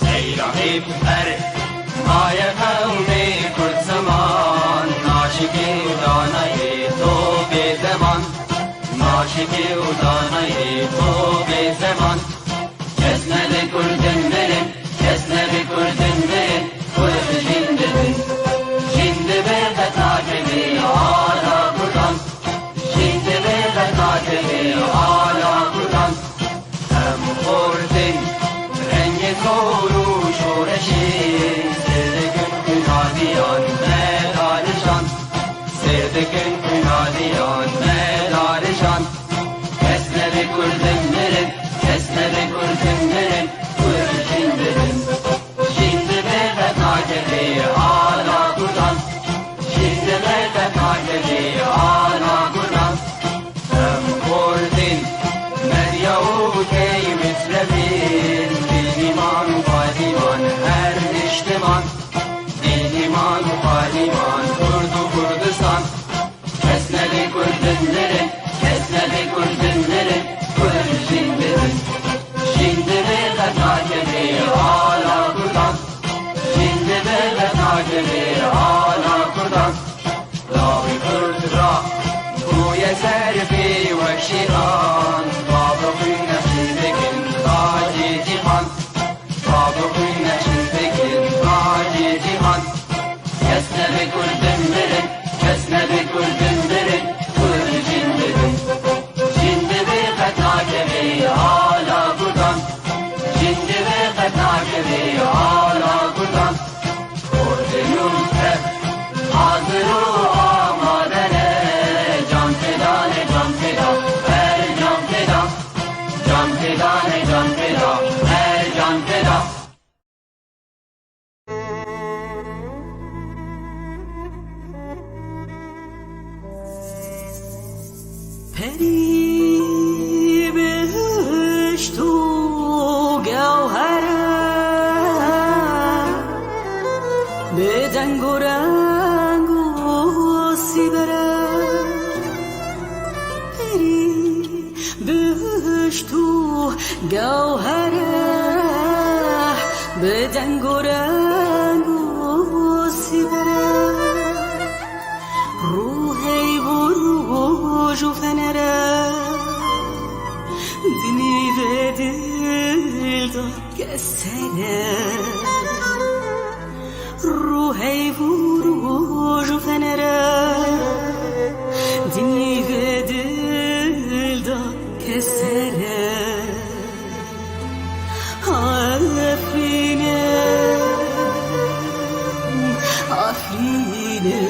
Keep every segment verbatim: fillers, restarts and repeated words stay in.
Seyra hêp her maye qewmê Kurd ziman, naşikê û danayê to bê zeman, naşikê û danayê to bê zeman. Kes nebe Kurdin mirin, kes nebe Kurdin mirin, Kurd jîn dibin. Jîn dibe qet nakeve ala Kurdan. Jîn dibe qet nakeve ala Kurdan. Em xortin rengê zor û şoreşê, sêr dikin xwîna diyan me danijan. Sêr dikin xwîna diyan me danijan. Kes nebe Kurdin mirin, kes nebe Kurdin mirin, Kurd jîn dibin. Jîn dibe qet nakeve ala Kurdan. Jîn dibe qet nakeve ala Kurdan. Em Kurdin, Medya û Key Mitrevîn, Dîlîman û Padîman, her niştiman. Dîlîman û Padîman, Kurd û Kurdistan. Kes nebe Kurdin mirin, kes nebe Kurdin mirin, Kurd jîn dibin. Jîn dibe qet nakeve ala Kurdan. Jîn dibe qet nakeve ala Kurdan. Lawê Kurd ra bûye ser pê wek şêran. Bavê xwîn nexşîn dikin tacê cîhan. Bavê xwîn nexşîn dikin tacê cîhan. Kes nebe Kurdin mirin, kes nebe Kurdin mirin, Kurd jîn dibin. Jîn dibe qet nakeve ala Kurdan. Jîn dibe qet nakeve ala Kurdan. Ortê nû tev hazir û amade ne. Can feda ne, can feda, her can feda. Can feda ne, can feda, her can feda. Perî bihişt û gewhere, bi deng û reng û sîbere. Perî bihişt û gewhere, bi deng û reng û sîbere. Ruhê û roj û fenere, dinî ve dil da kesere. Ruhê û roj û fenere, dinî ve dil da kesere. Afrîne, Afrîne,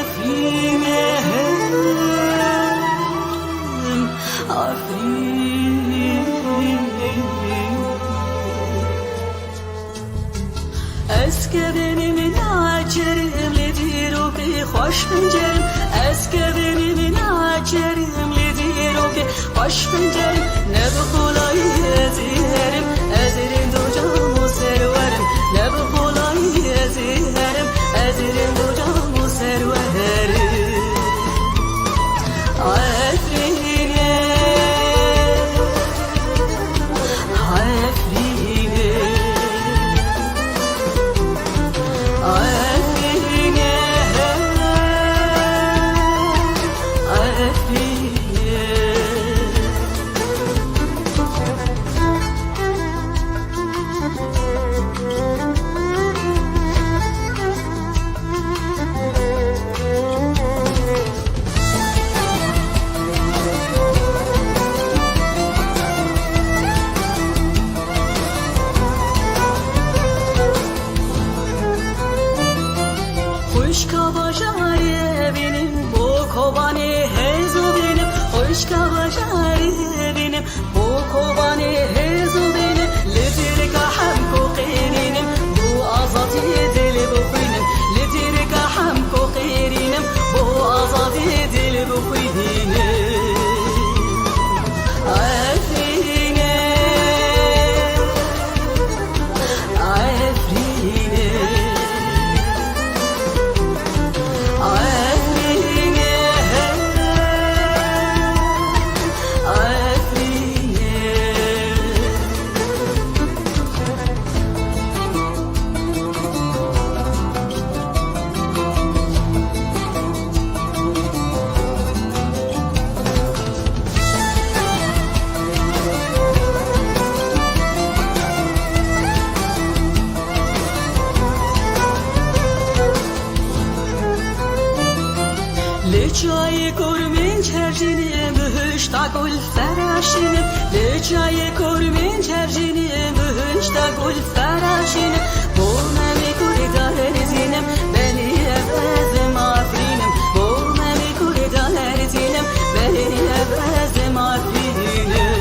Afrîne, Afrîne. Ez kevin min naçerim li dîrokê xweş bincerim. Ez kevin min naçerim li dîrokê xweş bincerim. Ne bi qolayî ez ê herim, ez ê rind û cam û serwerim. Ne bi qolayî ez ê herim, ez ê rind û cam û serwerim. Efrîne, Efrîne, Efrîne, Efrîne. Çika bajarê bînim, bo Kobanê hêz û bînim, li dîrika Hemko qêrînim, bo azadiyê dil bixwînim, li dîrika Hemko qêrînim, bo azadiyê dil bixwînim. Efrînê, Efrînê. Li çayê Kurmên çerjînim, hişta gul feraşînim. Li çayê Kurmên çerjînim, hişta gul feraşînim. Bo nemê Kurda lerzînim, belê ev ez im Afrînim. Bo nemê Kurda lerzînim, belê ev ez im Afrînim.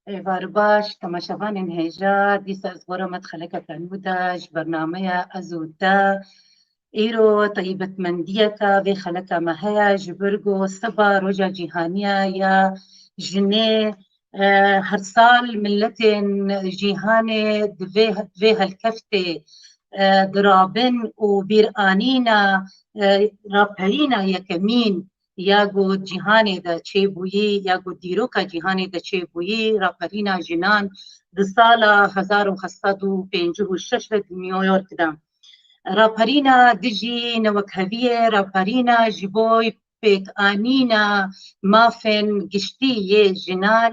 Êvar baş, temaşevanên hêja, dîsa ez xwe re me di xelekeke nû de ji bernameya Ez û Te. Îro taybetmendiyeke vê xeleka me heye, ji vir ku siba Roja Cîhaniya ya Jinê, e, her sal miletên cîhanê di vê, di vê helkeftê, e, dirabin û bîranîna, e, raperîna yekemîn ya ku cîhanê de çêbûyî, ya ku dîroka cîhanê de çêbûyî, raperîna jinan di sala hezar û heft sed û pêncî û şeş de di New York de. Raperîna dijî newekheviyê, raperîna ji bo pêkanîna mafên giştî yê jinan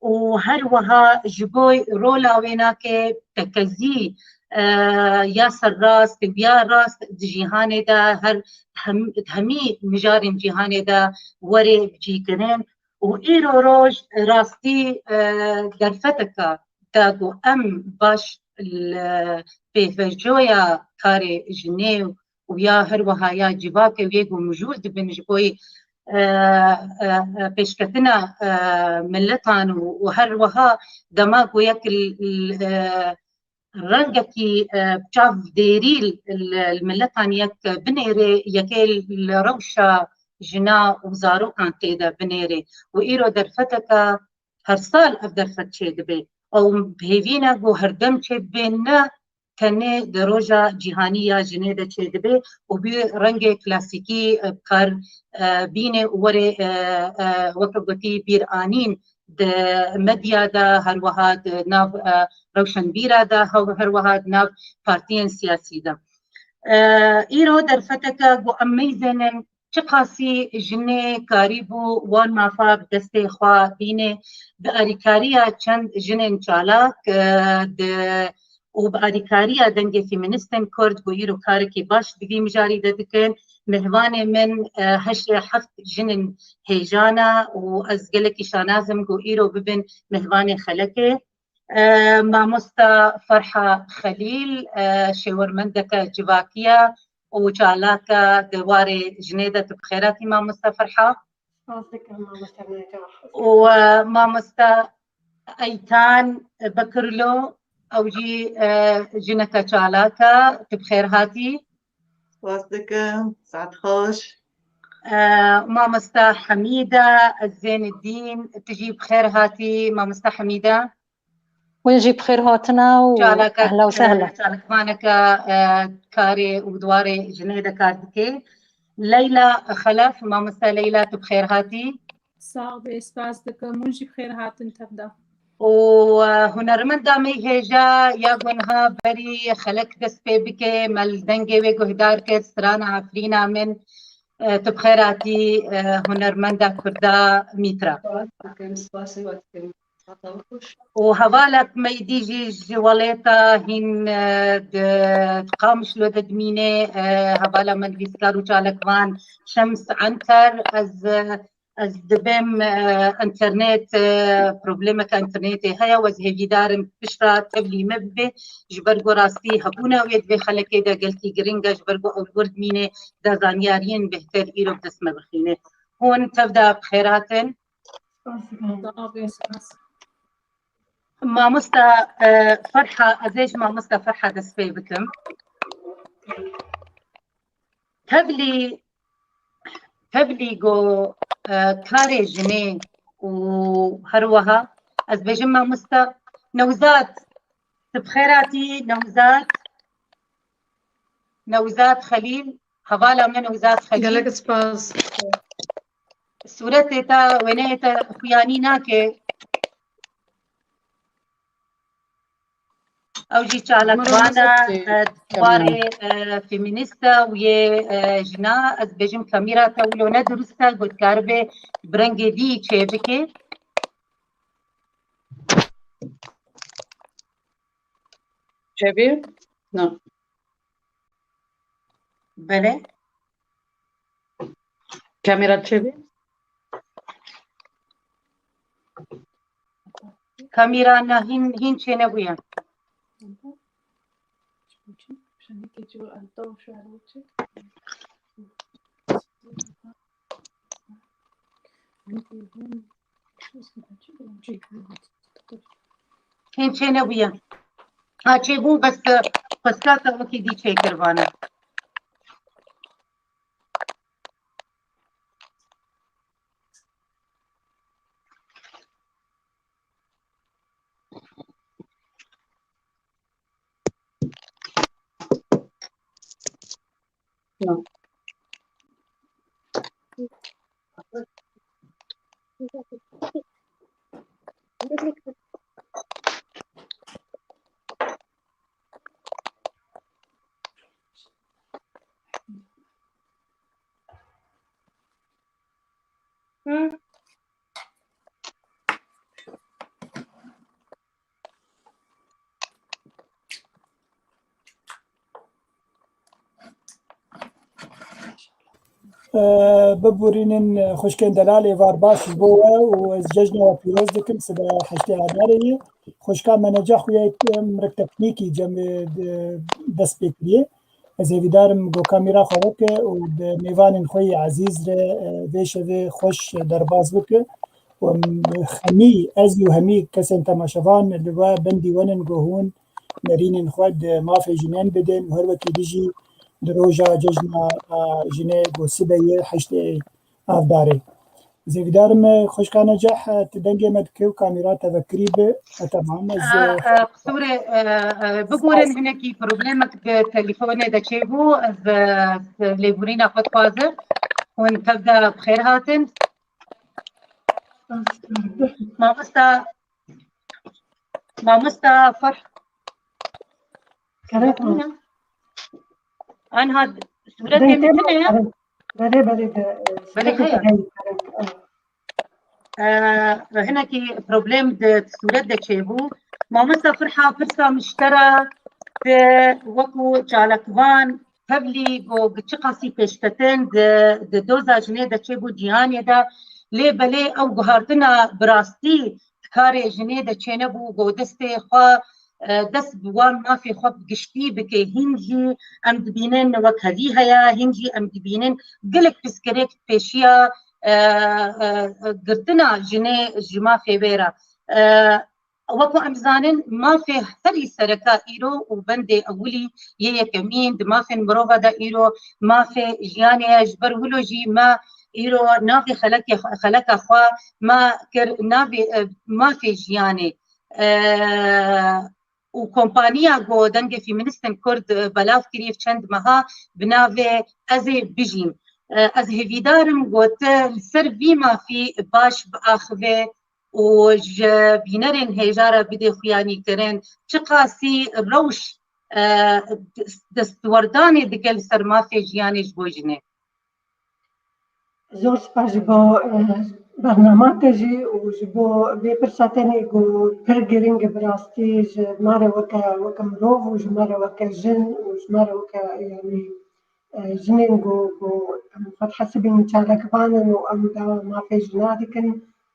û her wiha ji bo rola wênakê tekezî, e, ya serrast û ya rast di cîhanê de her hem-, hemî mijarên cîhanê de were bicîkirin û îro roj rastî, e, derfeteke da ku em baş li pêvejoya karê jinê û ya her wiha ya civakê wê ku mijûl dibin ji bo, e, e, e, pêşketina, e, miletan û, û her wiha dema ku yek l-, l-, e, rengekî, e, çav dêrî li, li, li miletan yek binêrê, yekê li rewşa jina û zarokan tê de binêrê. Û îro derfeteke her sal ev derfet çêdibe. Ew bi hêvî ne ku herdem çêbibe, ne tenê di roja cîhanî ya jinê de çêdibe û bi rengê klasîkî, e, bi kar, e, bîne û were, e, e, weke gotî bîranîn di medya de, her wiha di nav, e, rewşenbîra de, hew-, her wiha di nav partiyên siyasî de. E, îro derfeteke ku em meyzênin çiqasî jinê karîbû wan mafa bi destê xwe bîne, bi alîkariya çend jinên çalak, e, di, û bi alîkariya dengê feministên Kurd ku îro karekî baş di vî mijarî de dikin, mêvanê min, e, heşê heft jinên hêja ne û ez gelekî şanaz im ku îro bibin mêvanê xelekê. E, mamosta Ferha Xelîl, e, şêwermendeke civakî ye û çalak e di warê jinê de. Tu bi xêr hatî, mamosta Ferha. Spas dikim, mamosta Nêca. Û, e, mamosta Eytan Bekirlo, ew jî, e, jineke çalak e. Tu bi xêr hatî. Spas dikim, saet xweş. E, mamosta Hemîde Zênidîn, tu jî bi xêr hatî, mamosta Hemîde. Wê jî bi xêr hatine û Çalaka, ehla û sehla. E, çalakvaneke, e, karê û di warê jinê de kar dike. Leyla Xelef, mamoste Leyla, tu bi xêr hatî. Sax be, spas dikim. Hûn jî bi xêr hatin tevda. Û, e, hunermenda me hêja ya ku niha berî xelek dest pê bike, me li dengê wê guhdar kir, strana Efrîna min. E, tu bi xêr hatî, e, hunermenda Kurda Mîtra. Spas dikim, spasê we dikim. Hata we xweş. Û hevalek me dî jî ji welêta hîn, e, di, di Qamişlo de dimîne, e, hevala me nivîskar û çalakvan Şems Anter, ez, e, ez dibêm, e, înternet, e, problemeke înternetê heye û ez hêvîdar im piştre tevlî me bibe, ji ber ku rastî hebûna wê di vê xelekê de gelkî giring e, ji ber ku ew li wir dimîne, da zanyariyên bêhtir îro bi dest me bixîne. Hûn tevda bi xêr hatin. Sağ ol, spas. Mamosta, e, Ferha, ez ê ji mamosta Ferha dest pê bikim. Tevlî, tevlî go, e, karê jinê û her wiha ez bêjim mamosta Newzat, tu bi xêr hatî Newzat. Newzat Xelîl, hevala min Newzat Xelîl. Gelek spas. Sûretê te, wêneyê te xuyanî nake. Ew jî çalakvana, e, warê, e, feminîst e û yê, e, jina. Ez bêjim kamîra te wilo ne dirust e, got karibe bi rengê dî çêbike. Çêbî? Na. Belê. Kamera çêbî? Kamera na hîn, hîn çênebûye. Hîn çênebûye. Ha, çêbû, bes, e, xwestkar te wekî dî çêkiribane. Biborînin xwişkên delal, êvar baş ji bo we û ez cejna we pîroz dikim, sibe heştê Adarê ye. Xwişka me Neceh xuya mirek teknîkî cem, e, dest pê kiriye. Ez hêvîdar im ku kamîra xwe weke û bi mêvanên xwe yê ezîz re, e, vê şevê xweş derbas bike. Û em hemî, ez û hemî kesên temaşevan li we bendî wenin ku hûn nerînên xwe di mafê jinên bidin û her wekî dî jî di roja cejna, a, jinê ku sibe ye heştê Avdarê. Ez hêvîdar im, e, xwişka Neceh, e, tu dengê me dike û kamîra te vekirî bi. E, temam, ez, e, e, qisûrê, e, e, biborin, hinekî problemek di telefonê de çêbû, ez, e, lêborîna xwe dixwazim. Hûn tev de bi xêr hatin. Mamosta, mamosta Ferh. Kerem. Anha sûretê min tune ye? Belê, belê, belê, belê, sûretê heye. Te heye, kerem. E, hinekî problem di sûret de çêbû. Mamosta Ferha, pirsa min ji te re, tu wekû çalakvan tevlî ku çiqasî pêşketin di, di doza jinê de çêbû cîhanê de, lê belê ew guhartina bi rastî di karê jinê de çênebû ku destê xwe, e, dest bi wan mafê xwe bi giştî bike. Hîn jî em dibînin wekhevî heye, hîn jî em dibînin gelek pirsgirêk pêşiya, e, e, girtina jinê ji mafê wê re. E, Wekû em zanin, mafê herî sereke îro û bendê ewilî yê yekemîn di mafên mirova de îro mafê jiyanê ye. Ji ber wilo jî me îro navê xelekê, xeleka xwe me kir navê, e, mafê jiyanê. E, û kompaniya ku dengê feministên Kurd, e, belav kiriye çend meha bi navê Ez ê bijîm. E, ez hêvîdar im ku tu li ser vî mafî baş biaxive û ji bînerên hêja re bidê xuyanîkirin, çiqasî rewş, e, destwerdanê dike li ser mafê jiyanê ji bo jinê. Zor spas ji bo, e, bernama te jî û ji bo vê pirsa tenê ku pir giring e bi rastî ji me re weke, weke mirov û ji me re weke jin û ji me re weke, yanî, e, jinên ku, ku em xwe dihesibînin çalakvan in û em dawa mafê jina dikin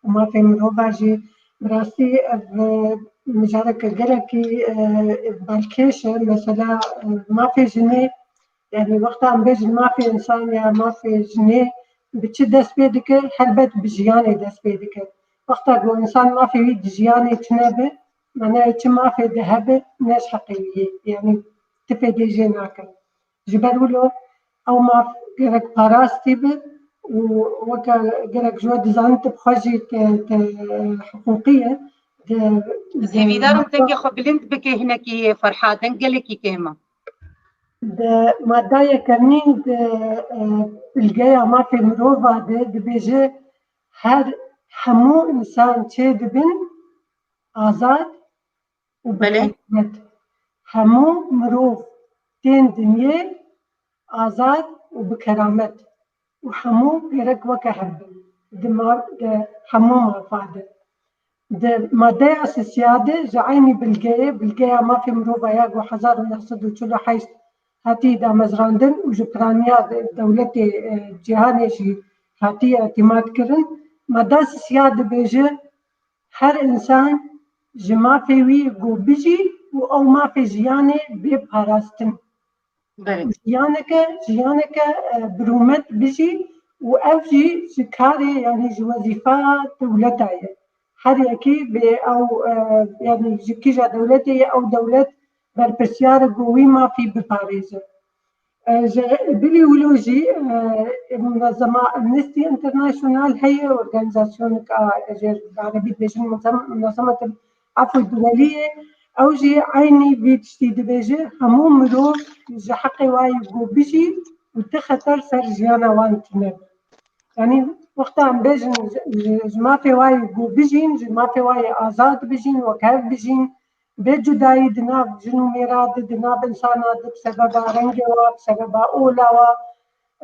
û mafê mirova jî. Bi rastî ev, e, mijareke gelekî, e, balkêş e. Mesela, e, mafê jinê, yanî wexta em bêjin mafê însan ya mafê jinê bi çi dest pê dike? Helbet bi jiyanê dest pê dike. Wexta ku însan mafê wî di jiyanê tune be, manayê çi mafê de hebe, ne ji heqê wî yê. Yanî ti fêdê jê nake. Ji ber wilo ew maf gerek parastî be û weke gerek ji we dizanin tu bi xwe jî te, te hiqûqî ye. Di, Ez hêvîdar im dengê xwe bilind bike hinekî Ferha, deng gelekî kêm e. Di madda yekemîn di, e, bilgeya mafê mirova de dibêje, her hemû însan çêdibin azad û bi Belê. keramet. Hemû mirov tên dinyê azad û bi keramet û hemû gerek weke hev bin. Di ma-, di hemû mafa de. Di maddeya sisiya de ji eynî bilgeyê, bilgeya mafê mirova ya ku hezar û neh sed û çil û heşt hatî damezrandin û ji piraniya de-, dewletê, e, cîhanê jî hatiye îtîmat kirin. Madda sisiya dibêje, her însan ji mafê wî ku bijî û ew mafê jiyanê bê parastin. Belê. Û jiyaneke, jiyaneke, e, bi rûmet bijî û ev jî ji karê, yanî ji wezîfa dewleta ye. Her yekî bê ew, e, yanî ji kîja dewletê ye, ew dewlet berpirsiyar e ku wî mafî biparêze. E, ji bilî wilo jî, e, munezema Amnesty International heye, organîzasyonek a, ji erebî dibêjin munezem-, munezemetin Efû Duwelî ye. Ew jî eynî vî tiştî dibêje, hemû mirov ji heqê wa ye ku bijî û ti xeter ser jiyana wan tune be. Yanî wexta em bêjin ji, ji, ji mafê wa ye ku bijîn, ji mafê wa ye azad bijîn, wekhev bijîn, bê cudayî di nav jin û mêra de, di nav însana de, bi sebeba rengê wa, bi sebeba ola wa,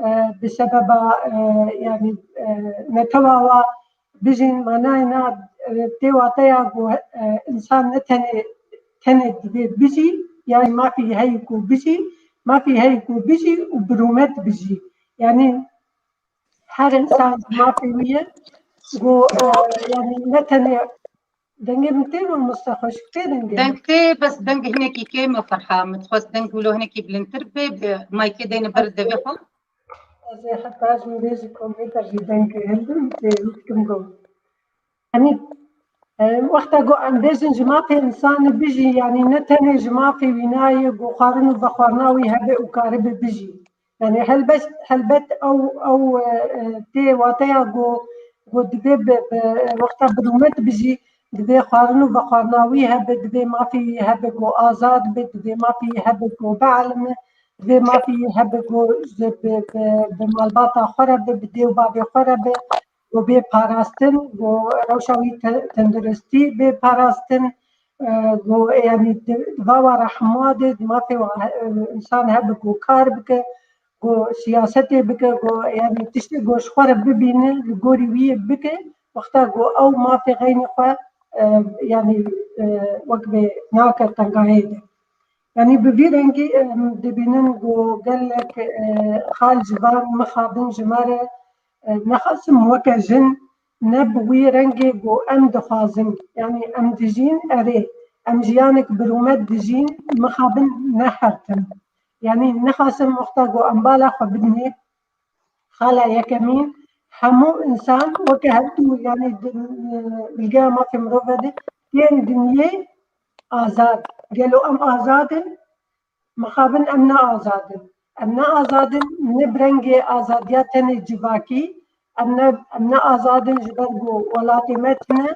e, bi sebeba, e, yanî, e, netewa wa, bijîn, manayê na, e, tê wateya ku, e, însan ne tenê, tenê divê bijî, yanî mafî heyî ku bijî, mafî heyî ku bijî û bi rûmet bijî. Yanî her însan mafê wî ye ku, e, yanî ne tenê Dengê min tê mamoste xweşik tê dengê min? Deng tê, bes deng hinekî kêm e Ferha. Min dixwest deng wilo hinekî bilindtir be, bi maykê deyne ber devê xwe. Ez ê heta ji min bêjî kompîter jî deng hildim, tê wî dikim got. Yanî, e, wexta ku em bêjin ji mafê însanê bijî, yanî ne tenê ji mafê wî nayê, ku xwarin û vexwarina wî hebe û karibe bijî. Yanî helbet, helbet ew, ew, e, e, tê wateya ku, ku divê bi, bi, wexta bi rûmet bijî, divê xwarin û vexwarina wî hebe, divê mafê wî hebe ku azad be, divê mafê wî hebe ku bielime, divê mafê wî hebe ku ji, bi, bi, bi malbata xwe re be, bi dê û bavê xwe re be, ku bê parastin, ku rewşa wî te-, tenduristî bê parastin, e, ku, yanî, di, di va wa re hemûa de, di mafê wa, e, însan hebe ku kar bike, ku siyasetê bike, ku, yanî, tiştê ku ji xwe re bibîne, li gorî wî yê bike, wexta ku ew mafê xeynî xwe, e, yanî, e, wek bê nake tengahê de. Yanî bi vî rengî, em dibînin ku gelek, e, xal, civan mixabin ji me re, e, nexasim weke jin ne bi wî rengê ku em dixwazin. Yanî em dijîn, erê, em jiyanek bi rûmet dijîn, mixabin ne her tim. Yanî nexasim wexta ku em bala xwe bidinê, xala yekemîn, hemû însan weke hevdû, yanî di, e, bilgeya mafê mirove de tên dinyê azad. Gelo em azad in? Mixabin em ne azad in. Em ne azad in, ne bi rengê azadiya tenê civakî, em ne, em ne azad in ji ber ku welatê me tune,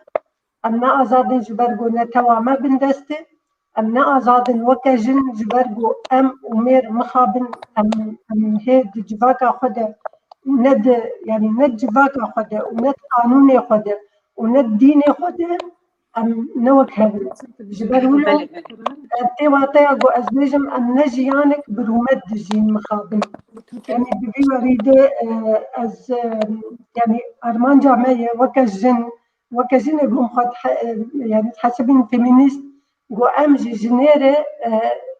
em ne azad in ji ber ku netewa me bindest e, em ne azad in weke jin ji ber ku em û mêr mixabin em, em hê di civaka xwe de ne di, yanî ne di civaka xwe de û ne di qanûnê xwe de û ne di dînê xwe de em ne wek hev in. Ji ber wilo, belê, belê, ev tê wateya ku ez bêjim, em ne jiyanek bi rûmet dijîn mixabin. Yanî bi vî werî de, e, ez, e, yanî armanca me ye weke jin, weke jinê ku em xwe dihe-, e, yanî dihesibîn femînîst, ku em ji jinê re, e,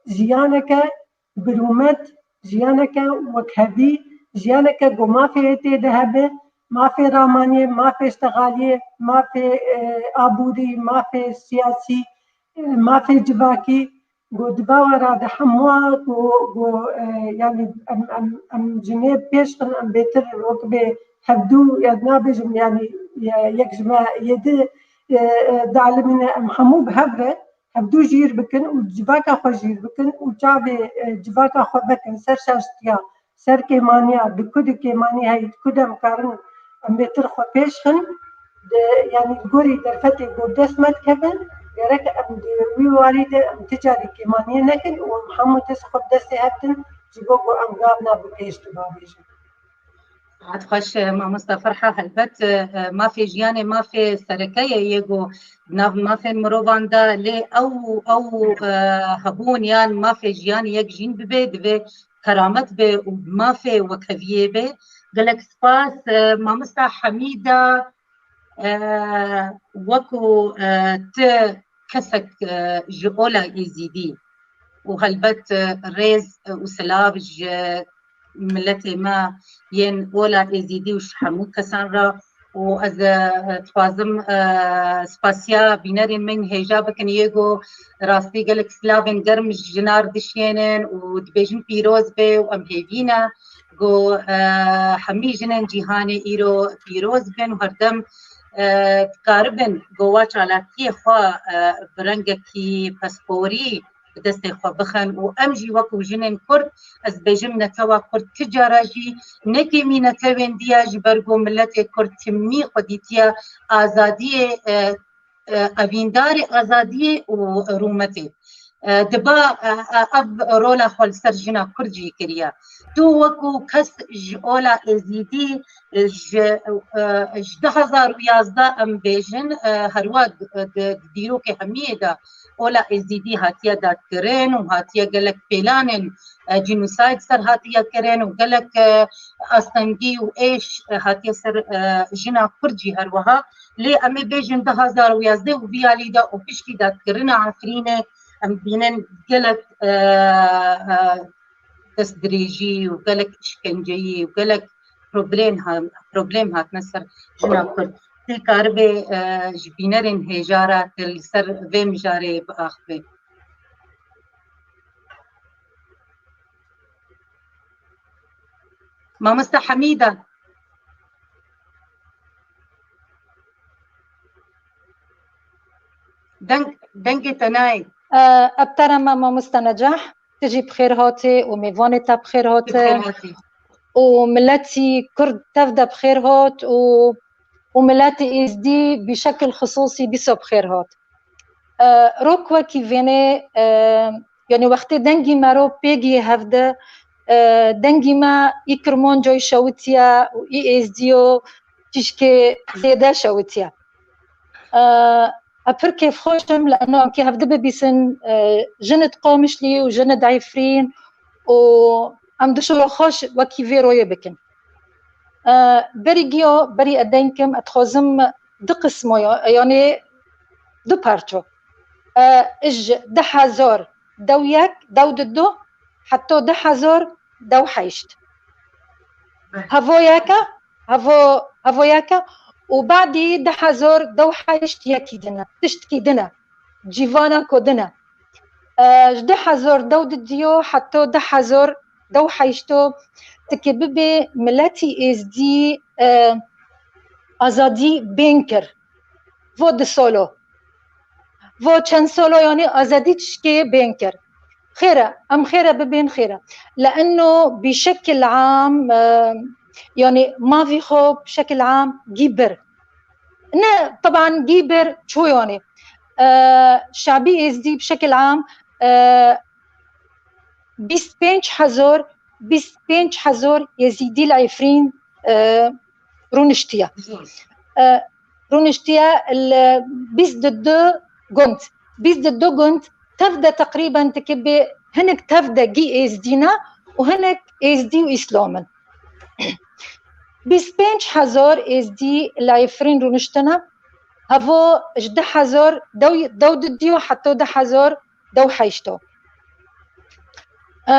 jiyaneke bi rûmet, jiyaneke wekhevî, jiyaneke ku mafê tê de hebe, mafê ramaniyê, mafê ştexaliyê, mafê, e, aborî, mafê siyasî, e, mafê civakî, ku di bawera de hemûa ku, ku, e, yanî em, em, em jinê pêş xin, em bêtir wek bê hevdû, ya nabêjim, yanî ye-, yek ji me yê di, e, e, dalimîne, em hemû bi hev re hevdû jîr bikin û civaka xwe jîr bikin û çavê, e, civaka xwe vekin ser şaştiya, ser kêmaniya, di ku di kêmanî heyî, di ku de em karin em bêtir xwe pêş xin, di, yanî li gorî derfetê ku dest me dikevin, gerek em di wî warî de em ti carî kêmaniyê nekin û em hemû dest xwe bi destê hev din ji bo ku em gavna bi pêş de bavêjin. Saet xweş, e, mamosta Ferha, helbet, e, e, mafê jiyanê mafê sereke ye, yê ku di nav mafên mirovan de, lê ew, ew, e, hebûn yan mafê jiyanê yek jîn bibe, divê keramet be û mafê wekheviyê be. Gelek spas, e, mamosta Hemîda, e, wekû, e, ti kesek, e, ji ola Êzîdî û helbet, e, rêz, e, û silav ji miletê me yên ola Êzîdî û ji hemû kesan re û ez, e, dixwazim, e, spasiya bînerên min hêja bikin yê ku rastî gelek silavên germ ji jinar dişênin û dibêjin pîroz be û em hêvî ne ku, e, hemî jinên cîhanê îro pîroz bin û herdem, e, dikaribin ku wa çalakiyê xwe, e, bi rengekî pisporî bi destê xwe bixin û em jî wekû jinên Kurd, ez dibêjim netewa Kurd ti cara jî nekêmî netewên diya ji ber ku miletê Kurd timî xwe dîtiye azadiyê, e, e, evîndarê azadiyê û rûmetê. E, diba, e, e, ev rola xwe li ser jina Kurd jî kiriye. Tu wekû kes ji ola Êzîdî, e, ji, e, ji du hezar û yazdeh em bêjin, e, herwa di, di, di dîrokê hemiyê de ola Êzîdî hatiye dadkirin û hatiye gelek pêlanên, e, genocide ser hatiye kirin û gelek, e, astengî û êş, e, hatiye ser, e, jina Kurd jî her wiha. Lê em ê bêjin du hezar û yazdeh û vî alî de û piştî dadkirina Efrînê em dibînin gelek, e, e, destdirêjî û gelek îşkenceyî û gelek problem ha-, problem hatine ser jina Kurd. Tê karibe, e, ji bînerên hêja re tu li ser vê mijarê biaxive. Mamoste Hemîda. Deng, dengê te nayê. E, Ebterema mamoste Necah, tu jî bi xêr hatî û mêvanê te bi xêr hate. Bi xêr hatî. Û miletî Kurd tev de bi xêr hat û, û miletî Êzdî bi şekil xisûsî dîsa bi xêr hat. E, rok wekî vênê, e, yanî wextê dengî me ro pêgî hev de, e, dengî me î Kirmancayî şewitiye û î Êzdiyo tişkê zêde şewitiye. E, ez pir kêfxweş im li eno em kê hevdi bibîsin, e, jinid Qamişlî û jinid Efrîn û em dişo xweş wekî vê royê bikin. E, berî giya, berî ez deng kim, ez dixwazim du qismo ya, yanî du parço. E, ji du hezar dew yek, dew du du, heta du hezar dew heşt. Hevo yeke, hevo, hevo yeke û badî du hezar dew heşt yekî dine, tiştkî dine, cîvana ku dine. E, ji du hezar dew didiyo heta du hezar dew heşto, tikê bibê miletî Êzdî, e, azadî bên kir. Vo du solo. Vo çend solo, yanî azadî tişkê bên kir. Xêr e, em xêr e bibên xêr e. Leeno bi şekil am, e, yanî mavî xwe bi şekil am gî bir. Ne, teban gî bir ço yanî. E, şabî Êzdî bi şekil am, e, bîst pênc hezar, bîst pênc hezar Yezîdî li Efrîn e, rûniştiye. E, rûniştiye li bîst û du gund. Bîst û du gund tev de teqrîben tikê bê hinek tev de gî êzdî ne û hinek êzdî û îslam in. Bîst pênc hezar êzdî li Efrîn rûniştine. Hevo ji deh hezar dew, dew didiyo heta deh hezar dew heşto. E,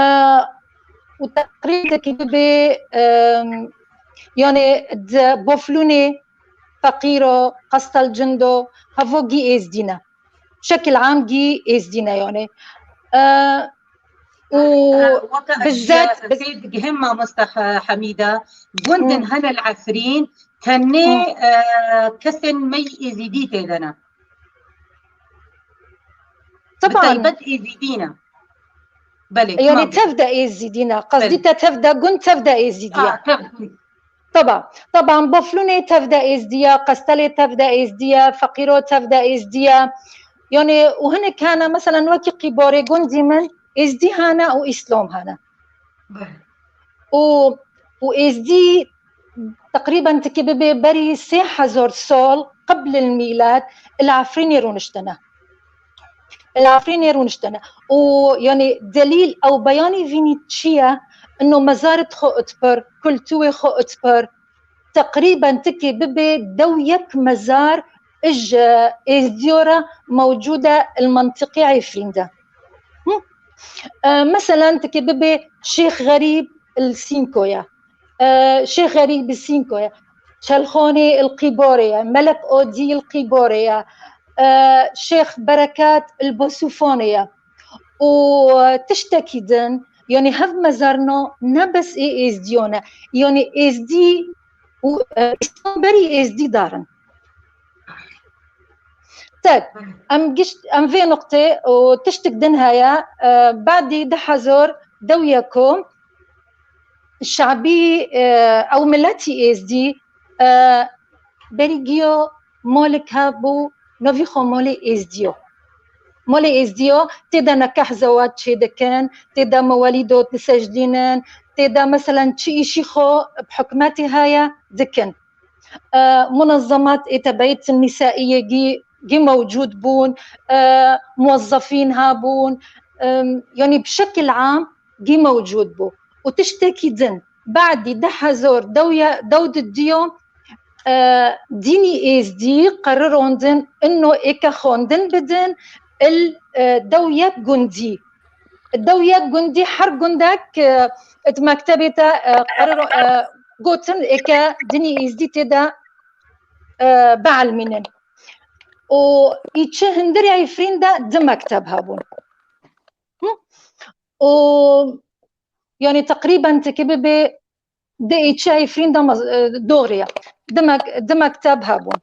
û teqrîbekî bibê, e, yani di Boflûnê, Feqîro, Qestel Cindo, hevo gî êzdî ne. Şekil am gî êzdî ne yani. E, û Weke ez bizzat, sê digihim mamoste He-, Hemîde, gundin Hı. hene li Efrîn, tenê, Hı. e, kesên me yî êzîdî tê de ne. Bi Taban. taybet êzîdî ne. Belê, Yani tamam. tev de êzîdî ne. Qasdî Belê. te tev de gund, tev de êzîdî ye. A, tev gund. Taba, taban Boflûnê tev de êzdiya, Qestelê tev de êzdiya, Feqîro tev de êzdiya. Yani û hinek hene, meselen wekî Qîbarê gundî min êzdî hene û îslam hene. Belê. Û, û êzdî teqrîben tikê bibê berî sê hezar sal qeblil mîlad li Efrînê rûniştine. Li Efrînê rûniştine. Û yani delîl ew beyanî vînî çi ye? Ino mezar xwe it pir, kultûrê xwe it pir. Teqrîben tikê bibê dew yek mezar ji êzdiyo re mewcûd e li mentiqê Efrîn de. Hı? E, meselen tikê bibê Şêx Xerîb li Sînko ye. E, Şêx Xerîb li Sînko ye. Çelxanê li Qîbarê ye. Melek Odî li Qîbarê ye. E, Şêx Berekat li Bosûfanê ye. Û tiştekî din, yani hev mezarno ne bes ê êzdiyo ne. Yani êzdî û, e, îslam berî êzdî darin. Tek, em gişt, em vê nuqtê û tiştik din heye, e, badî du hezar dew yekom şabî, e, ew miletî êzdî, e, berî giyo molik hebû, novî xwe molê êzdiyo. Molê êzdiyo, tê de nekeh zewac çêdikin, tê de mewelîdo disejdînin, tê de meselen çi îşî xwe bi hikûmetê heye dikin. E, munezzemat ê tebîet nîsaîyê gî, gî mewcûd bûn, e, muwezzefîn hebûn, e, yanî bi şekil am gî mewcûd bû. Û tiştekî din, badî du hezar dew ye, dew didiyo, e, dînî êzdî qerirandin, ino êke xwendin bidin, il, e, dew yek gundî. Dew yek gundî, her gundek, e, di mektebê te, e, qerir, e, gotin êke dinî êzdî tê de, e, bielmînin. Û îçi hundirê Efrîn de du mekteb hebûn. Hı? Û, yani, teqrîben tikê bibê di îçi Efrîn de mez-, e, doğru ye. Du mek-, du mekteb hebûn.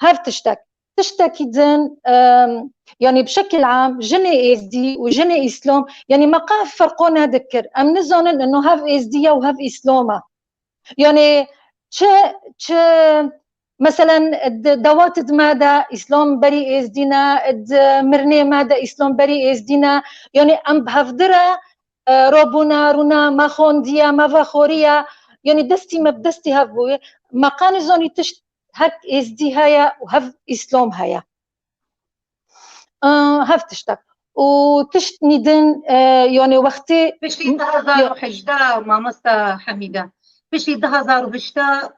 Hev tiştek. Tiştekî din, em, yani bi şekil am, jinê êzdî û jinê îslam, yani me qe ferqo nedikir. Em nizanin ino hev êzdî ye û hev îslam e. Yani çi, çi, meselen, di dewat di me de îslam berî êzdî ne, di mirinê me de îslam berî êzdî ne. Yani em bi hevdire, e, robûne, rûne, me xwendiye, me vexweriye. Yani destî me bi destî hev bûye. Me qe nizanî tişt hek êzdî heye û hev îslam heye. E, hev tiştek. Û tişt nîdin, e, yani wextê Piştî du hezar û hejdeh, mamosta Hemîde. Piştî du hezar û hejdeh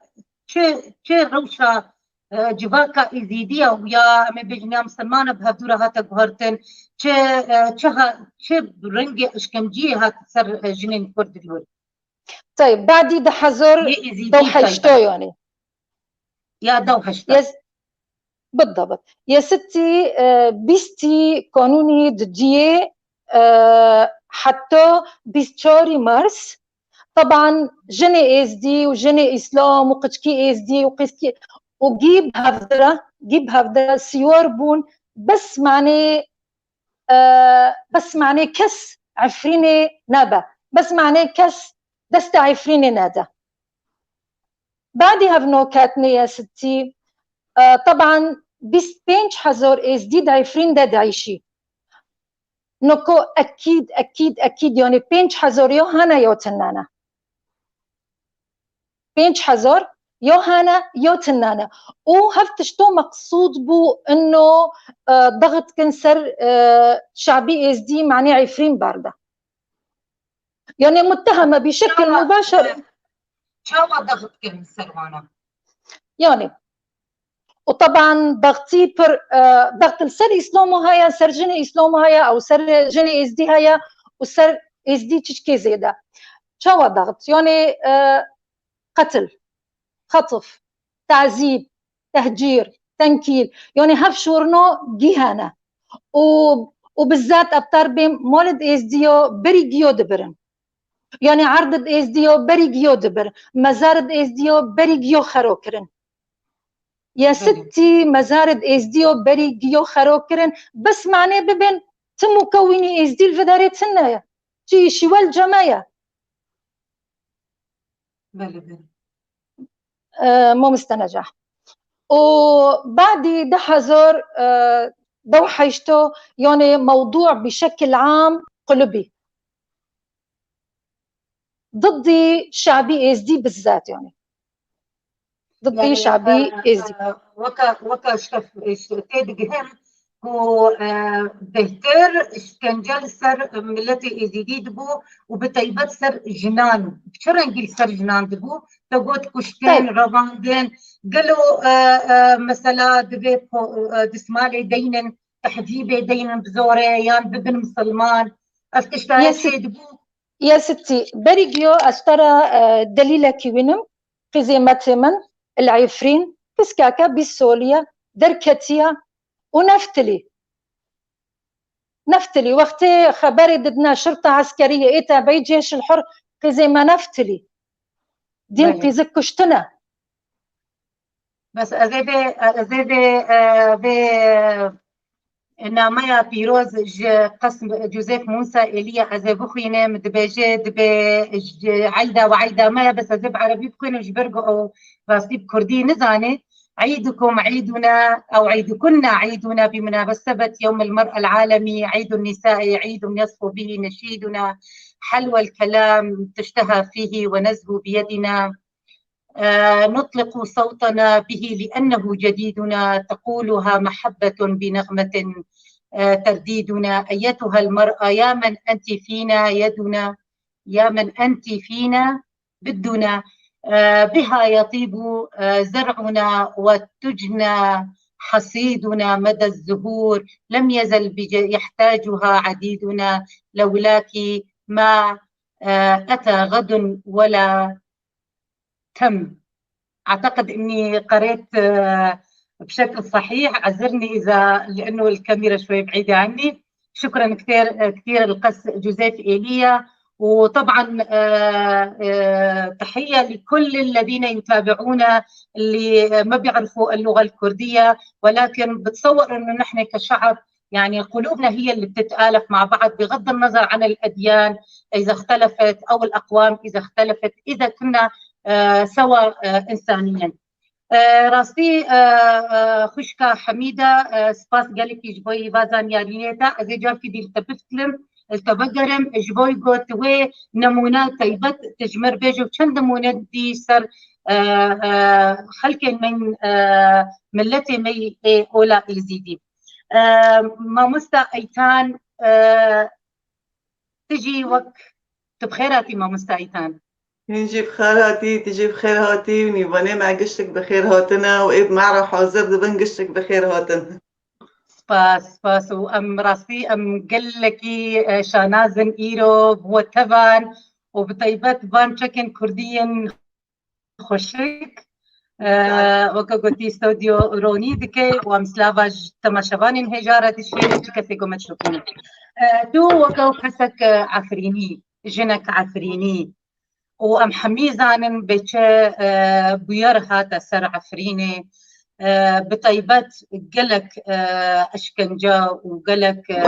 çi, çi rewşa, e, civaka Êzîdiya û ya, em ê bêjin, ya misilmana bi hevdû re hate guhertin, çi, e, çi ha-, çi rengê îşkenciyê hat ser, e, jinên Kurd li wir? Tey, badî du hezar Yê Êzîdî dew heşto taybet. Yani. Ya dew heşto. Yes, بالضبط. Ya sittî, e, bîstî kanûnî didiyê, e, heta bîst çarî Mars. Teban jinê êzdî û jinê îslam û qiçkî êzdî û qiçkî û gî bi hevdira, gî bi hevdira sîwar bûn, bes manê, e, bes manê kes Efrînê nebe. Bes manê kes destê Efrînê nede. Badî hevnoketinê ya sittî, e, teban bîst pênc hezar êzdî di Efrîn de diêşî. Noko ekîd, ekîd, ekîd, yani pênc hezar ya hene ya tune ne. pênc hezar ya hene ya tune ne. Û hev tişto meqsûd bû ino, e, ضغط kin ser, e, şabî êzdî, manê Efrîn berda. Yani mutteheme bi şekil Çawa, mubaşer. e, çawa ضغط kin ser wana? Yani, û teban ضغطî pir, e, ضغط li ser Îslamû heye, ser jinê Îslamû heye, ew ser jinê êzdî heye û ser êzdî çişkê zêde. Çawa ضغط? Yani, e, qetil, xetif, tazîb, tehcîr, tenkîl. Yani hev şorno gî hene. Û, û bizat ebtar bêm malid êzdiyo berî giyo dibirin. Yani erdid êzdiyo berî giyo dibir. Mezarid êzdiyo berî giyo xero kirin. Ya Belê. sittî mezarid êzdiyo berî giyo xero kirin. Bes mane bibin, tim û kewînî êzdî li vidarê tine ye. Çi şiwel ceme ye. Belê, belê. E, Mamoste Necah. û badî du hezar, e, dew heşto, yani mewdû bi şekil am qulubî. Diddî şabî êzdî bizat yani. Diddî Yani, şabî e, êzdî. e, weke, weke şef, e, ş-, tê digihim ku, e, bêhtir şkence li ser miletê êzîdî dibû û bi taybet ser jinan. Bi çi rengî li ser jinan dibû? Te got kuştin, Tayyip. revandin. Gelo, e, e, mesela divê po-, e, dismalê deynin, tehcîbê deynin bi zorê yan bibin misilman. Ev tiştaya Ya çê sit-, dibû. ya sittî. Berî giyo ez te re, e, delîlekî wînim. Qîzê metê min, El Efrîn, piskeke bîst soliye, derketiye û neftilî. Neftilî, wextê xeberê didine şirta eskeriyê, ê te bey cêşil hur, qîzê me neftilî. Dîn Belê. qîzik kuştine. Bes ez ê vê, ez ê vê, e, vê nameya pîroz ji qesm Joseph Musa Êlî ye, ez ê bixwînim, dibêje, dibê ji eyda we eyda me ye, bes ez ê bi erebî bixwînim, ji ber ku ew rastî bi kurdî nizane. عيدكم عيدنا أو عيدكن عيدنا بمناسبة يوم المرأة العالمي، عيد النساء عيد يصفو به نشيدنا، حلوى الكلام تشتهى فيه ونزهو بيدنا، آه، نطلق صوتنا به لأنه جديدنا، تقولها محبة بنغمة، آه، ترديدنا. أيتها المرأة يا من أنت فينا يدنا، يا من أنت فينا بدنا، آه، بها يطيب، آه، زرعنا وتجنى حصيدنا مدى الزهور، لم يزل بج-، يحتاجها عديدنا، لولاك ما، آه، أتى غد ولا تم. أعتقد إني قريت، آه، بشكل صحيح، عذرني إذا، لأنه الكاميرا شوي بعيدة عني. شكرًا كثير، كثير القس جوزيف إيليا. وطبعًا، آه، آه، تحية لكل الذين يتابعونا اللي ما بيعرفوا اللغة الكردية، ولكن بتصور إنه نحن كشعب، يعني، قلوبنا هي اللي بتتآلف مع بعض بغض النظر عن الأديان إذا اختلفت أو الأقوام إذا اختلفت، إذا كنا، آه، سوا، آه، إنسانيًا. E, rastî, e, e, xwişka Hemîde, e, spas gelekî ji bo vê zanyariyê te. Ez ê carkî dî li te bifikirim, li te bigerim, ji bo ku tu wê nemûne taybet tu ji me re bêje û çend nemûne dî ser, e, e, xelkên me, e, miletê me yê ola Êzîdî. E, Mamosta Eytan, e, tu jî wek, tu bi xêr hatî, Mamosta Eytan. Hûn jî bi xêr hatî, tu jî bi xêr hatî û nîvanê me giştik bi xêr hatine û ê bi me re hazir dibin giştik bi xêr hatin. Spas, spas û em rastî em gelekî, e, şanaz in îro bi we tevan û bi taybet van çekên kurdî yên xweşik. E, weke gotî stodyo ronî dike û em silava ji temaşevanên hêja re dişînin, çi kesê ku me dişopînin. E, tu weke kesek, e, Efrînî, jinek Efrînî, û em hemî zanin bê çi, e, bûyer hate ser Efrînê, e, bi taybet gelek, e, eşkence û gelek, e,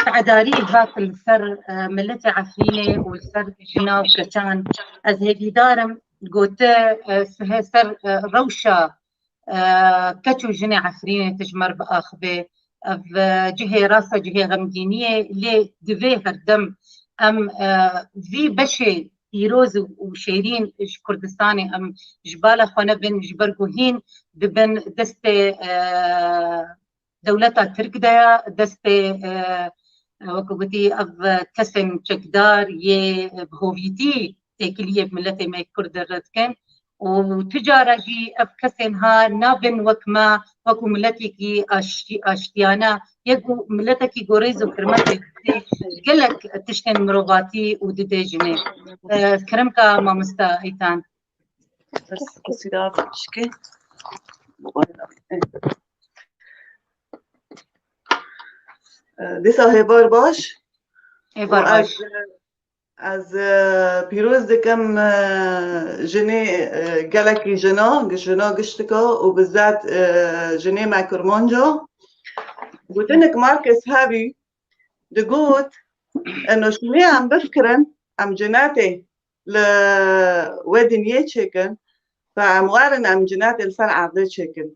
te'darî hat li ser, e, miletê Efrînê û li ser jina û keçan. Ez hêvîdar im, gote, e, sihe ser, e, rewşa e, keç û jinê Efrînê tu ji me re biaxive. Ev, e, cihê rast e, cihê xemgîniyê, lê divê herdem em, e, vî beşê pîroz û, û şêrîn ji Kurdistanê em ji bala xwe nebin, ji ber ku hîn dibin destê, e, dewleta Tirk de ye, destê, e, e, wek gotî, ev kesên çekdar yê bi hovîtî têkiliyê bi miletê me Kurd re dikin û tu cara jî ev kesên ha nabin wek me, wekû miletekî aştî-, aştiyane, yek û miletekî gorêz û hirmetê didê gelek tiştên mirovatî û didê jinê. E, kirimka mamosta Eytan. Bes, qisîda biçikê. Dîsa hêvar baş. Hêvar baş. Ez, e, pîroz dikim, e, jinê, e, gelekî jina, jina giştika û bizat, e, jinê me Kurmanca. Gotinek Marcus Harvey digot, eno şûnê em bifikirin, em cinetê li we dinyê çêkin, ve em werin em cinetê li ser erdê çêkin.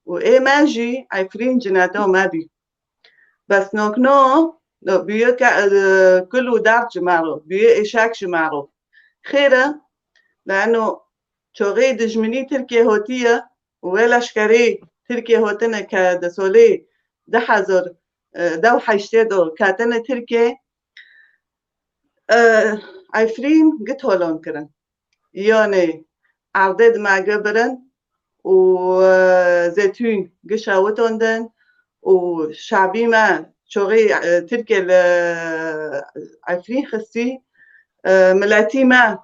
Û ê me jî Efrîn cineta me bî. Bes nokno, no, bûye ke, e, kul û derd ji me re, bûye êşak ji me re. Xêr e, lano çoxê dijminî Tirkiye hotiye û wê leşkerê Tirkiye hotine ke di solê du hezar, e, dew heştê de ketine Tirkiye, e, Efrîn gi tolan kirin. Yanê erdê di me gi birin û, e, zêtûn gi şewitandin û şabî me çoxê, e, Tirkiye li Efrîn xistî, e, miletî me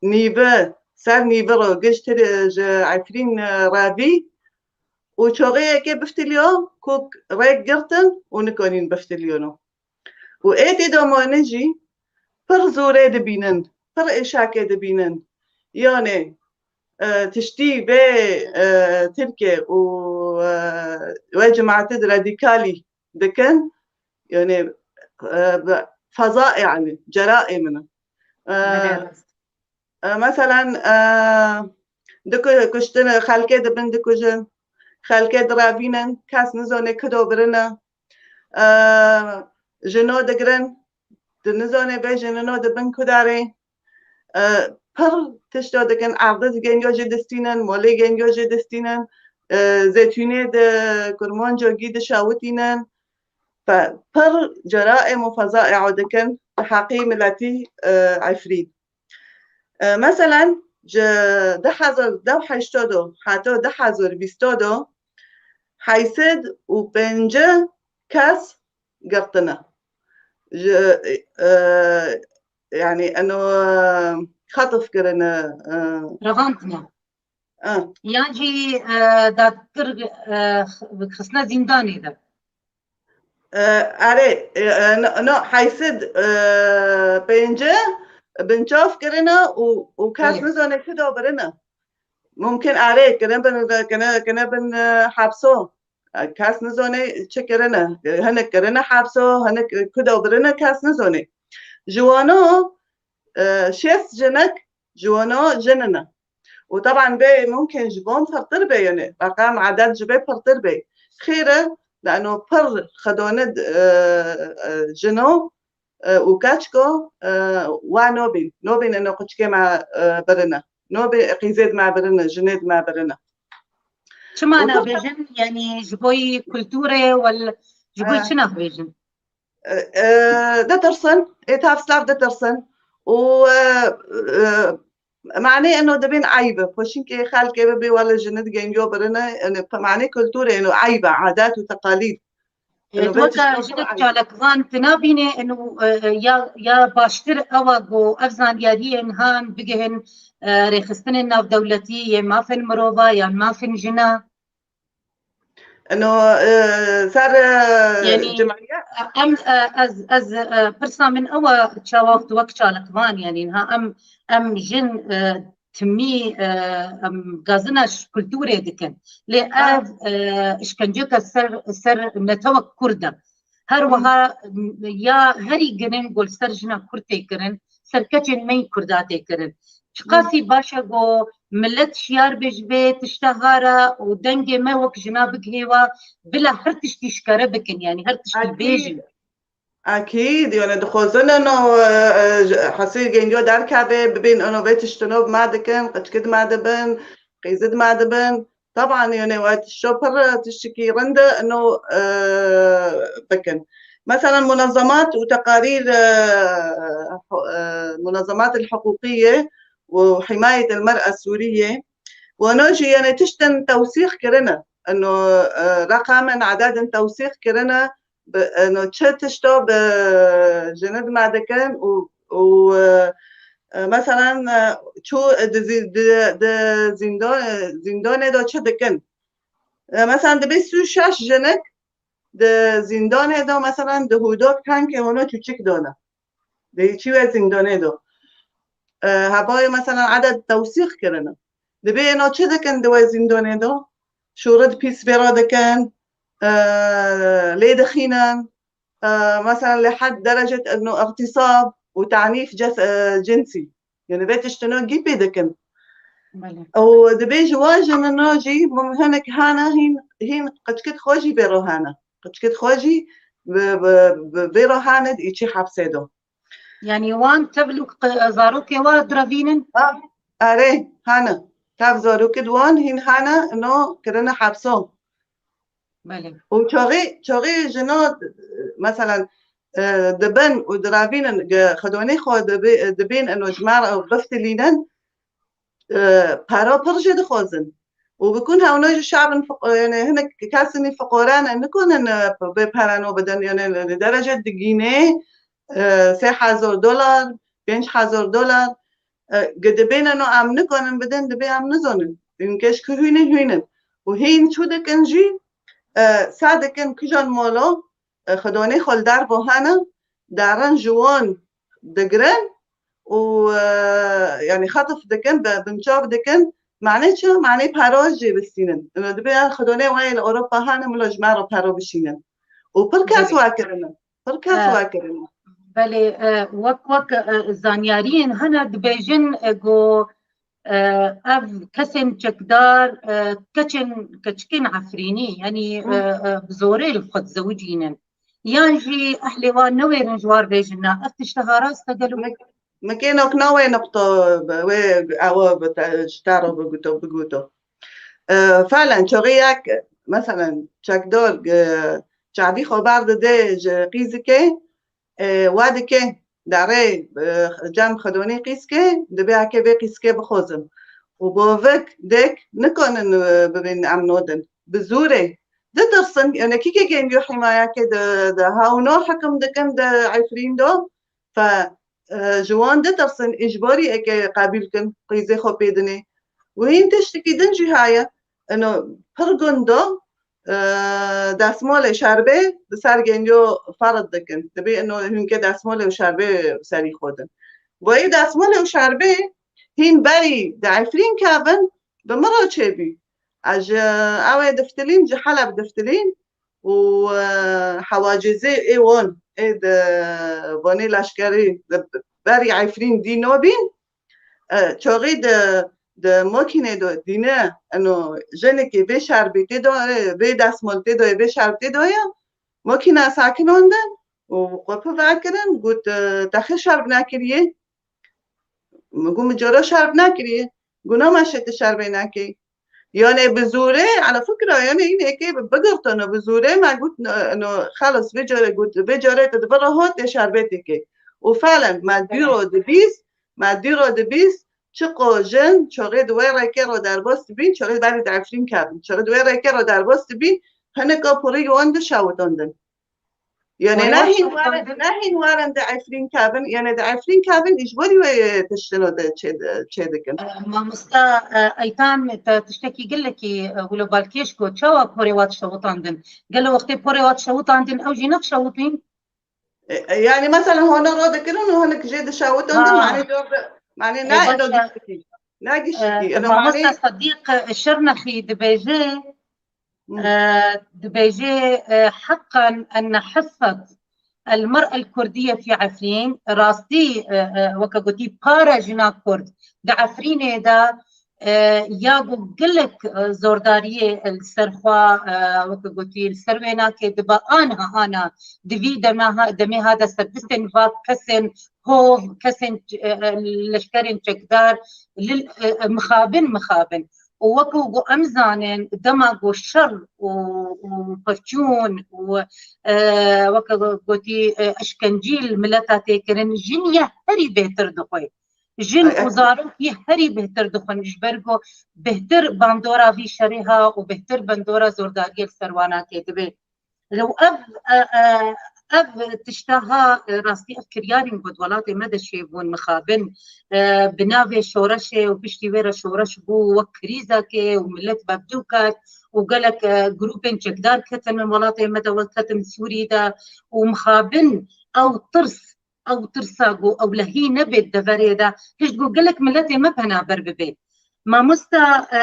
nîvi ser nîvi re giş tir-, ji Efrîn, e, revî û çoxê yekê biftiliyo ku rêk girtin û nikanîn biftiliyano. Û ê tê de mane jî pir zorê dibînin, pir êşakê dibînin. Yanê, e, tiştî vê, e, Tirkiye û, e, wê cemaetê di radîkalî dikin, yanê, e, bi feza, yanî, ceraê min e. E, Belê. E, meselen, e, diku-, kuştin, xelkê dibin dikujin, xelkê direvînin, kes nizane kudo birine. E, jino digirin, di nizane vê jinino dibin kudarê. E, pir tişto dikin, erdê di gengo jî distînin, molê gengo jî distînin, e, zeytûnê di kurmanco gî dişawitînin. Pe-, pir ceraê û fezaê dikin di heqî miletî, e, Efrîn. E, meselen, ji du hezar dew heştê de heta du hezar bîst de heyşt sed û pêncî kes girtine. Ji, e, yani, eno, e, xetif kirine, e, Revandine. E. Yan jî, e, datkir, e, xisne zîndanê de. E, erê, e, e, no, no, heyşt sed, e, pêncî binçav kirine û, û kes Belê. nizane kudo birine. Mumkin erê, kine bin, kine, kine bin, e, hepso. E, kes nizane çi kirine. E, hinek kirine hepso, hinek kudo birine, kes nizane. Ji wano, e, şêst jinek, ji wano jinine. Û teban bê mumkin ji van pirtir bê, yani reqem, edet ji vê pirtir bê. Xêr e, lano pir xedone, e, e, jino, e, û keçko, e, wa nobîn. Nobîn eno quçikê me, e, birine. Nobîn qîzê di me birine, jinê di me birine. Çima Û nabêjin? Yani ji bo yî kulturê wel ji bo E. çi nabêjin? E, e, ditirsin, ê tavslav ditirsin. Û, e, e, Manê eno dibên eyb e. Poşinkê xelkê bibê wele jini digên yo birine, eno pe manê kulturê, eno eyb e, adet û teqalîd. Eno Evet, vê weka tiştê jinik xwe eyb e. Çalakvan tu nabînê, eno, e, e, ya, ya baştir ew e ku ev zanyariyên han bigihin, e, rêxistinên navdewletî yê mafên mirova yan mafên jina? Eno, e, ser, e, Yani, cimriye? Em, e, ez, ez, e, pirsa min ew e, çawa tu wek çalakvan, yani, ha, em, em jin, e, timî, e, em gazina ji kulturê dikin. Lê Ha. ev, e, işkenceke ser, ser netewek Kurd e. Her Hı. wiha, m, ya herî giring ku li ser jina Kurd tê kirin, ser keçên me yî Kurda tê kirin. Çiqasî baş e ku milet şiyar be ji vê tişta hara û dengê me wek jina bigihê wa, bila her tiştî ji kere bikin, yani her tiştî Akî, bêjin. Akîd, yani dixwazin eno, e, e, hesî gengiyo derkeve, bibin eno vê tiştino bi me dikin, qeçkid me dibin, qîzid me dibin. Taban, yani we tişto pir tiştikî rinde eno, e, bikin. Mesela munazamat û teqarîr, e, hu-, e, munazamat el-huquqiye û himayet el-mer'a Suriye, wano jî yani tiştin tewsîx kirine. Eno, e, reqamin, ededin tewsîx kirine, bi, eno, çi tişto bi jinid me dikin û, û, e, e, meselen, e, çû di zî-, di, di zîndo-, e, zîndonê de çi dikin? E, meselen, dibê sî û şeş jinik di zîndonê de, meselen, di hûdok tenkê hûno çûçik done. Di çî we zîndonê de. E, hebayê, meselen, eded tewsîx kirine. Dibê eno çi dikin di we zîndonê de? Şûrid pîs vê re dikin, e, lê dixînin, e, meselen li hed derecet eno îxtîsab û tanîf ces-, e, cinsî. Yani vê tiştino gî pê dikin. Belê. Û dibê ji wan jinino jî hinek hane hîn, hîn qeçkit xwe jî vê re hane. Qeçkit xwe jî bi, bi, bi vê re hane di îçî hepsê de. Yani wan tevlûk qe-, zarokê wa direvînin? Ha, erê, hane. Tev zarokid wan hîn hane, ino kirine hepso. Belê. Û çoxî, çoxî jino, meselen, e, dibin û direvînin, ge-, xidonê xwe dibi-, dibin, ino ji me re biftilînin, e, para pir jê dixwazin. Û bikun hewno ji şabin fiq-, yani hinek kesini fiqoran nikonin, e, bê perano bidin, yani li derece digînê, e, sê hezar dolar, pênc hezar dolar, e, ge dibêne no em nikonin bidin, dibê em nizonin. Hûn keşkî hûn in, hûn in. Û hîn çû dikin jî, e, sa dikin kijan molo, e, xidonê xwe li dervo hene, derin ji wan digirin û, e, yani xetif dikin, bi-, binçav dikin. Manê çi? Manê para jê bistînin. Ino dibê ya xidonê wayê li Ewropa hene, milo ji me re para bişînin. Û pir kes Belê. wa kirine. Pir kes E, wa kirine. Belê, e, wek, wek, e, zanyariyên hene dibêjin, e, ku, e, ev kesên çekdar, e, keçên, keçikên Efrînî, yanî, Hı. e, e, bi zorê li xwe dizewicînin. Yan jî ehlê wan newêrin ji war vê jina. Ev tişteha rast e gelo? Mek-, mekênok na wê nuqto bi-, wê ew bi te-, ji te re biguto, biguto. E, felen, çoxî yek, meselen, çekdor, e, çavî xwe berdide ji qîzikê, e, wa dike, derê, e, cem xidonê qîzikê, dibê eke vê qîzikê bixwazin. Û bovik, dek, nikonin, e, bibin em nodin. Bi zûrê. Ditirsin, yani kîkê gêndiyo hîmayekê di, di hewno hekim dikin di Efrîn do. Fe, e, ji wan ditirsin, îjbarî eke qebîl kin, qîzê xwe pê dinê. Û hîn tiştekî din jî heye. Ino pir gund do, e, destmalê şerbê bi ser gêndiyo ferz dikin. Dibê ino hûnke destmalê û şerbê serî xwe din. Wayê destmalê û şerbê hîn berî di Efrîn kevin bi min re çêbî. Ez ji ew ê diftilîn, ji Heleb diftilîn û, e, hewacêzê ê wan, ê di vanê leşkerî di berî Efrîn dî nabîn, e, çaxî di, di makînê de dîne, eno, jenekê vê şerbê tê de, vê destmal tê de, vê şerb tê de ye, makîna sekinandin û xwe pir vekirin, got, e, te xê şerb nekiriye. Min got, min cara şerb nekiriye. Got, na meşe tu şerbê nekey. Yani bi zorê, ala fikra, yani hîn eke bi-, bigirtano bi zorê me got, no, no, xelas, vê care got, vê care tu di vir re hot tê şerbetê kê. Û felen, me dîro dibîst, me dîro dibîst, çiqo jin, çaxê di wê rêkê re derbas dibîn, çaxê berî di Efrîn kevin. Çaxê di wê rêkê re derbas dibîn, hineka pûrî wan dişewitandin. Yani Were ne hîn warin, ne hîn warin di Efrîn kevin, yani di Efrîn kevin, îjbarî wê tiştino de çê, çê dikin. E, mamosta, e, Eytan, te tiştekî gelekî, e, wilo balkêş got, çawa porê wat şewitandin? Gelo wextê porê wat şewitandin, ew jî nexşewitîn? E, e, yani mesela hona ro dikirin û hinek jê dişewitandin, Ha. mane cor de, mane E, ne baş ino e. giştikî. Ne giştikî. E, Ino mamosta mane Sedîq, e, Şirnexî dibêje, Hı. E, dibêje, e, heqan enne hissat el mer'el kurdiye fî Efrîn, rastî, e, e, weke gotî, para jina kurd di Efrînê de e, ya ku gelek, e, zordariyê li ser xwe, e, weke gotî, li ser wê nake, dibe aniha ana di vî dema ha-, demê ha de serdistên va kesên hov, kesên, e, e, leşkerên çekdar, li, e, e, mixabin, mixabin. Û weke ku em zanin, dema ku şer û, û pevçûn û, e, weke gotî, e, eşkencî li mileta tê kirin, jin ya herî bêhtir dixwe. Jin Ay, û zarok yê herî bêhtir dixwin, ji ber ku bêhtir bandora vî şerê ha û bêhtir bandora zordariyê li ser wana tê dibe. Ew ev, e, e, ev tişta ha, e, rastî ev kiryarên ku di welatê me de çêbûn mixabin, e, bi navê şoreşê û piştî wê re şoreş bû wek krîzekê û milet bevdû ket û gelek, e, grûpên çekdar ketin welatê me de, wek ketin Sûrî de û mixabin ew tirs ew tirsa ku ewlehî nebe di deverê de, hişt ku gelek miletê me penaber bibe. Mamosta, e,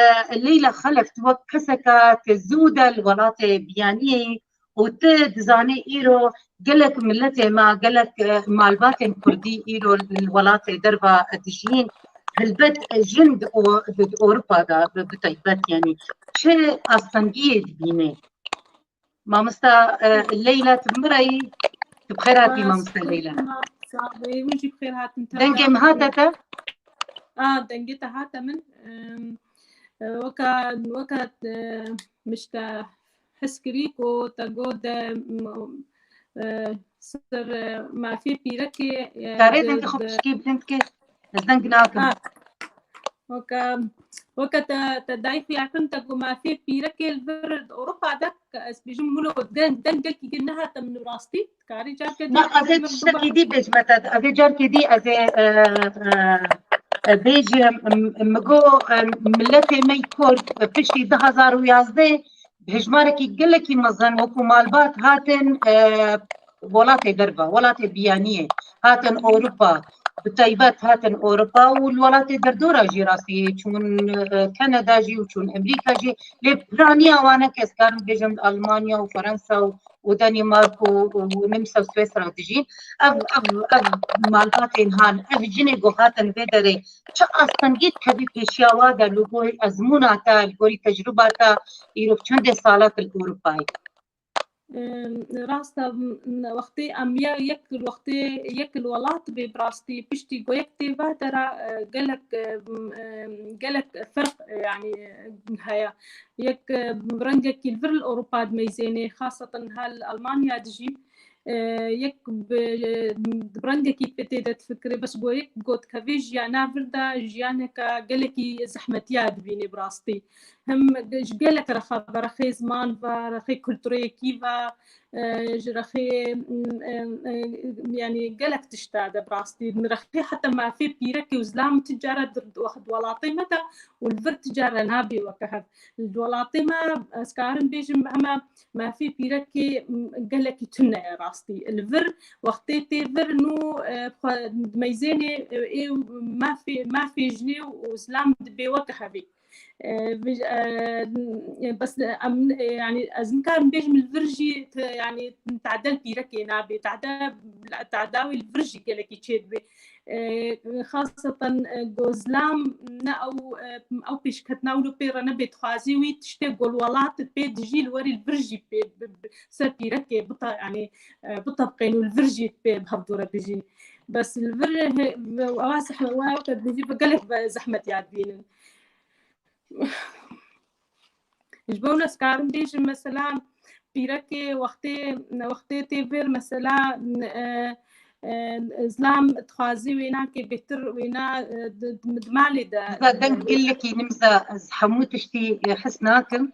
Leyla Xelef, tu wek keseka ke zû de li welatê biyaniyê û tu dizanî îro gelek miletê me, gelek, e, malbatên kurdî îro li welatê derva dijîn. Helbet jin di O-, di Ewropa de bi, bi taybet, yanî çi astengiyê dibîne? Mamosta, e, Leyla, tu bi min re yî? Tu bi xêr hatî, mamosta Leyla. Sağ ol, hûn jî bi xêr hatin. Dengê min hate te? A, dengê te hate min. Em, e, weka, weka, e, min ji te his kirî ku te got de, m-, e, ser, e, mafê pîrekê, e, Karê de, dengê xwe de pişkî bilind ke. Ez deng nakim. Ha. Weke, weke te, te dayî xuya kirin, te ku mafê pîrekê li vir Ewropa de, ke ez bêjim wilo deng, deng gelkî gir nehate min rastî, dikarî carke Na, dî ez ê tiştekî dî bêjime te, ez ê carkê dî, ez ê, e, e, e, bêjim, m-, mi go, e, miletê me yî Kurd, e, piştî du hazar û yazdeh, bi hejmarekî gelekî mezin wekû malbat hatin, e, welatê derve, welatê biyaniyê, hatin Ewropa, bi taybet hatin Ewropa û li welatê derdora jî rastî çûn, e, Kanada jî û çûn Amerîka jî, lê piraniya wan e, ez karim bêjim Almanya û Fransa û, û Danimark û, û Nimsa û Swêsra dijîn. Ev, ev, ev malbatên han, ev jinê ku hatin vê derê, çi astengî dikevî pêşiya wa de, li gorî ezmûna te, li gorî tecrûba te, îro çendê sala tu li Ewropayê? Em, rast e, m-, wextê em ya yek, wextê yek li welat bê, bi rastî piştî ku yek tê ve de re, e, gelek, e, m-, e, gelek ferq, e, yanî, e, heye. Yek, e, bi rengekî li vir li Ewropa dimeyzêne, xaseten ha li Almanya dijî. E, yek bi, bi rengekî pê tê de difikirê, bes go yek got kevê jiyana vir de jiyaneke gelekî zehmetiya dibînê bi rastî. Hem ji gelek rexa ve, rexê ziman ve, rexê kultureyekî ve, e, ji rexê, m, e, e, yanî gelek tişta de bi rastî. Rexê heta mafê pîrekê û zilam ti cara di, di welatê me de û li vir ti cara nabê weke hev. Li welatê me ez karim bêjim hema mafê pîrekê, m, gelekî tune ye rastî. Li vir wextê tê vir nû, e, xwe dimeyzênê, e, ê mafê, mafê jinê û zilam dibê weke hevî. E, vij-, e, bes, e, em, e, yanî ez nikarim bêjim li vir jî te, yanî tade li pîrekê nabê, tade, tade wê li vir jî gelekî çêdibe. E, xaseten, e, go zilam ne ew, e, ew pêşketina wilo pê re nebe, dixwazî wî tiştê ku li welat pê dijî li werî li vir jî pê bi, bi, ser pîrekê bita-, yanî, e, bitebqên û li vir jî pê bi hevdû re bijîn. Bes li vir he-, ewa zeh-, ewa weke dibêjî bi gelek be zehmet ya dibînin. Ji bo wilo ez karim bêjim, mesela, pîrekê wextê, wextê tê vir, mesela, e, e, zilam dixwazî wênakê bêtir wêna, e, di, di, di malê de. Nimza, deng gelekî nimza, ez hemû tiştî, e, his nakim.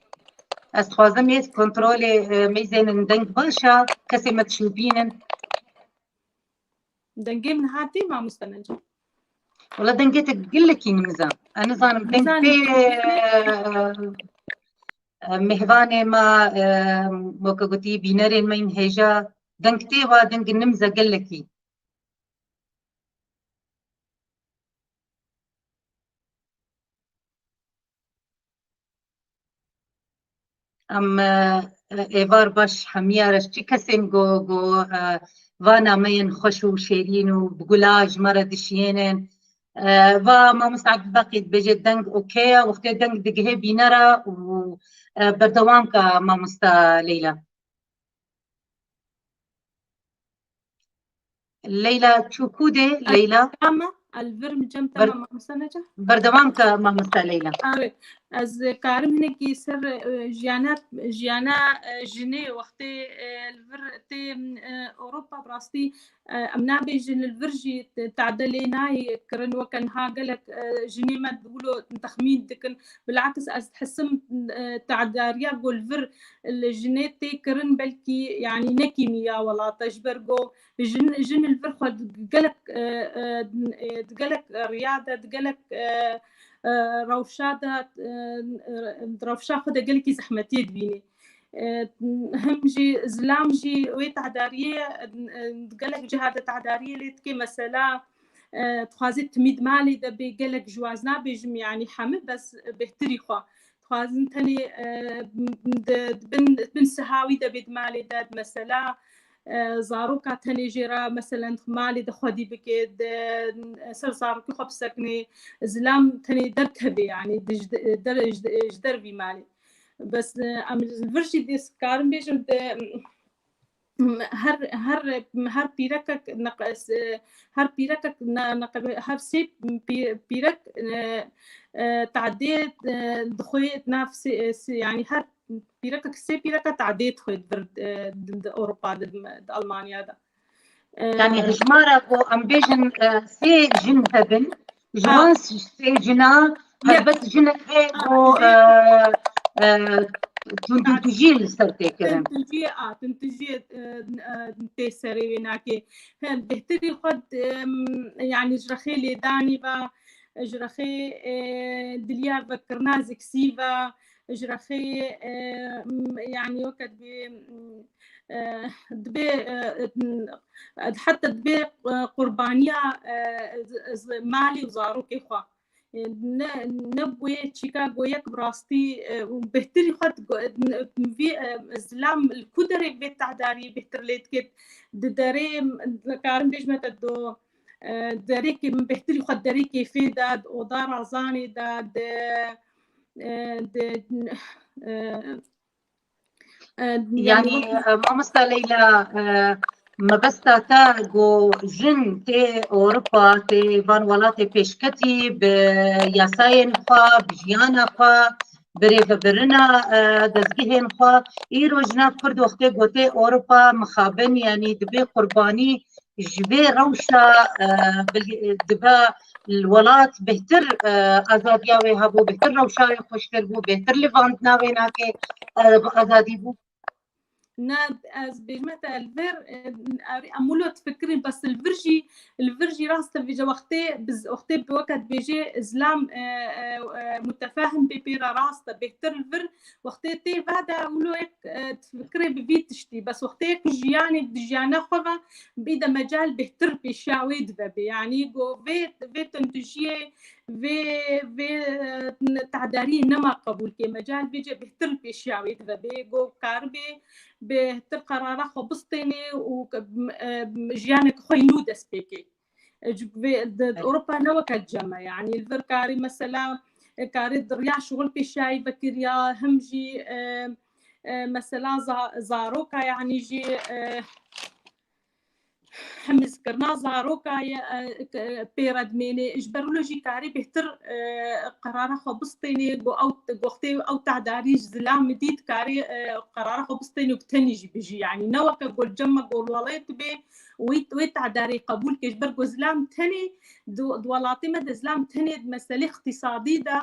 Ez dixwazim yê kontrolê, e, meyzênin deng baş e, kesê me dişopînin. Dengê min hatî, mamoste Neca? Wala dengê te gelekî nimza. Ez nizanim deng tê, e, e, mêvanê me, e, weke gotî, bînerên me yên hêja, deng tê wa, deng nimza gelekî. Em, e, êvar baş hemiya re, çi kesên go, go, e, vana me yên xweş û şêrîn û bi gula ji me re dişiyênin, E, va mamosta Abdulbaqî dibêje deng okey e, wextê deng digihê bînera û, e, berdewam ke mamosta Leyla. Leyla çû ku de, Leyla? Ama, el vir mi cem Ber- tamam, mamosta Neca? Berdewam ke mamosta Leyla. Evet. Ez karim hinekî ser, e, jiyana, jiyana, e, jinê wextê, e, li vir tê, e, Ewropa bi rastî, e, em nabêjin li vir jî te-, tade lê nayê kirin weke niha gelek, e, jinê me wilo texmîn dikin. Bilakis ez dihisim, e, tadariya ku li vir li jinê tê kirin belkî, yanî ne kîmiya welata ji ber ku jin, jin li vir xwe di gelek, e, e, e, di gelek riya de, di gelek, e, e, rewşa de, e, e, di rewşa xwe de gelekî zehmetiyê dibînî. E, hem jî zilam jî wê tahdariyê, e, di gelek ciha de tahdariyê lê dike. Mesela, e, dixwaze timî di malê de bê, gelek ji waz nabêjim, yanî hemî, bes bêhtirî xwe. Dixwazin tenê, e, di, di bin, bin siha wî de bê di malê de, mesela, e, zaroka tenê jê re, meselen, malê de xwedî bike, di, ser zarokê xwe bisekine, zilam tenê derkeve, yanî di ji de-, der-, ji de-, ji dervî malê. Bes, e, em li vir jî dê karin bêjin, di, her, her, her pîrekek neq-, s-, her pîrekek ne-, neqebe-, her sê pî-, pîrek, e, e, tadê, e, dixwê nav sê, sê, yanî her pîrekek sê pîreka tadê dixwê di vir, e, di, di Ewropa de, di, di Almanya de. E, Yanî hejmara ku em bêjin, e, sê jin hebin, ji Ha. wan sê jina Yek. helbet jinek heye Ha, ku, jê- e, e, tundûtûjî li ser tê kirin. Tundûtûjî, a, tundûtûjî, e, e, tê serê wê nake. Hem bêhtirî xwe, em, yanî ji rexê lêdanî ve, ji rexê, e, diliya vekirina ziksî ve, ji rexê, e, m, yanî weke dibê, m, e, dibê, e, e, heta dibê, e, qurbaniya, e, z-, z-, malê û zarokê xwe. E, ne, ne bûye çîka goyek bi rastî, e, û bêhtirî xwe digo-, e, vî, e, zilam li ku derê vê tahdariyê bêhtir lê dikê, di derê, karim bêjme te do, e, derekê min bêhtirî xwe derê kêfê de, di oda razanê de, di, e, di, e, e, Yanî, yanî e, mamosta Leyla, e, mebesta te ku jin tê Ewropa, tê van welatê pêşketî bi yasayên xwe, bi jiyana xwe, bi rêvebirina, e, dezgehên xwe, îro jina Kurd wextê ku tê Ewropa mixabin, yanî dibe qurbanî ji vê rewşa, e, bil-, dibe li welat bêhtir, e, azadiya wê hebû, bêhtir rewşa wê xweştir bû, bêhtir livandina wê nake, e, bi azadî bû. Na, ez bêjme te li vir, e, erê, em wilo difikirin, bes li vir jî, li vir jî rast e, vêca wextê, biz, wextê bi weke dibêjê zilam, e, e, e, mutefahim bê pê re rast e, bêhtir li vir wextê tê ve de wilo yek, e, difikirê bi vî tiştî, bes wextê yek jiyanê di jiyana xwe ve bî de mecal bêhtir pêşiya wê dibe bê. Yanî go vê, vê tundûjiyê, vê, vê, e, tahdariyê nema qebûl kê. Mecal vêce bêhtir pêşiya wê dibe bê. Go karibê bêhtir qerara xwe bistênê û, e, jiyanek xwe yî nû dest pê kê. E, ji vê, di, di Evet. Ewropa ne weke cem e, yanî li vir karî mesela, e, karî di riya şixul pêşiyayî vekiriya, him jî, e, e, mesela za-, zaroka, yanî jî, e, hemizkirina zaroka ye, e, k-, pê re dimênê. Ji ber wilo jî karî bêhtir, e, qerara xwe bistênê, go ew, go wextê ew tahdarî ji zilam dît, karî, e, qerara xwe bistênê û bi tenî jî bijî. Yanî ne weke go li cem me go li welatê bê, wê, wê tahdarê qebûl ke, ji ber ku zilam tenê di, di welatê me de zilam tenê di meselê iqtîsadî de,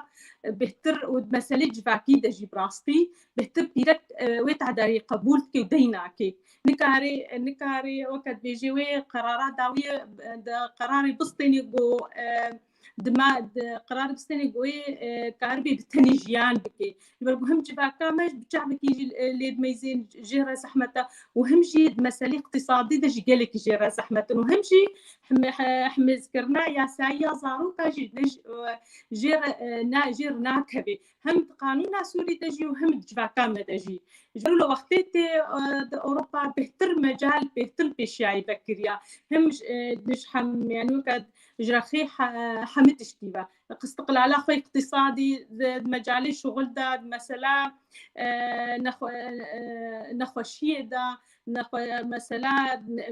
e, bêhtir û di meselê civakî de jî bi rastî bêhtir pîrek, e, wê tahdarê qebûl dike û dey nake. Nikarê, e, nikarê weke dibêjê wê qerara dawiyê, e, de qerarê bistênê ku, e, dima, di qerarê bistênê ku wê, e, karibê bi tenê jiyan bike. Ji ber ku him civaka me bi çavekî jî, e, lê dimeyzên jê re zehmet e û him jî di meselê iqtîsadî de jî gelekî jê re zehmet in û him jî him-, he-, hemêzkirina yasayî ya zaroka jî ne ji, e, jê re, e, na, jê re nakeve. Hem di qanûna Sûrî de jî û hem di civaka me de jî. Ji ber wilo wextê tê, e, di Ewropa bêhtir mecal, bêhtir pêşiyayî vekiriya. Him ji, e, di ji hem, yanî weke Ji rexê he-, hemî tiştî ve. Qistiqlala xwe îqtîsadî di, di mecalê şuxul de, di mesela, e, nexwe-, e, nexweşiyê de, nexwe-, mesela,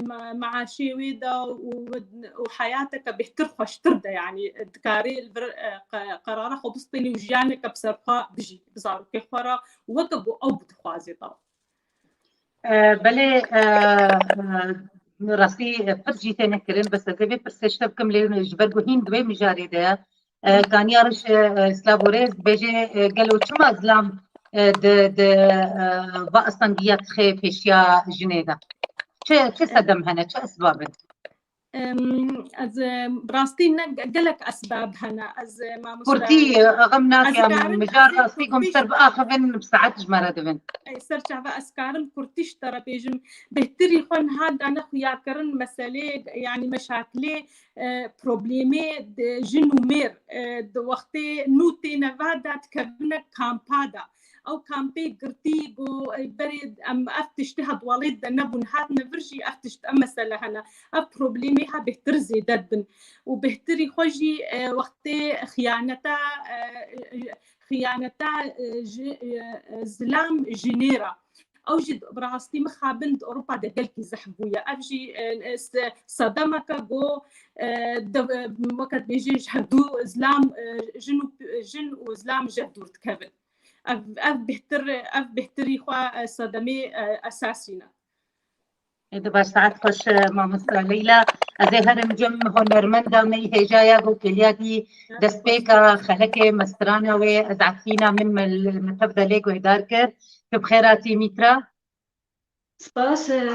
me-, meaşê wê de û, û heyateke bêhtir, xweştir de, yanî dikarê li vir, e, qe-, qerara xwe bistînî û jiyaneke bi ser xwe bijî, bi zarokê xwe re weke ku ew bi dixwazê de. E, belê, e, e, rastî, e, pir jî têne kirin, bes ez ê vê pirsê ji te bikim, lê ji ber ku hîn di wê mijarê de ye, e, Kaniya Riş, e, e, silav û rêz, dibêje, e, gelo çima zilam, e, di, di, e, va astengiya dixê pêşiya jinê de? Çi, çi sedem hene, çi esbab in? Em, ez, em, bi rastî ne ge-, gelek esbab hene. Ez, e, mamoste Kurtî, e, xem nake, em, karim, mijar ez ê rastî gom kurtî ser biaxivin, bi saet ji me re divin. Ey, ser çava ez karim kurtî ji te re bêjim. Bêhtirî xwe niha dane xuyakirin meselê, yanî meşakilê, e, problemê de jin û mêr, e, di wextê nû têne va de dikevine kampa de. Ew kampê girtî ku, e, berê em ev tiştê hedwalêt de nebûn, hatine vir jî ev tişt, ev mesele hene. Ev problemê ha bêhtir zêde dibin. Û bêhtirî xwe jî, e, wextê xiyaneta, e, xiyaneta, e, ji, e, zilam jinê re. Ew jî bi rastî mixabin di Ewropa de gelkî zehf bûye. Ev jî, e, se-, sedemeke ku, e, de, weke dibêjê ji hevdû zilam, e, jin û, jin û zilam ji hev dûr dikevin. Ev, ev bêhtir, ev bêhtirî xwe, e, sedemê, e, esasî ne. Ê, di baş, saet xweş, e, mamosta Leyla. Ez ê herim cem hunermenda me yî hêja ya ku kêliya dî destpêka xelekê me strana wê, ez efîna min me, me tev de lê guhdar kir. Tu bi xêr hatî Mîtra. Spas, e,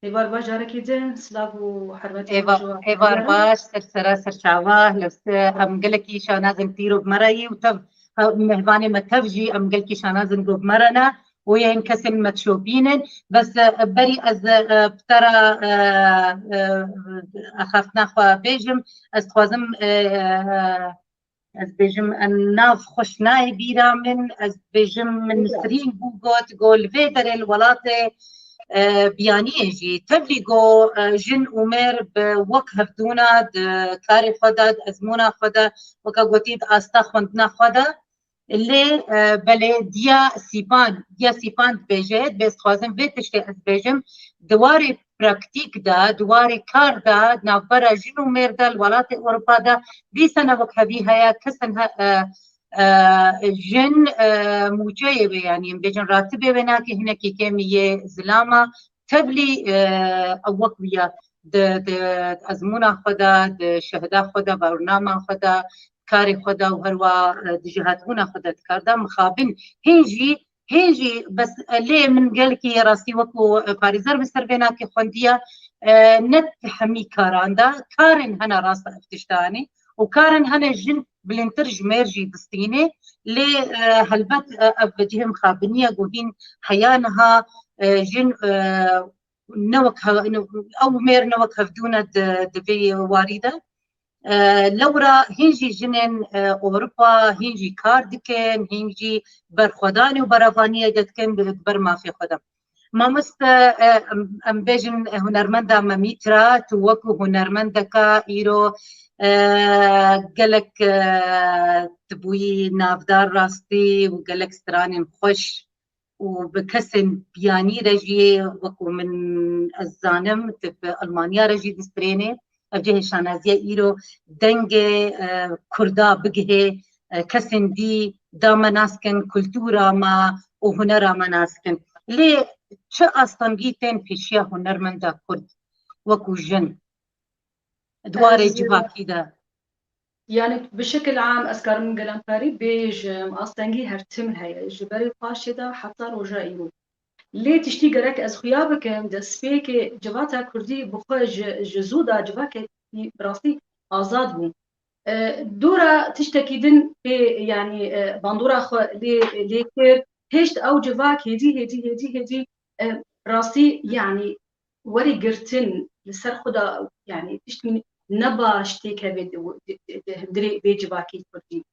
êvar baş carekî din, silav û hurmetê Êva-, êvar baş, ser sera, ser çava, lewse em gelekî şanazin pîro bi me re yî û tev, e, mehvanê me tev jî em gelekî şanazin ku bi me re ne û yên kesên me dişopînin. Bes, e, berî ez, e, bi te re, e, e, axaftina xwe bêjim, ez dixwazim, e, e, ez bêjim, em nav xweş nayê bîra min, ez bêjim, min Nisrîn bû got, got, li vê derê li welatê, e, biyaniyê jî, tevlî got, e, jin û mêr bi wek hevdûna di karê xwe de, di ezmûna xwe de, weke gotî di asta xwendina xwe de. Lê, e, belê diya sîpan, diya sîpan dibêje, dibê ez dixwazim vê tiştê ez bêjim, di warê praktîk de, di warê kar de, di navbera jin û mêr de, li welatê Ewropa de, dîsa ne wek hevî heye, kesin he-, e, e, jin, e, mûçeyê wê, yanî em bêjin ratibê wê nake, hinekî kêmî yê zilama, tevlî, e, ew wek wî ye di, di ezmûna xwe de, di şehda xwe de, bernama xwe de, karê xwe de û herwa, e, di jêhatbûna xwe de di kar de mixabin. Hîn jî, hîn jî bes, e, lê min gelkî rastî wekû, e, parêzer bi ser vê nakê xwendiya, e, ne di hemî karan de, karên hene rast ev tiştanê û karên hene jin bilindtir ji mêr jî distînê. Lê, e, helbet, e, ev cihê mixabinî ye ku hîn heya niha, e, jin, e, ne wek hev-, ne, ew mêr ne wek hevdû ne di, di vê warî de. E, lewra hîn jî jinên, e, Ewropa hîn jî kar dikin, hîn jî berxwedanê û berevaniyê de dikin di, di ber mafê xwe de. Mamoste, e, em, em bêjin, e, hunermenda me Mîtra, tu wekû hunermendeka îro, e, gelek, e, tu bûyî navdar rastî û gelek stranên xweş û bi kesên biyanî re jî, wekû min ez zanim, tu bi Almanya re jî distrênê. Ev cihê şanaziya îro dengê, e, Kurda bigihê, e, kesên dî da me nas kin, kultura me û hunera me nas kin. Lê çi astengî tên pêşiya hunermenda Kurd wekû jin di warê civakî de? Yani bi şekil am ez karim gelemkarî bêjim, astengî her tim heye. Ji berê paşê de heta roja îro. Lê tiştî gerek ez xuya bikim, destpêkê civata Kurdî bi xwe ji, ji zû de civakekî bi rastî azad bû. E, dora tiştekî din pê, yanî, e, bandora xwe lê, lê kir, hêşt ew civak hêdî, hêdî, hêdî, hêdî, e, rastî, yanî, werî girtin li ser xwe de, yanî, tiştî ne baş têkeve di, di, di, di hundirê vê civakî Kurdî.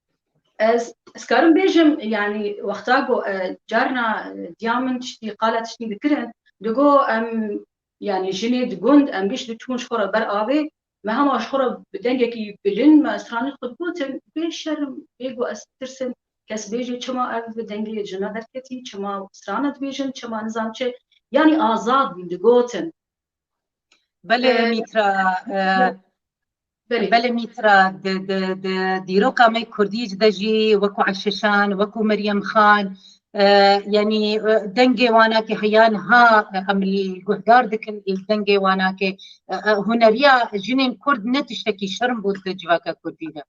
Ez, ez karim bêjim, yanî, wexta ku, e, carna, e, diya min tiştî, qala tiştî dikirin, digo em, yanî, jinê di gund, em giş diçûn ji xwe re ber avê, me hema ji xwe re bi dengekî bilind me stranên xwe digotin, bê şerm, bê ku ez tirsim, kes bêjê çima ev dengê jina derketî, çima strana dibêjin, çima nizam çi, yanî azad bûn digotin. Belê, e, Mîtra, e, belê. Belê Mîtra, di, di, di dîroka me kurdî de jî wekû Eşeşan, wekû Meryem Xan, e, yanî, e, dengê wanakê heya niha, e, em li guhdar dikin, li dengê wanakê, e, e, huneriya jinên kurd ne tiştekî şerm bû di civaka kurdî de.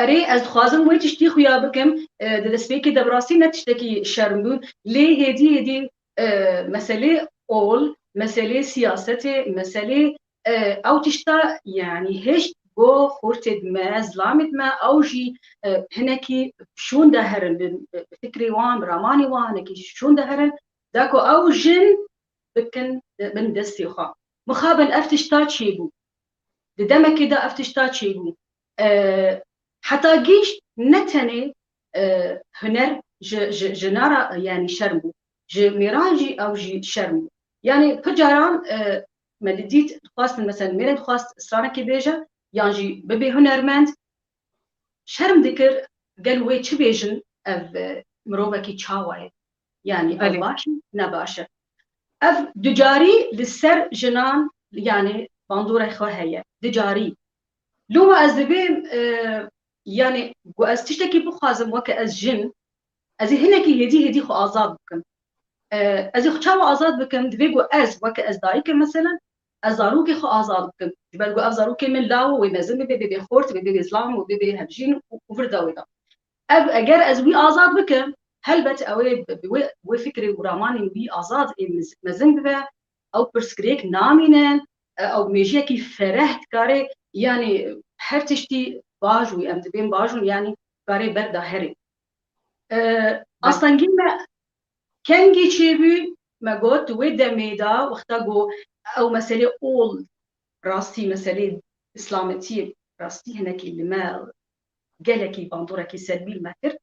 Erê, ez dixwazim wê tiştî xuya bikim, e, di destpêkê de bi rastî ne tiştekî şerm bû, lê hêdî hêdî, e, meselê ol, meselê siyasetê, meselê, e, ew tişta, yanî hişt go xortê dime, zilamê dime, ew jî, e, hinekî şûn de herin, bi, bi fikrê wan, bi ramanê wan hinekî şûn de herin, da ku ew jin bikin, bin destê xwe. Mixabin ev tişta çêbû. Di demekê de ev tişta çêbû. E, heta gîşt ne tenê, e, huner ji, ji, ji nara, yanî şerm bû. Ji mêran jî ew jî şerm bû. Yanî pir caran, e, me didît, dixwastin, mesela, mêrek dixwast stranekê bêje, yan jî bibê hunermend, şerm dikir, gel wê çi bêjin, ev, e, mirovekî çawa ye? Yanî ew Belê. baş e, ne baş e. Ev ducarî li ser jinan, yanî bandora xwe heye. Ducarî. Loma ez dibêm, e, yanî ku ez tiştekî bixwazim weke ez jin, ez ê hinekî hêdî hêdî xwe azad bikim. E, ez ê xwe çawa azad bikim? Divê ku ez, weke ez dayik im, mesela, ez zarokê xwe azad bikim. Ji ber ku ev zarokê min law, wê mezin bibe, bibê xort, wê bibê zilam, wê bibê hevjîn û, û vir de wê de. Ev, eger ez wî azad bikim, helbet ew ê bi, bi wê, wê fikrê û ramanên wî azad ê miz-, mezin bibe, ew pirsgirêk namînin, e, ew mêjiyekî fereh dikare, yanî her tiştî baş û em dibên baş û yanî dikare ber de herê. E, astengî me kengî çêbû, me got, di wê demê de, wexta ku ew meselê ol, rastî meselê îslametiyê, rastî hinekî li me gelekî bandorekî serbî li me kir.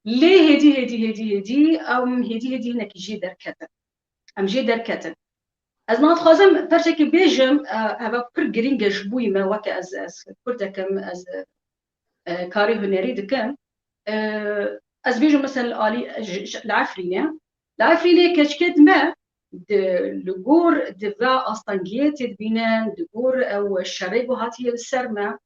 Lê hêdî, hêdî, hêdî, hêdî, em hêdî, hêdî hinekî jê derketin. Em jê derketin. Ez niha dixwazim perçekî bêjim, e, eva pir girîng e ji bo me, weke ez, ez kurdek im, ez, e, karê hunerî dikim. E, ez bêjim, mesela, li alî, ji, ji, li Efrînê. Li Efrînê keçikê dime di, li gor di va astengiyê tê dibînin, di gor ew şerê ku hatiye li ser me.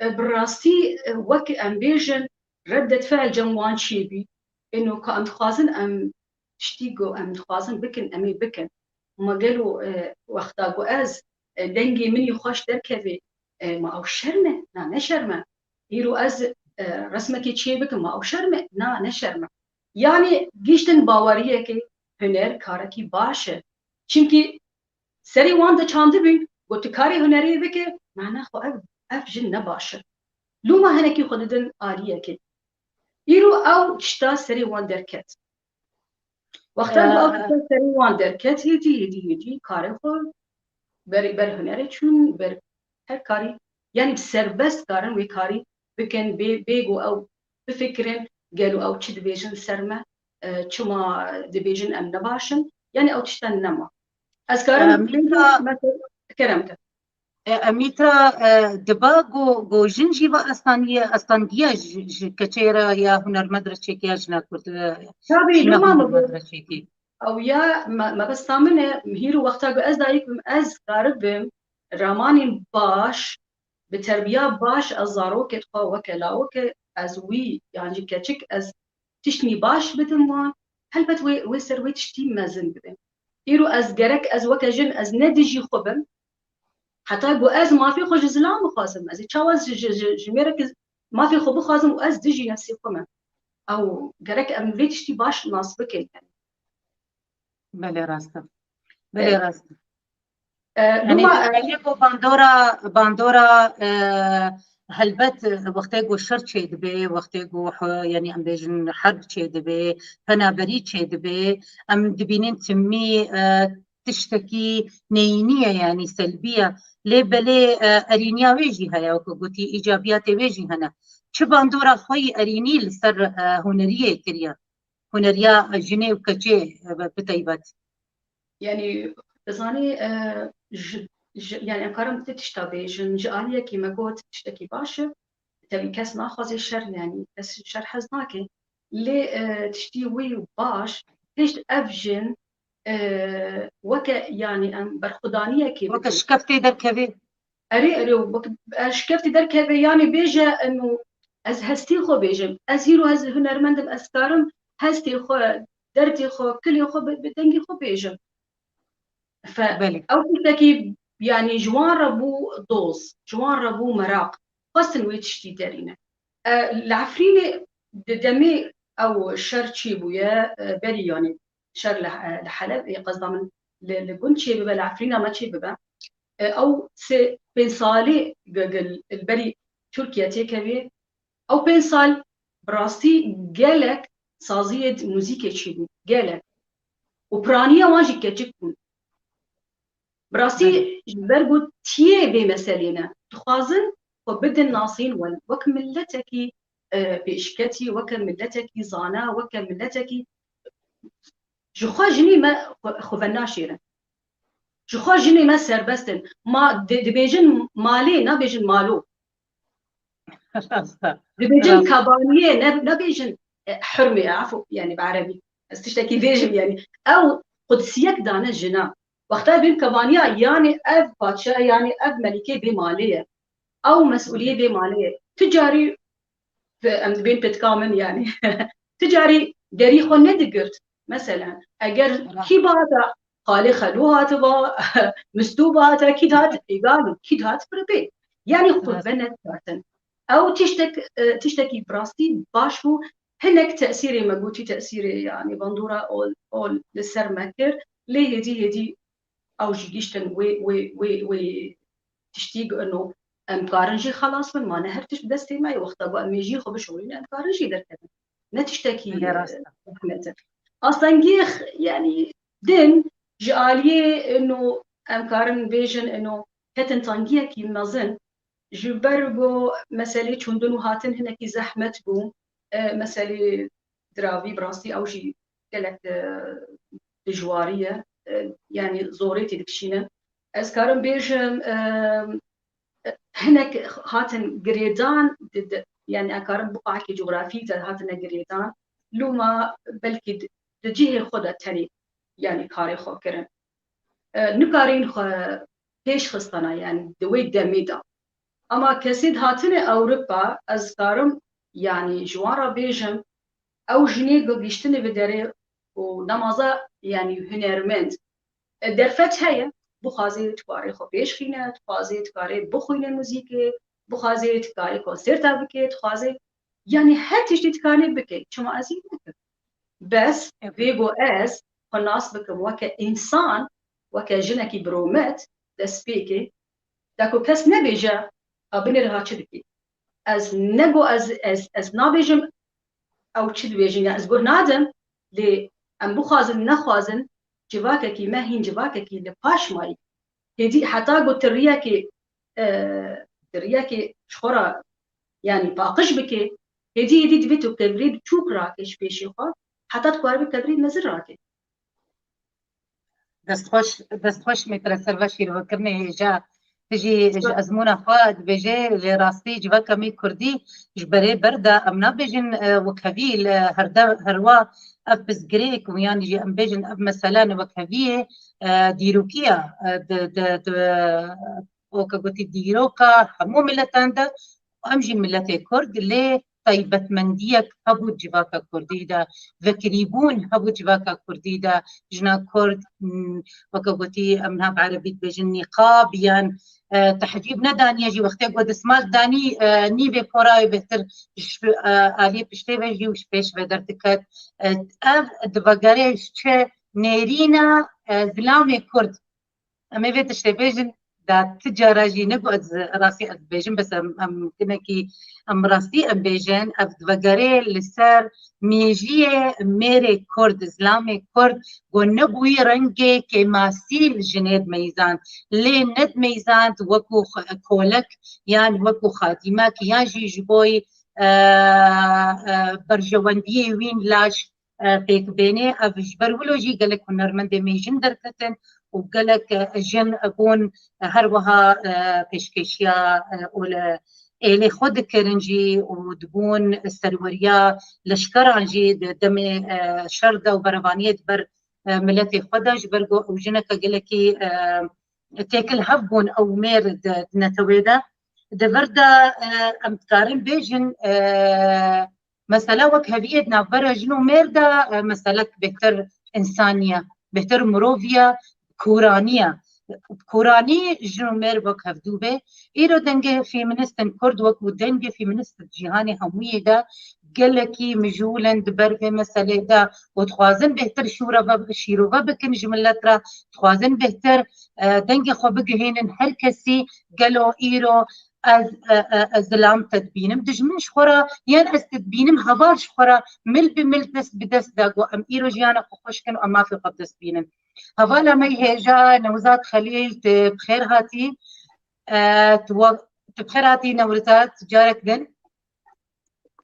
E, bi rastî, e, wek em bêjin, reddet fiil cem wan çêbî. Êno ku em dixwazin, em tiştî ku em dixwazin bikin, em ê bikin. Ma gelo, e, wexta ku ez, e, dengê min yî xweş derkeve, e, ma ew şerm e? Na, ne şerm e. Îro ez, e, resmekê çê bikim, ma ew şerm e? Na, ne şerm e. Yanî gihîştin baweriyekê huner karekî baş e. Çimkî serê wan de çandibûn, got, tu karê hunerê bike, mana xwe ev, ev jin ne baş e. Loma hinekî xwe didin aliyekê. Îro ew tişta serê wan derket. Wexta ku ew Ee, tişta serê wan derket, hêdî, hêdî, hêdî karê xwe ber, ber hunerê çûn, ber her karî, yanî bi serbest karin wê karî bikin, bê, bê ku ew bifikirin, gelo ew çi dibêjin ser me, e, çima dibêjin em ne baş in, yanî ew tişta nema. Ez karim Ee, bêjim, Mîtra, mesela, kerem ke. E, e, Mîtra, e, diba ku, ku jin jî va astaniye, astangiya ji, ji keçê re ya hunermend re çêkî ya jina kurd, e, Tabii, jina loma me hunermend got. re çêkî. Ew ya me, mebesta min e, hîro wexta ku ez dayik bim, ez karibim ramanên baş, bi terbiya baş, ez zarokê xwe weke lawikê, ez wî, yan jî keçik, ez tiştî baş bidim wan, helbet wê, wê ser wê tiştî mezin bibim. Îro ez gerek ez weke jin, ez ne dijî xwe bim, heta ku ez mafê xwe ji zilam bixwazim, ez ê çawa ji, ji, ji, ji mêrek mafê xwe bixwazim û ez dijî nefsê xwe me. Ew gerek em vê tiştî baş nas bikin. Belê rast e. Belê E, rast e. E, Yanî loma, e, belê ku bandora, bandora, e, helbet, e, wextê ku şer çêdibe, wextê ku, e, yanî em bêjin herb çêdibe, penaberî çêdibe, em dibînin timî, e, tiştekî neyînî ye, yanî selbî ye. Lê belê, e, erîniya wê jî heye, wekî gotî, îcabiyatê wê jî hene. Çi bandora xwe yî erînî li ser, e, huneriyê kiriye? Huneriya jinê û keçê, e, bi taybet. Yanî, dizanî, e, ji, ji, yani em karin ti tişta bêjin, ji aliyekî me got tiştekî baş e. Tevî kes naxwaze şer, yani kes şer hez nake. Lê, e, tiştî wî baş, pişt ev jin, e, weke, yani em berxwedaniyekê Weke bikin. Şikeftê derkevê. Erê, erê, wek, e, şikeftê derkeve, yani bêje, eno, ez hestî xwe bêjim. Ez hîro ez hunermend im, ez karim hestê xwe, derdê xwe, kilê xwe bi, bi dengê xwe bêjim. Fe, Belê. Ew tiştekî, yani ji wan re bû doz, ji wan re bû meraq. Xwestin wê tiştî derîne. E, li Efrînê di demê ew şer çêbûye, e, berî, yani şer li, e, li Heleb, ê qezda min li, li gund çêbibe, li Efrîna me çêbibe. E, ew sê pênc salî gi-, gi-, li berî Tirkiye têkevê. Ew pênc sal bi rastî gelek saziyê d-, muzîkê çêbû, gelek. Û piraniya wan jî keçik bûn. Bi rastî Belê. Ji ber ku tiyê vê meselê ne. Dixwazin xwe bidin nasîn wan wek miletekî, e, pêşketî, weke miletekî zana, weke miletekî ji xwe jinê me xwe, xwe venaşêrin. Ji xwe jinê me serbest in. Ma di-, dibêjin malê, nabêjin malo. Dibêjin Rast. Kabaniyê, ne, nabêjin, e, hurmê, efû, yani bi erebî. Ez tiştekî bêjim, yani. Ew qudsiyek dane jina. Wexta bên kebaniya, yani ev paçe, yani ev melîkê vê malê ye. Ew mesûliyê vê malê ye. Tu carî, em dibên pitka min, yani. Tu carî derî xwe nedigirt. Meselen, eger Rast. Kî bihata, qalê xelû hatiba, mistû bihata, kî dihat, egal, kî dihat pir bê. Yani xwe Rast. Venedikartin. Ew tiştek, e, tiştekî bi rastî baş bû. Hinek tesîrê me gotî, tesîrê, yani bandora ol, ol li ser me kir. Lê hêdî hêdî ew jî giştin wê, wê, wê, wê tiştî ino em karin jî xelas bin. Ma ne her tişt bi destê me ye. Wexta ku em mêjiyê xwe bişorînin, em karin jî derkevin. Ne tiştekî, Gelê rast e, e. Zehmet e. Astengiyê x-, yani din ji aliyê ino em karin bêjin ino ketin tangiyekî mezin ji ber ku meselê çûndin û hatin hinekî zehmet bû, e, meselê diravî bi rastî ew jî gelek, e, dijwarî ye. E, yani zorê tê dikişînin. Ez karim bêjim, e, hinek hatin girêdan, di, di, yani ez karim buqayekî cografî de hatine girêdan. Loma belkî di, di cihê xwe de tenê, yani karê xwe kirin. E, nikarîn xwe pêş xistana, yani di wê demê de. Ama kesê dihatine Ewropa, ez karim, yani ji wan re bêjim, ew jinê ku gihiştine bi derê û nemaza, yani hunermend. E, derfet heye, bixwaze dikarê xwe pêş xîne, dixwaze dikarê bixwîne muzîkê, bixwaze dikarê konserta bike, dixwaze, yani her tiştî dikarê bike. Çima ez ê nekim? Bes, Evet. Vê ku ez xwe nas bikim weke însan, weke jinekî biromet, destpêkê, da ku kes nebêje, "A binêre ha çi dikî?" Ez ne ku ez, ez, ez nabêjim ew çi dibêjin, ya ez guh nadim, lê em bixwazin, nexwazin, civakekî me hîn civakekî li paş mayî. Hêdî heta ku tu riyekê, e, tu riyekê ji xwe re, yani paqij bike, hêdî hêdî divê tu kevirê biçûk rake ji pêşê xwe, heta tu karibe kevirê mezin rake. Destxweş, destxweş mêtre serve şîrvekirinê hêja. Tu jî ji ezmûna xwe dibêje, lê rastî civaka me kurdî ji berê ber de em nabêjin, e, wekhevî li herde, herwa ev pirsgirêk û yan jî em bêjin ev mesele ne wekheviyê, e, dîrokî ye, e, di, di, di, weke gotî dîroka hemû miletan de, em jî miletê kurd lê taybetmendiyek hebû civaka kurdî de, vekirîbûn hebû civaka kurdî de, jina kurd, m, weke gotî, em niha bi erebî dibêjin nîqab yan, e, tehcîb nedaniye jî, wextê ku destmal danî, e, nîvê porayê bêhtir ji, e, aliyê piştê ve jî û ji pêş ve derdiket. E, ev divegerê ji çi nêrîna, e, zilamê kurd. Em ê vê tiştê bêjin, da ti cara jî ne ku ez rastî ez dibêjim, bes em, em hinekî em rastî em bêjin, ev divegerê li ser mêjiyê mêrê kurd, zilamê kurd, ku nebûyî rengê kêmasî li jinê dimeyzand, lê nedimeyzand wekû x-, kolek yan wekû xadîmek yan jî ji bo, e, e, berjewendiyê wîn laş e, pêk bênê. Ev ji ber wilo jî gelek hunermendê me jin derketin û gelek, e, jin bûn, e, her wiha, e, pêşkêşiya, e, û li êlê xwe dikirin jî û dibûn serweriya leşkeran jî di demê, e, şer de û berevaniyê di ber, e, miletê xwe de, ji ber ku ew jineke gelekî, e, têkil hev bûn ew mêr di, di netewê de. Di vir de, e, em dikarin bêjin, e, mesela wek heviyê di navbera jin û mêr de, e, meselek bêhtir însanî ye, bêhtir mirovî ye, kûranî ye. Kûranî jin û mêr wek hevdû bê. Îro dengê feministên Kurd wek û dengê feminîst cîhanê hemûyê de gelekî mijûl in di ber vê meselê de û dixwazin bêhtir şûre ve, şîrove bikin ji milet re, dixwazin bêhtir, e, dengê xwe bigihînin her kesî. Gelo îro ez, e, e, ez zilam te dibînim, dijmin ji xwe re, yan ez te dibînim heval ji xwe re, mil bi mil, dest bi dest de ku em îro jiyana xwe xweş kin û em mafê xwe bi dest bînin. Hevala me hêja Newzat Xelîl, tu bi xêr hatî. E, tu wa-, tu bi xêr hatî Newzat, carek din.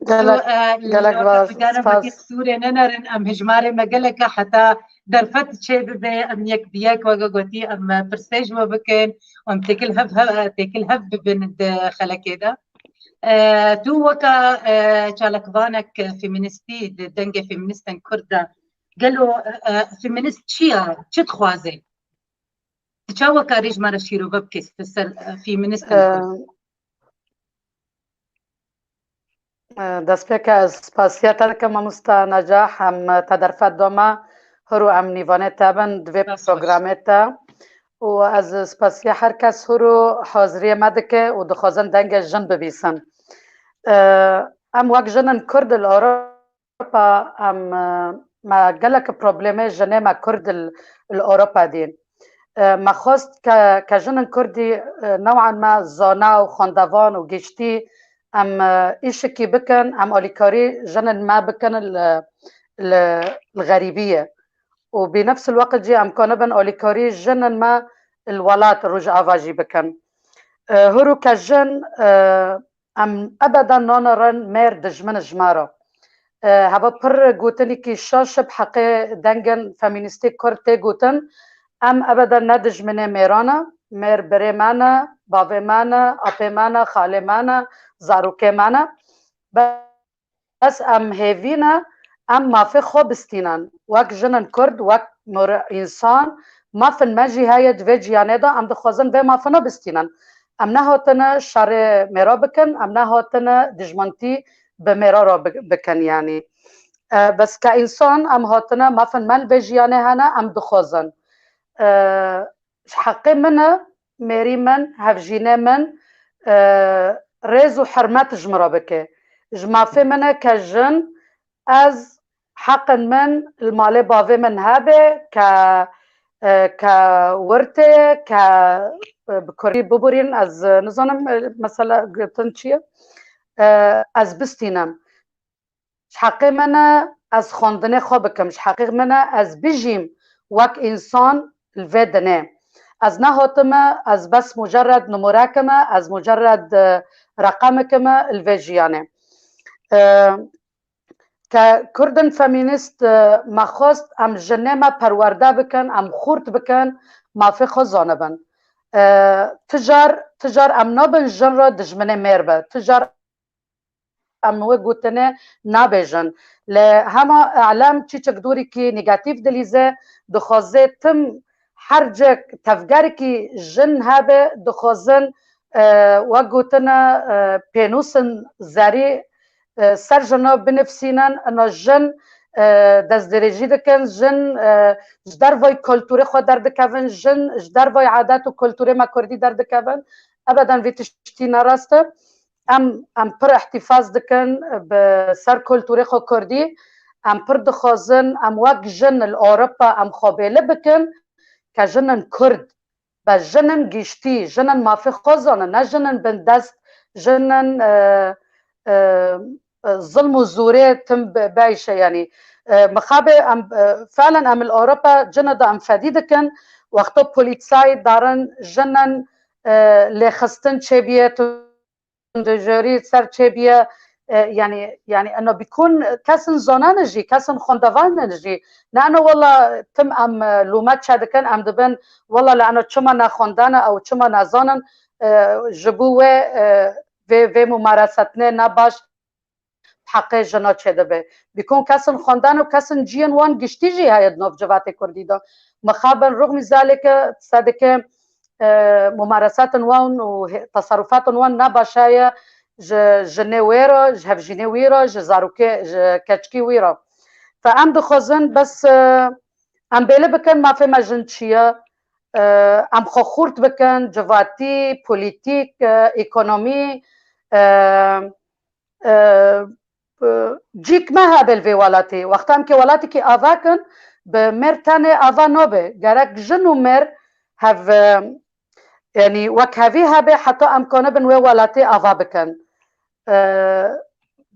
Gelek, e, gelek baş, spas. Qisûrê nenerin, em hijmarê me gelek e, heta derfet çê bibe, em yek bi yek, weke gotî, em, e, pirsê ji we bikin, em têkil hev, hev, e, têkil hev bibin di xelekê de. E, tu weke, e, çalakvanek feministî di dengê feministên Kurd de, gelo, e, e, feminist çi ye? Çi dixwaze? Tu çawa karî ji me re şîrove bikî ser, e, feministên Kurd? E, destpêke ez spasiya te dikim, mamosta Necah, em te derfet da me, hûr û em nîvanê te bin di vê programê te. Û ez spasiya her kes hûr û haziriyê me dike û dixwazin dengê jin bibîsin. E, em wek jinên Kurd li Ewropa, em, e, me gelek problemê jinê me Kurd li, li Ewropa dîn. E, me xwest ke, ke jinên Kurdî, e, new'an me zana û xwendevan û giştî em, e, îşekî bikin, em alîkarî jinên me bikin li, li, li xerîbiyê. Û bi nefs el-weqt jî em kanibin alîkarî jinên me li welat Rojava jî bikin. E, hûr û ke jin, e, em ebeden nanerin mêr dijmin ji me re. E, heva pir gotinekî şaş bi heqê dengên feministî Kurd tê gotin, em ebeden ne dijminê mêran e, mêr birê me ne, bavê me ne, apê me ne, xalê me ne, zarokê me ne. Bes em hêvî ne, em mafê xwe bistînin. Wek jinên Kurd, wek mor-, însan, mafên me jî heye di vê ciyanê de, em dixwazin vê mafina bistînin. Em nehatine şerê mêra bikin, em nehatine dijmantî bi mêra re bi-, bikin, yanî. E, bes ke însan em hatine, mafên me li vê jiyanê hene, em dixwazin. E, ji heqê min e, mêrî min, hevjînê min, e, rêz û hurmet ji min re bike. Ji mafê min e ke jin, ez heqên min li malê bavê min hebe, ke, e, ke wirtê, ke, e, bi kurdî biborîn, ez, e, nizanim, e, mesela girtin çi ye? E, ez bistînim. Ji heqê min e ez xwendinê xwe bikim, ji heqê min e ez bijîm wek însan li vê dinê. Ez nehatime, ez bes mucerred nimûrek im e, ez mucerred, e, reqemik im e li vê jiyanê. E, ke Kurdin femînîst, e, me xwest em jinê me perwerde bikin, em xurt bikin, mafê xwe zanibin. E, ti car, ti car em nabin jin re dijminê mêr be. Ti car em wê gotinê nabêjin. Lê hema elem çîçek dorîkî negatîf dilîze, dixwaze tim her cek tevgerekî jin hebe, dixwazin, e, wek gotine, e, pênûsin zerî, e, ser jina binivsînin, ina jin, e, destdirêjî dikin, jin, e, ji dervayî kulturê xwe derdikevin, jin ji dervayî adet û kulturê me kurdî derdikevin. Ebeden vî tiştî ne rast e. Em, em pir îhtîfaz dikin bi ser kulturê xwe kurdî. Em pir dixwazin em wek jin li Ewropa em xwe bêle bikin ke jinên Kurd be jinên giştî, jinên mafê xwe zanin, ne jinên bindest, jinên, e, e, e, zilm û zorê tim be-, beyşe, yanî. E, mixabê em, e, felen em li Ewropa cine de em fedî dikin, wexto polîsay darin jinên, e, lêxistin çêbiye, tundujorî ser çêbiye, e, yani, yani eno bikun kesin zonane jî, kesin xondevanen jî. Ne eno wela tim em, e, lûmet çe dikin, em dibin, wela le eno çima nexwendane ew çima nezanin, e, ji bo wê, e, vê, vê mumaresetine ne baş heqê jina çêdibe. Bikun kesin xwendan û kesin ciyên wan giştî jî heye di nav civatê kurdî de. Mixabin rûxmî zaleke sedike, e, mumaresetin wan û he-, teserrufatin wan ne baş heye ji jinê wê re, ji hevjînê wî re, ji zarokê, ji keçikî wî re. Fe em dixwazin bes, e, em bêle bikin mafê me jin çi ye, e, em xwe xurt bikin, civatî, polîtîk, e, ekonomî, e, e, e, cîk me hebe li vê welatê. Wexta em ke welatekî ava kin, bi mêr tenê ava nabe. Gerek jin û mêr hev, e, yani wek hevî hebe heta em kanibin wê welatê ava bikin. E,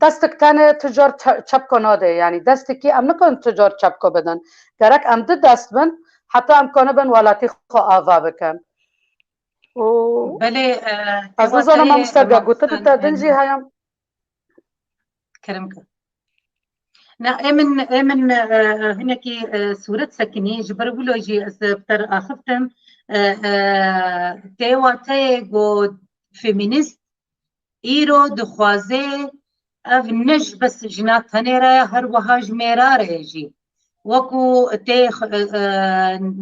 destek tenê tu car çe-, çepko nade. Yani destekî em nikin tu car çepko bidin. Gerek em du dest bin heta em kanibin welatê xwe ava bikin. Û Belê, e, ez ewa nizana te mamoste, mamoste, gotin te din jî heye. Kerem ke. Na, ê min, ê min, e, hinekî, e, sûret sekinî, ji ber wilo jî ez bi te re axiftim. E, e, tê wateyê ku feminîst îro dixwaze ev ne ji bes jina tenê re ye, her wiha ji mêra re ye jî. Wekû tê, e, e,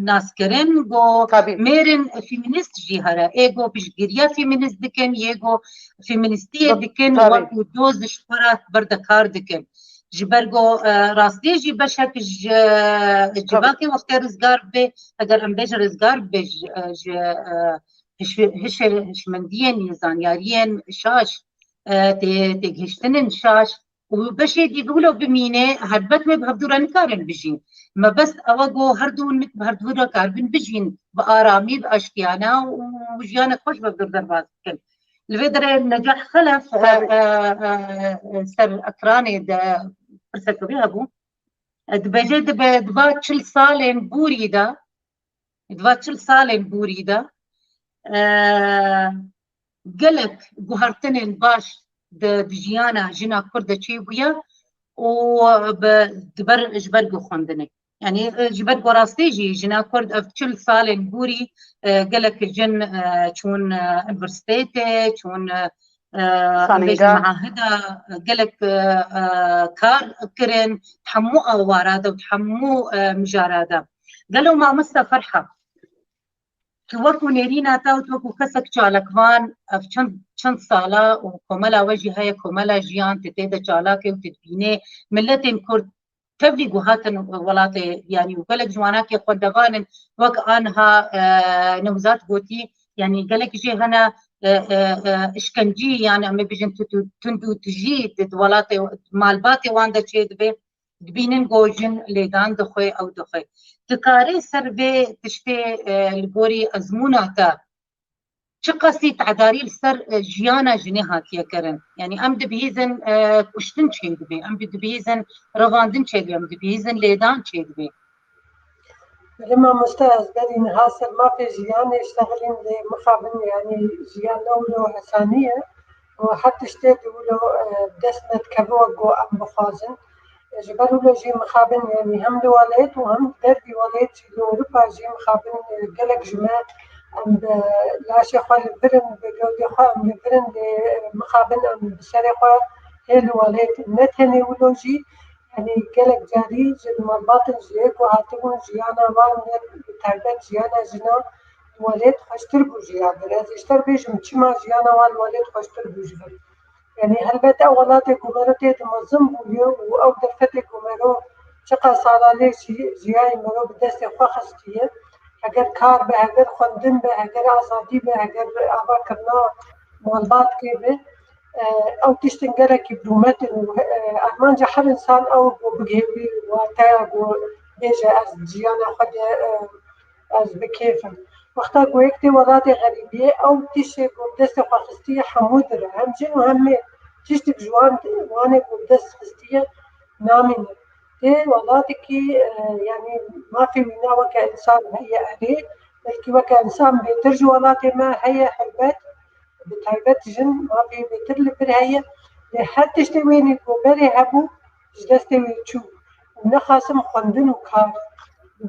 naskirin, ku Tabî. mêrin feminîst jî here. Ê ku piştgiriya feminîst dikin, yê ku feministiyê Tab-, dikin, tabî. wekû doz ji xwe re berdekar dikin. Ji ber ku, e, rastî jî beşek ji, e, Tabî. civakê wextê rizgar bibe, eger em bêjin rizgar bibe ji, e, ji, e, hiş-, hişê-, hişmendiyên, zanyariyên şaş, e, tê-, têgihiştinên şaş, û beşê dî wilo bimîne, helbet wê bi hevdû re nikarin bijîn. Mebest ew e ku her du nik bi hevdû re karibin bijîn bi aramî, bi aştiyane û jiyanek xweş bi hevdû re derbas bikin. Li vê derê Necah Xelef, e, Tabii. e, e, ser ekranê de pirseke wî hebû. E, dibêje dibe di va çil salên borî de, di va çil salên borî de, e, gelek guhertinên baş di, di jiyana jina Kurd de çêbûye û bi, di ber, ji ber ku xwendinê. Yani, e, ji ber ku rastî jî jina Kurd ev çil salên borî, e, gelek jin, e, çûn, e, unîversîteyê, çûn, e, e, em bêjin Sanînga. meahida, e, gelek, e, e, kar kirin, di hemû awara de û di hemû, e, mijara de. Gelo mamoste Ferha, tu wekû nêrîna te û tu wekû kesek çalakvan, ev çend, çend sala û komela we jî heye, komela jiyan, tu tê de çalak e û tu dibînê miletên Kurd tevlî ku hatin welatê, yanî û gelek ji wana ke xwendevan in, wek aniha, e, Newzat gotî, yanî gelek jê hene, e, e, e, işkencî, yanî em ê bijin tu, tu, tund û tijî di, di welatê, malbatê wan de çêdibe, dibînin ku jin lêdan dixwe, ew dixwe. Tu karê ser vê tiştê, e, li gorî ezmûna te çiqasî tedarî li ser, e, jiyana jinê hatiye kirin. Yanî em dibihîzin, e, kuştin çêdibe, em dibihîzin revandin çêdibe, em dibihîzin lêdan çêdibe. Belê mamoste, ez berî niha ser mafê jiyanê ştexilîm lê mixabin, yanî jiyan ne wilo hesanî ye. Û her tiştê di wilo, e, dest me dikeve wek ku em bixwazin. Ji ber wilo jî mixabin, yanî hem li welêt û hem dervî welêt jî li Ewropa jî mixabin, e, gelek ji me em bi laşê xwe li vir in, bi gewdê xwe em li vir in, lê, e, mixabin em bi serê xwe hê li welêt in. Ne tenê wilo jî, yanî gelek carî ji malbatin jî yê ku hatibûn jiyana wan ne bi taybet jiyana jinan li welêt xweştir bû ji ya vir. Ez ê ji te re bêjim çima jiyana wan li welêt xweştir bû ji vir. Yanî helbet ew welatê ku mero tê de mezin bûye û ew derfetê ku mero çiqas sala lê jî-, jiyayî mero bi destê xwe xistiye. Heger kar be, heger xwendin be, heger azadî be, heger avakirina malbatkê be, e, ew tiştin gelekî bi rûmet in û, e, armanca her însan ew ku bigihê wî wateya ku bêje ez jiyana xwe de, e, ez bi kêf im. Wexta ku yek tê welatê xerîbiyê, ew tiştê ku bi destê xwe xistiye hemû dire. Hem jin û hem mêr. Tiştik ji wan, wanê ku bi dest xistiye namîne. Tê welatekî, e, yanî mafê wîna weke însan heye erê. Belkî weke însan bêtir ji welatê me heye helbet. Bi taybet jin mafê bêtir li vir heye. Lê her tiştê wênî ku berê hebû, ji destê wê çû. Û nexasim xwendin û kar.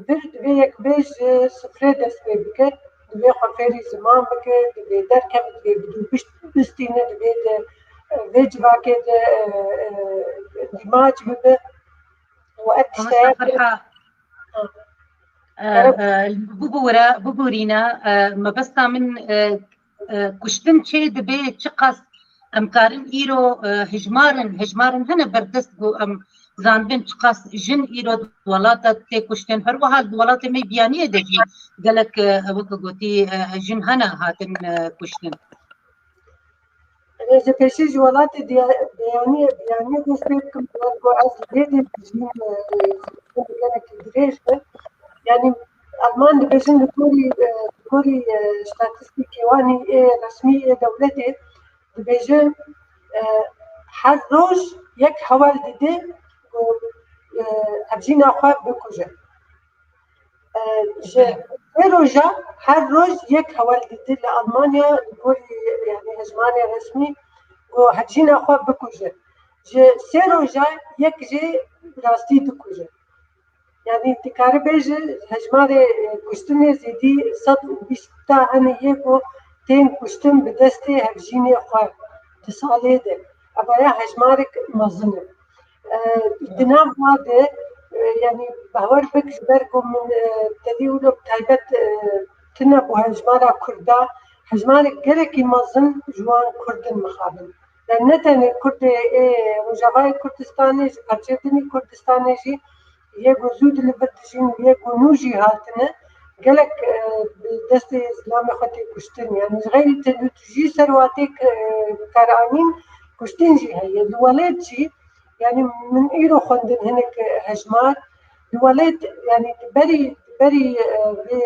Vir divê yek bê ji sifrê dest pê bike, divê xwe fêrî ziman bike, divê derkeve, divê bidû bist-, bistîne, divê di, e, vê civakê de, e, e, dîmac bibe. Û ev tişte Mamosta Ferha, Ha. e, Ferha. e, bibûre, bibûrîne, e, mebesta min, e, e, kuştin çê dibe, çiqas em karin îro, e, hejmarin, hejmarin hene berdest ku em zanibin çiqas jin îro di welata tê kuştin. Her wiha di welatê me biyaniyê de jî gelek, e, weke gotî, e, jin hene hatin, e, kuştin. Ez ê pêşî ji welatê diya-, biyaniyê, biyaniyê dest pê bikim, ku ez li vê dê dijîm, e, gelekî dirêj be. Yanî Alman dibêjin li gorî, e, li gorî, e, statîstîkê wan ê resmî ê dewletê dibêje, e, her roj yek heval dide ku, e, hevjîna xwe bikuje. E, ji vê roja her roj yek heval dide li Almanya li gorî, yanî hejmarê resmî ku hevjîna xwe bikuje. Ji sê roja yek jê bi rastî dikuje. Yanî dikare bêje hejmarê, e, kuştinê zêdî sed û bîst ta hene yê ku tên kuştin bi destê hevjînê xwe di salê de. Eva ya hejmarek mezin e. E, di nav wa de, e, yanî bawer bik ji ber ku min, e, tevî wilo bi taybet, e, tune bû hejmara Kurda, hejmarek gelekî mezin ji wan Kurd in mixabin. Yani ne tenê Kurdê ê Rojavayê Kurdistanê, ji parçeyê din ê Kurdistanê jî yê ku zû di li vir dijîn û yê ku nû jî hatine, gelek, e, bi destê zilamê xwe tê kuştin. Yani ji xeyrî tu, tu jî ser watê, e, karanîn kuştin jî heye. Li welêt jî, yani min îro xwendin hinek, e, hejmar. Li welêt, yani berî, berî, e, vê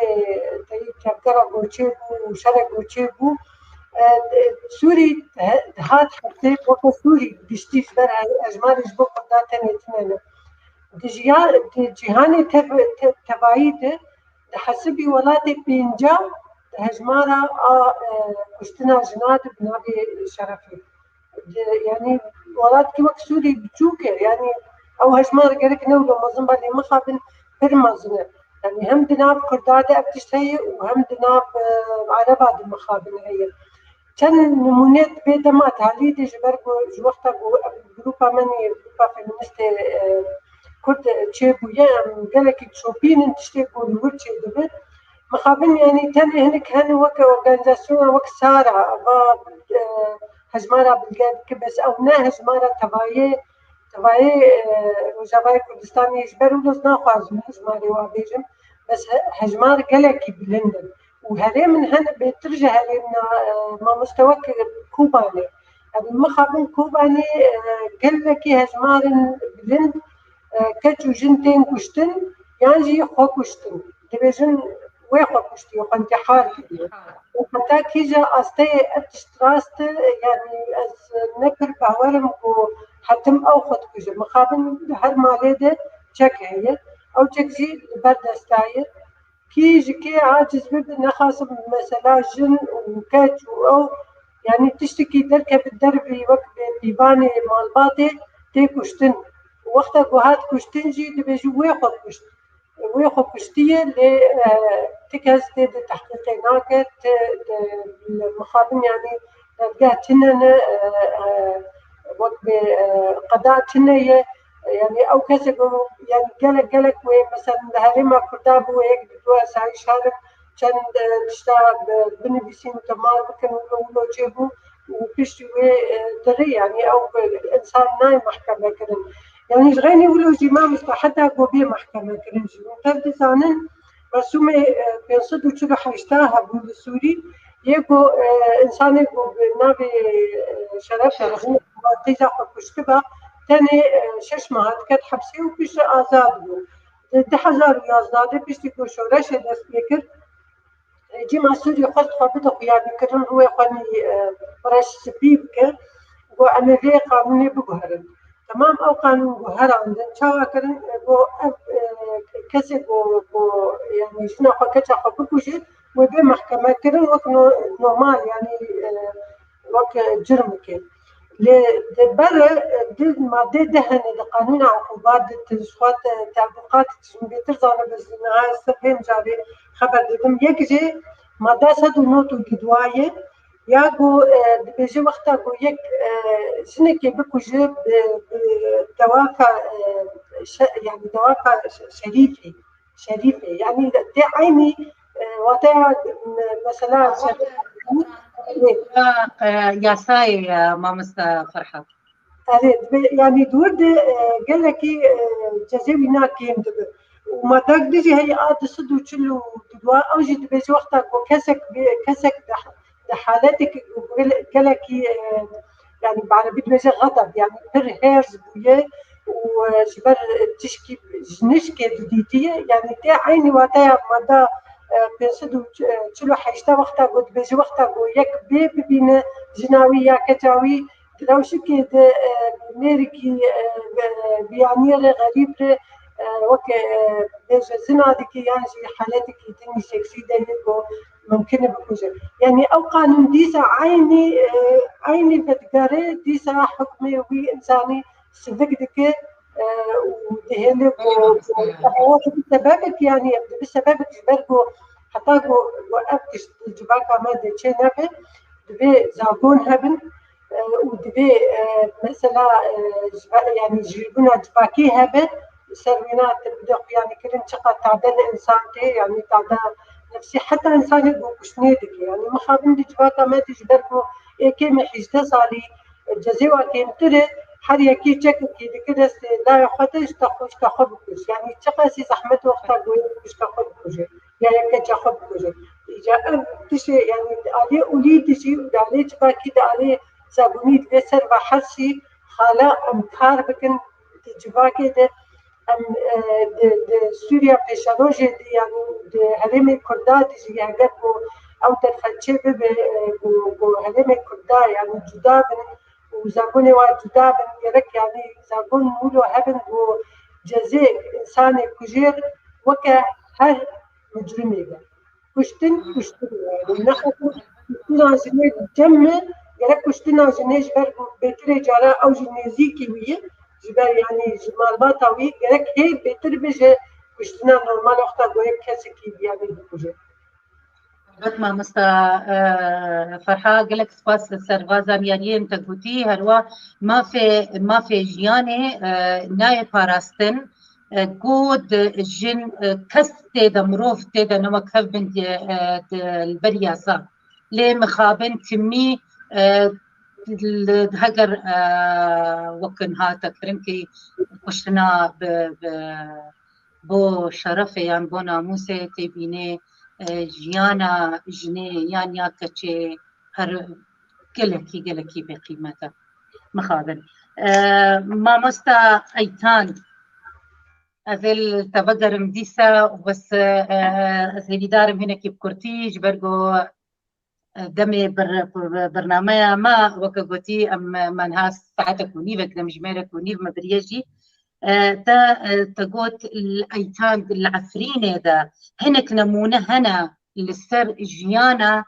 tevî tevgera Goçê bû û şere Goçê bû. E, e, Sûrî he-, hat hepsê weke Sûrî giştî ji ber he-, hejmarê ji bo Kurda tenê tune ne. Di jiya-, di cîhanê tev-, te-, tevayî de di hesibî welatê pênca di hejmara a, e, kuştina jina de bi navê Şerefê. Di, yanî welatkî wek Sûrî biçûk e, yanî ew hejmar gerek ne wilo mezin be, lê mixabin pir mezin e. Yanî hem di nav Kurda de ev tişt heye û hem di nav, e, Ereba de mixabin heye. Çend nimûneyek bê dema talî de ji ber ku ji wexta ku ev grupa me nî, grupa feminîstê, e, Kurd çêbûye, em gelekî çopîn in tiştê ku li wir çêdibe. Mixabin, yanî tenê hinek hene weke organîzasyona wek Sara, va, e, hejmara bilge dike, bes ew ne hejmara tevayê, tevayê, e, Rojavayê Kurdistanê ji ber wilo ez naxwazim hejmarê wa bêjim, bes he-, hejmar gelekî bilind in. Û herêmin hene bêtir ji herêmina, e, mamoste wek Kobanê. Yanî mixabin Kobanê, e, gelekî hejmarin bilind, e, keç û jin tên kuştin, yan jî xwe kuştin. Dibêjin wê xwe kuştiye, xwe întîhar kiriye. Û heta kîja asteyê ev tişt rast e, yanî ez ne pir bawer im ku hetim ew xwe dikuje. Mixabin di her malê de çek heye. Ew çek jî li ber desta ye. Kî ji kê aciz bibe, nexasim mesela jin û keç û ew, yanî tiştekî derkeve dervî wek bi pîvanê malbatê tê kuştin. Wexta ku hat kuştin jî dibêjin wê xwe kuşt. Wê xwe kuştiye, lê, e, ti kes tê de tehqîqê nake, ti, ti, mixabin, yanî dadgeh tune ne, e, e, wek bê, e, qeda tune ye. Yanî ew kesê ku, yanî gelek, gelek wê, mesela li herêma Kurda bû, wê yek didu esayîş herin, çend, e, tişta bi-, binivîsîn û temar bikin, wilo, wilo çêbû û piştî wê, e, dirê, yanî ew, e, însan nayê mehkeme kirin. Yanî ji xeynî wilo jî mamoste heta ku bê mehkeme kirin jî. Hûn tev dizanin, resûmê, e, pênc sed û çil û heşt hebû li Sûrî, yê ku, e, însanê ku bi navê, e, Şeref Şeref. Têza xwe kuştiba, tenê, e, şeş meha diket hepsê û piştre azad bû. Di du hezar û yazdeh de piştî ku şoreşê dest pê kir, e, cîma Sûrî xwest xwe bide xuyanîkirin, rûyê xwe nî, e, bi reş spî bike, got, em ê vê qanûnê biguherin. Temam ew qanûn guherandin, çawa kirin, e, got, ev, e, kesê ku, ku, yanî jina xwe, keça xwe bikuje, wê bê mehkeme kirin wek no-, normal, yanî, e, wek, e, cirmikê. Lê di ber, e, di madde deh hene di qanûna uqubat de, tu ji xwe te, te ebuqat tu ji min bêtir zanibe, ji niha ser vê mijarê xeber didim. Yek jê madde sed û nod û duwaye, ya ku, e, dibêje wexta ku yek, e, jinekê bikuje bi, bi dewafa, e, şe-, yani dewafa şe-, şerîfê, şerîfê. Yani tê eynî, e, wateya, me-, mesela şerîfê. Ya, e, yasayê, e, mamoste Ferhat. Erê, dibe, yani dûr de, e, gelekî, e, cezê wî na kêm dibe. Û madak dijî heyî a du sed û çil û dua, ew jî dibêje wexta ku kesek bi, kesek di, di haleteke ku gele-, gelekî, e, yani bi erebî dibêje xedeb, yani pir hêrs bûye û, e, ji ber tişkî ji nişkê didîtiye, yani tê eynî wateya mada, e, pênc sed û çil û heşt wexta ku dibêje wexta ku yek bê bibîne jina wî ya keça wî, di rewşikê de, e, mêrikî, e, e, biyaniyê re, xerîb re, e, weke, e, bêje zina dike yan jî haletekî din jî seksî de ye ku mimkin e bikuje. Yani ew qanûn dîsa eynî, e, eynî vedigere dîsa hukmê wî însanî sivik dike, e, û dihêle ku, ku ew dibe sebebek, yani ev dibe sebebek ji ber ku heta ku, ku ev tişt di civaka me de çê nebe, divê zagon hebin, e, û divê, e, mesela, e, ji ve-, yani jîrbûna civakî hebe, ser wêna te bide xuyanîkirin çiqas tade li însan tê, yani tada nefsî heta însanê ku kuştinê dike. Yani mixabin di civaka me de ji ber ku ê kêm e hejdeh salî, e, cezê wa kêmtir e, her yekî çekekî dike destê layê xwe de ji te xwe, ji te xwe bikuje. Yani çiqasî zehmet wexta ku yek ji te xwe bikuje. Ya yek keça xwe bikuje. Îca ev tiştê, yani di aliyê olî dijî û di aliyê civakî di aliyê zagonî divê ser ve hersî xala em kar bikin di civakê de em, e, di, di Sûriya pêşerojê de, yani di herêmê Kurda de jî heger ku ew derfet çê bibe, e, ku, ku herêmê Kurda yani cuda bin û zagonê wa cuda bin, gerek yani zagon wilo hebin ku cezê însanê kujêr weke her micrimê be. Kuştin, kuştin e. Neqet kuştina jinê cem e, gerek kuştina jinê ji ber ku bêtirê cara ew ji nêzîkî wî ye, ji ber yani ji malbata wî gerek hê bêtir be ji kuştina normal wexta ku yek kesekî yani bikuje. Helbet mamosta, e, Ferha, gelek spas li ser va zanyariyên te gotî. Herwa mafê, mafê jiyanê, e, nayê parastin, e, ku di jin, e, kes tê de, mirov tê de ne wek hev bin di, e, di, li ber yasa. Lê mixabin timî, e, li, heger, e, wek niha te kirin kî kuştina bi, bi, bo şerefê yan bo namûsê tê bînê, e, jiyana jinê yan ya keçê her gelekî, gelekî bêqîmet e. Mixabin. E, mamosta Eytan, ez ê li te vegerim dîsa û bes, e, ez hêvîdar im hinekî bi kurtî ji ber ku, e, demê bir-, bir-, bernameya me, weke gotî, em, me niha saetek û nîvek demjimêrek û nîv me biriye jî. E, te, e, te got li Eytan, li Efrînê de hinek nemûne hene li ser jiyana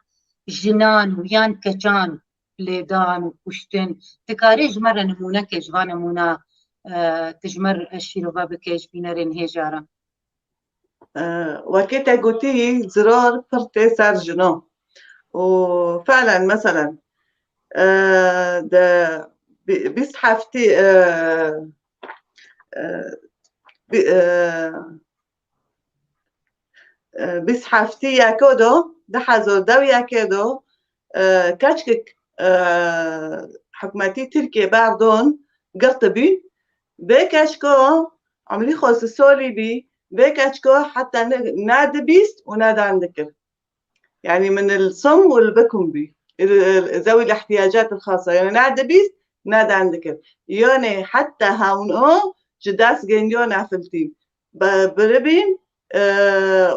jinan û yan keçan lêdan û kuştin. Dikarî ji me re nimûneke ji van nimûna, e, tu ji me re şîrove bike ji bînerên hêja re? E, wekî te gotî, ziror pir tê ser jinan. Û felen, meselen, e, di bî-, bîst heftî, e, e, bî-, e, e, bîst heftî yeko do, du hezar dew yekê do, e, keçkik, e, hikûmetî Tirkiyê berdon, girtibî. Vê keçko emrî xwe si solî bî, vê keçko heta ne, ne dibîst û ne dan dikir. Yani min il sum û il bikum bî. Il, il, zewî l ihtiyacat il xasa. Yani ne dibîst, ne dan dikir. Yani heta hewn o ji dest gêndiyo nefiltî. Be-, biribîn, e,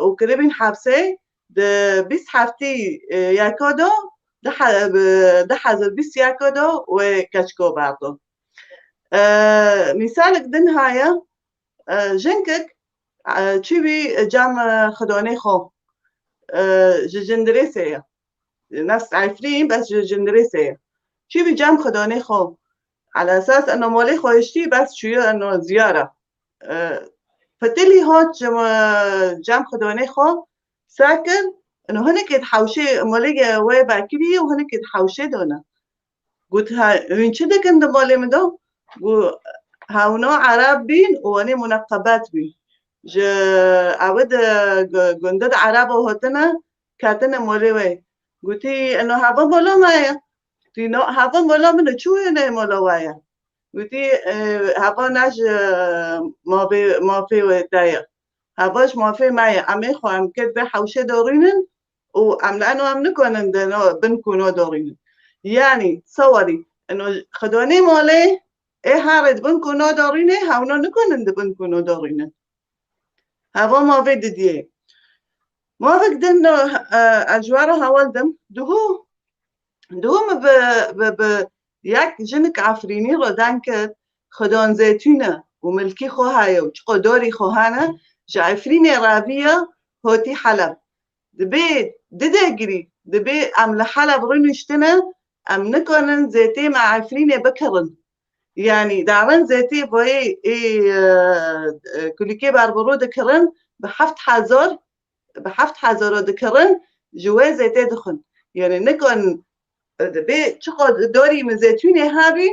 û kiribîn hepsê di bîst heftî, e, yeko do, di he-, bi-, du hezar bîst yeko do wê keçko berdo. E, mîsalek din heye, e, jinkek, e, çîbî cem, e, xidonê xwe, e, ji Cindirêsê ye. Nefs Efrîn, bes ji Cindirêsê ye. Çîbî cem xidonê xwe, Ala esas eno molê xwe hiştî bes çûye eno ziyara. E, Fitilî hat cem, cem xidonê xwe sekir, eno hinekê di hewşê molê wê vekirî û hinekê di hewşê done. Got, "Ha, hûn çi dikin di malê min de?" Got, "Hewna Ereb bîn û wanê muneqebet bîn. Ji ew di gu-, gundê de Erebo hatine, ketine malê wê." Gotî, "Eno heva mala me ye." Tî, "No, heva mala min e, çi wêne mala we ye?" Gotî, "E, heva ne ji mafê, mafê wê te ye. Heva ji mafê me ye. Em ê xwe em kir vê hewşê de rûnin û em li eno em nikonin di no, bin kûno de rûnin." Yanî, sewarî, eno xidonê malê ê herê di bin kûno de rûnê, hewna nikonin di bin kûno de rûnin. Heva mavê didiyê. Mavik din, e, ez ji we re heval dim. Duhû, duhû min bi, bi, bi yek jinik Efrînî re deng kir, xidon zeytûn e û milkî xwe heye û çiqo dorî xwe hene, ji Efrînê raviya hotî Heleb. Dibê didegirî, dibê em li Heleb rûniştine, em nikonin zêtê me Efrînê bikirin. Yanî, darin zêtê boyê ê, e, e, kulîkê berbiru dikirin, bi heft hezar, bi heft hezaro dikirin, ji wê zêtê dixwin. Yanî, nikon, e, dibê çiqo dorî min zeytûnê hebî,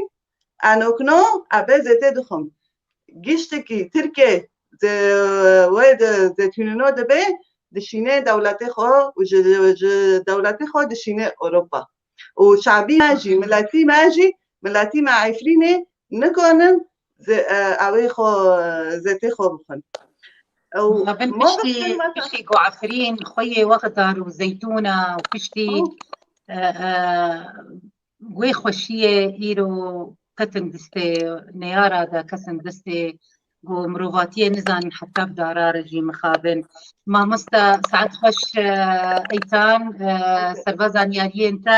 enokno, ebê zêtê dixwim. Giştikî Tirkê ze-, wê de zeytûnino dibe, dişîne dewletê xwe û ji, ji dewletê xwe dişîne Ewropa. Û şabî me jî, miletî me jî, miletî me Efrînê nikonin ze-, e, ewê xwe, zêtê xwe bixwin. Ew Mixabin piştî, piştî ku Efrîn xweyê wexdar û zeytûna û piştî, e, e, wê xweşiyê îro ketin distê neyara de, ketin distê ku mirovatiyê nizanin heta bi dara re jî mixabin. Mamosta saet xweş, e, Eytan, e, serva zanyariyên te,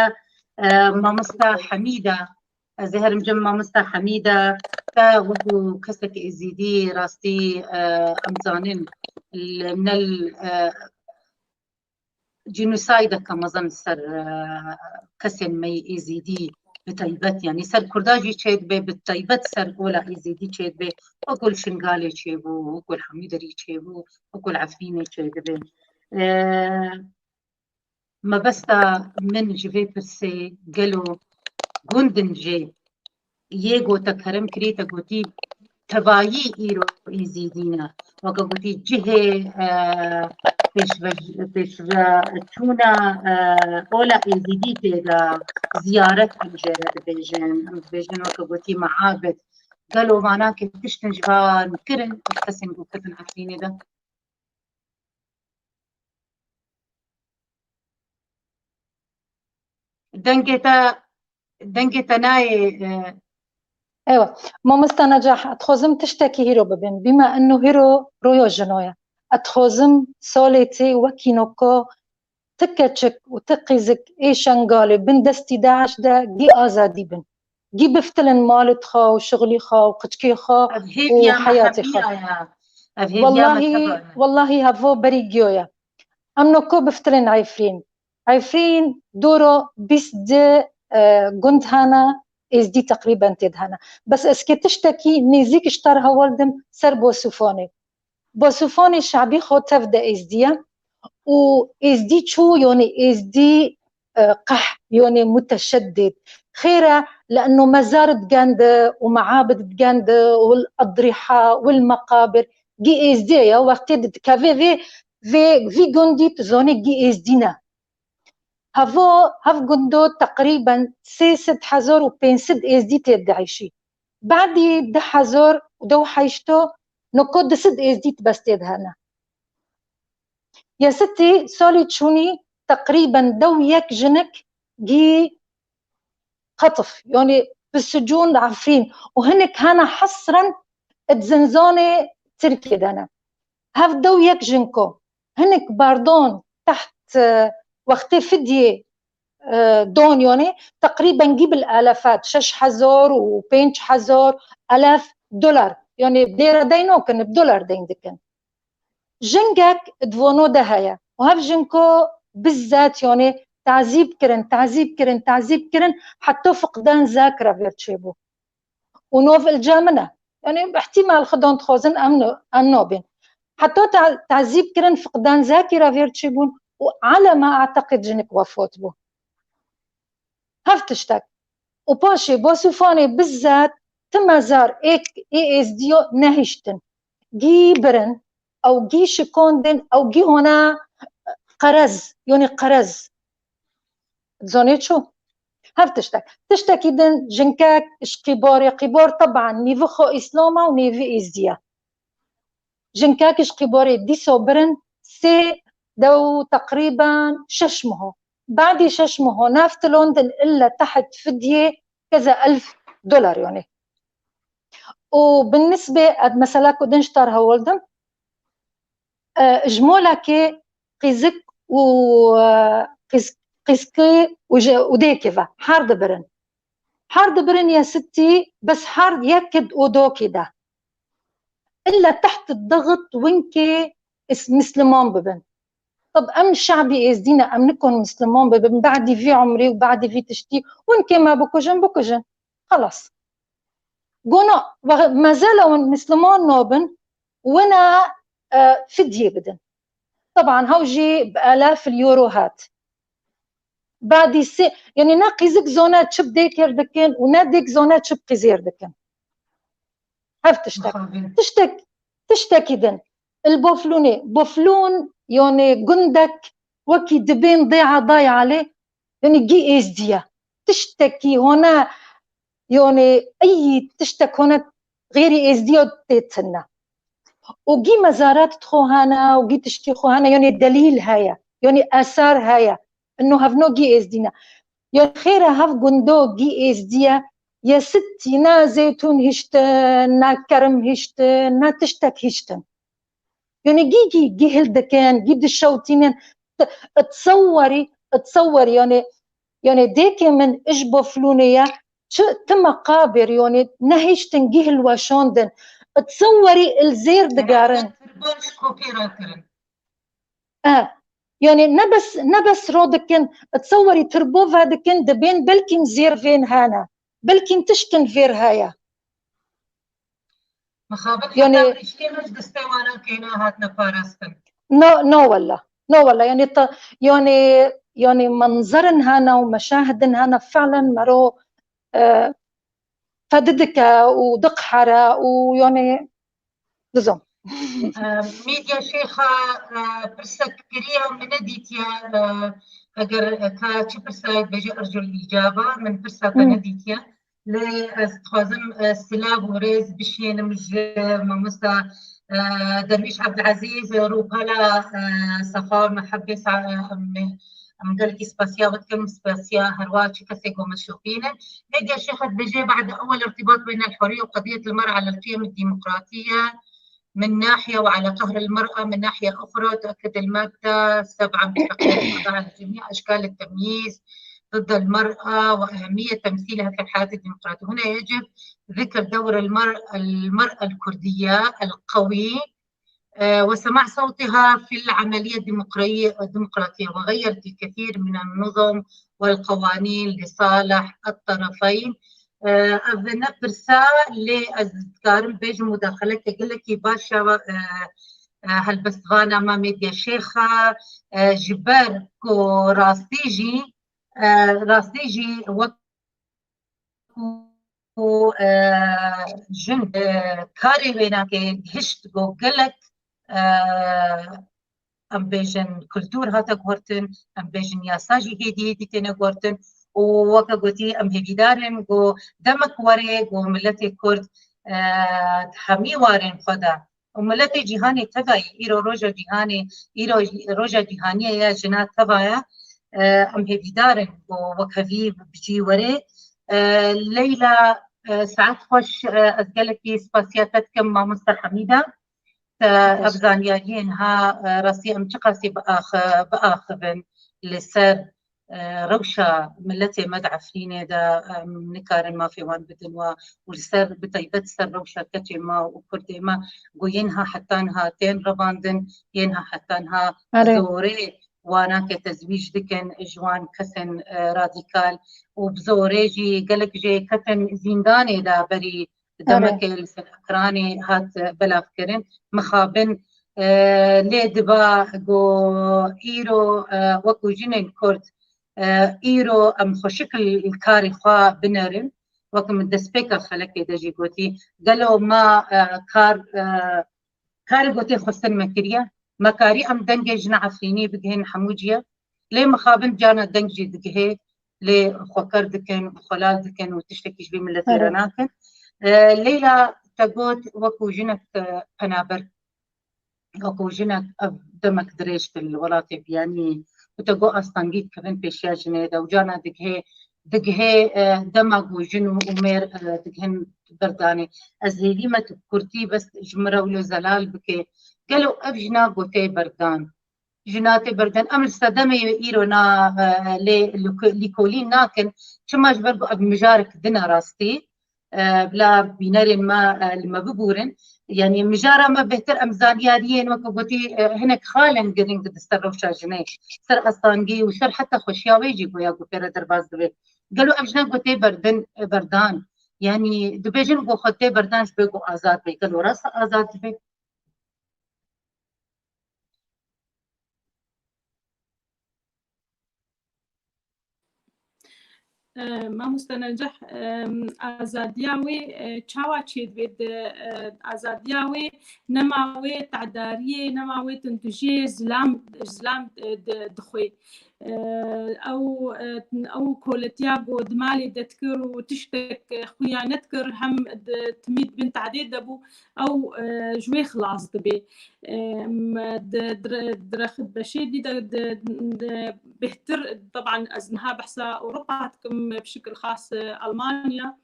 e, mamosta Hemîda, ez ê herim cem mamosta Hemîda, te wekû kesek êzîdî rastî, e, em zanin, li, ne li, e, cînosaydeke mezin ser, e, kesên me yê êzîdî bi taybet, yanî ser Kurda jî çêdibe, bi taybet ser ola êzîdî çêdibe, wekû li Şingalê çêbû, wekû li Hemîderî çêbû, wekû li Efrînê çêdibe. E, mebesta min ji vê pirsê gelo gund in jê yê ku te kerem kirî, te gotî tevayî îro êzîdî ne. Weke gotî cihê, e, pêşve-, pêşveçûna, e, ola êzîdî tê de ziyaret em jê re dibêjin. Em dibêjin weke gotî meabid. Gelo vana ke tiştin ji van kirin kesên ku ketin Efrînê de? Dengê te, dengê te nayê, e, Ewa, mamosta Necah, dixwazim tiştekî hîro bibin. Bîme eno hîro roya jino ye. Ez dixwazim salê tê wekî noka ti keçik û ti qîzik ê Şengalê bin destî DAIŞ de gî azadî bin. Gî biftilin malê xwe û şixulî xwe û qiçkê xwe ev û hêviya me heyatê xwe. Hemiya ye. Ev hêviya me Wellahî, teba ye. Wellahî hevo berî giyo ye. Em noko biftilin Efrîn. Efrîn dora bîst di, e, gund hene, êzdî teqrîben tê de hene. Bes ez kê tiştekî nêzîk ji te re heval dim ser Bosûfanê. Bosûfanê şabî xwe tev de êzdî ye û êzdî çû, yanî êzdî, e, qeh, yanî muteşeddid. Xêr e, li eno mezar digende û meabid digende û l-edrîha û l-meqabir gî êzdî ye. Wextê dikeve vê, vê, vî gundî tu zanî gî êzdî ne. Hevo, hev gundo teqrîben sê sed hezar û pênc sed êzdî tê dieyşî. Badî du hezar û du heşto noko du sed êzdî bes tê de hene. Yesitî salê çûnî teqrîben dew yek jinik gî qetif, yanî bi sicûn Efrîn û hinek hene hesren di zinzanê Tirkiyê de ne. Hev dew yek jinko hinek berdon teht, e, wextê fidyê, e, don, yanî teqrîben gî bil elefat, şeş hezar û pênc hezar elef dolar. Yanî dêre deyn nokin, bi dolar deyn dikin. Jingek di vono de heye. Û hev jinko bizzat, yanî tazîb kirin, tazîb kirin, tazîb kirin, heta fiqdan zak re vêr çêbû. û nov ilca min e. Yanî ihtimal xwe dan dixwazin em no-, em nabên. Heta te-, tezîb kirin fiqdan Zakî re vêr çêbûn û ala ma e'teqid jinik wefat bû. Hev tiştek. Û paşê Basûfanê bizzat ti mezar ê, ê êzdiyo nehiştin. Gî birin, ew gî şikandin, ew gî hona qerez, yonî qerez. Zanê ço? Hev tiştek. Tiştekî din jinkek ji qîbarê, qîbar teban nîvi xwe Îslam e û nîvi êzdiye. Jinkek ji qîbarê dîso birin sê dew teqrîben şeş miho. Badî şeş miho neftilon din ille teht fidyê keze elf dolar yonê. Û bin nisbê ed mesela ku din ji tar hewildim, e, ji molekê qîzik û, e, qîz-, qîzkê û ji, û dêkê ve her dibirin. Her dibirin ya sittî, bes her yek id û dokî de. Illa teht id dixit winkê is-, misliman bibin. Tab em şabî êzdî ne, em nikon misliman bibin, badî vî umrî û badî vî tiştî, winkê me bikujin, bikujin. Xelas. Gona, we-, mezela wan misliman nabin, wina, e, fidyê bidin. Taban, hew jî bi elaf il euro hat. Badî sê, yanî ne qîzik zona çi bi dêkêr dikin û ne dêk zona çi bi qîzêr dikin. Hev tiştek. Mixabin. Tiştek, tiştekî din. Il Boflûnê. Boflûn, yanî gundek wekî dibên dêha dayê Elê, yanî gî êzdiye. Tiştekî hona, yanî ey tiştek hona xêrî êzdiya tê tine. Û gî mezarat xwe hene û gî tiştî xwe hene, yanî delîl heye, yanî esar heye. Ino hevno gî êzdî ne. Yanî xêre hev gundo gî êzdiye, ye sittî ne zeytûn hiştin, ne kerim hiştin, ne tiştek hiştin. Yanî gî, gî, gî hil dikin, gî dişewtînin. T-, etsewwerî, etsewwerî, yanî, yanî dêkê min ij Boflûnê ye, çi, ti meqabir, yanî, nehiştin gî hilweşandin. Etsewwerî il zêr digerin. Tirbaş kopî rakirin. E, yanî ne bes, ne bes ro dikin, etsewwerî tirbo vedikin, dibên belkî zêr vên hene. Belkî tiştin vêr heye. Mixabin yanî heta riştê min ji destê wana kêna hatine parastin. No, no wella. No wella. Yanî ta, yanî, yanî menzerin hene û meşahidin hene fi'len mero, e, fedi dike û diqhere û yanî dizom. E, Medya Şêxa, e, pirsek kiriya min nedîtiye, e, eger ka çi pirsayê bêje ercul îcaba, min pirsa te Hmm. nedîtiye. Lê ez dixwazim, e, silav û rêz bişînim ji mamosta, e, Derwîş Ebdilezîz, rûpela, e, Sefa û Mehebê Sa-, em, em gelekî spasiya we dikim, spasiya herwa çi kesê ku min şopînin. Medya Şêxa dibêje, بعد أول ارتباط بين الحرية وقضية المرأة على القيم الديمقراطية من ناحية وعلى قهر المرأة من ناحية أخرى، تؤكد المادة سبعة مستقبل القضاء على جميع أشكال التمييز ضد المرأة وأهمية تمثيلها في الحياة الديمقراطية. هنا يجب ذكر دور المرأة، المرأة الكردية القوي، آه، وسماع صوتها في العملية الديمقراطية، الديمقراطية، وغيرت الكثير من النظم والقوانين لصالح الطرفين. آه، ev ne pirsa, lê ez dikarim bêjim mudaxeleke gelekî baş e, e, helbestvana me Medya Şêxa, e, ji ber ku rastî jî, e, rastî jî wek ku, e, jin, e, karê wê nake gihişt ku gelek, e, em bêjin kultûr hate guhertin, em bêjin yasa jî hêdî hêdî têne guhertin û weke gotî em hêvîdar in ku demek were ku miletê Kurd, e, di hemî warên xwe de û miletê cîhanê tevayî, îro roja cîhanê, îro jî-, roja cîhanî ye ya jina teva ye, e, em hêvîdar in ku wekhevî bi cî were. E, Leyla, e, saet xweş, e, ez gelekî spasiya te dikim mamosta Hemîda. Te ev zanyariyên ha, e, rastî em çiqasî biax-, biaxivin li ser, e, rewşa miletê me di Efrînê de, em nikarin mafê wan bidin we û li ser, bi taybet ser rewşa keçê me û kurdê me ku yên ha heta niha tên revandin, yên ha heta niha Erê. zorê wana ke tezwîj dikin ji wan kesên, e, radîkal û bi zorê jî gelek jê ketin zîndanê de berî demekê li ser ekranê hat, e, belavkirin. Mixabin, e, lê diba ku îro, e, wekû jinên Kurd, e, îro em xweşik li karê xwe binerin. Wek min destpêka xelekê de jî gotî, gelo ma, e, kar, e, karê gotê xwestin me kiriye? Me karî em dengê jina Efrînî bigihên hemû ciyê? Lê mixabin cana deng jî digihê, lê xwe ker dikin û xwe lal dikin û tiştekî ji vî miletê re nakin. E, Leyla, te got wekû jinek, e, penaber, wekû jinek ev demek dirêj kir li welatê biyanî û te got astengî dikevin pêşiya jinê de û cana digihê, digihê, e, dema ku jin û, û mêr, e, digihin berdanê. Ez hêvî me tu kurtî bes ji min re wilo zelal bike. Gelo ev jina gotê berdan? Jina tê berdan. Em li sedemê îro na, e, lê lîko-, lîkolîn nakin. Çima? Ji ber ku ev mijarek din e rastî. E, bila bînerên me, e, li me bibûrin. Yanî mijara me bêhtir em zanyariyên weke gotî, e, hinek xalên girîng di ser rewşa jinê, ser astengî û ser heta xweşiya wê jî goya ku pê re derbas dibe. Gelo ev jina ku tê berdin, e, berdan, yanî dibêjin ku xwe tê berdan ji ber ku azad be. Gelo rast azad dibe? E, Mamoste Neceh, e, azadiya wê, e, çawa çêdibe? Di, e, azadiya wê nema wê tehdariyê, nema wê tundujiyê, zilam, zilam, e, di, dixwê. E, ew, e, ew koletiya ku di malê de dikir û tiştek, e, xuya nedikir, hem di timî di bin tehdê de bû, ew, e, ji wê xilas dibe. E, em, di, di, di rex-, beşê dî de, di, di, bêhtir, teban ez niha behsa Ewropa dikim, bi şikil xas, e, Almanya.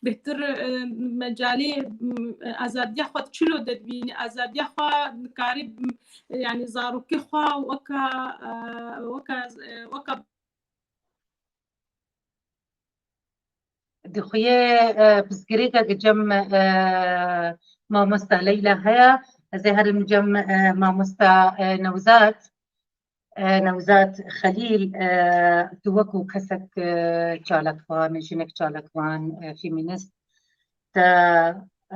Bêhtir, e, mecalê, m, azadiya xwe di çilo de dibînî, azadiya xwe dikarî, m, yanî zarokê xwe weka, e, weka, e, weka Dixuye, e, pirsgirêkek cem, e, mamosta Leyla heye. Ez ê herim cem, e, mamosta, e, Newzat. E, Newzat Xelîl, e, tu wekû kesek, e, çalakvan, jinek çalakvan, e, feminist, te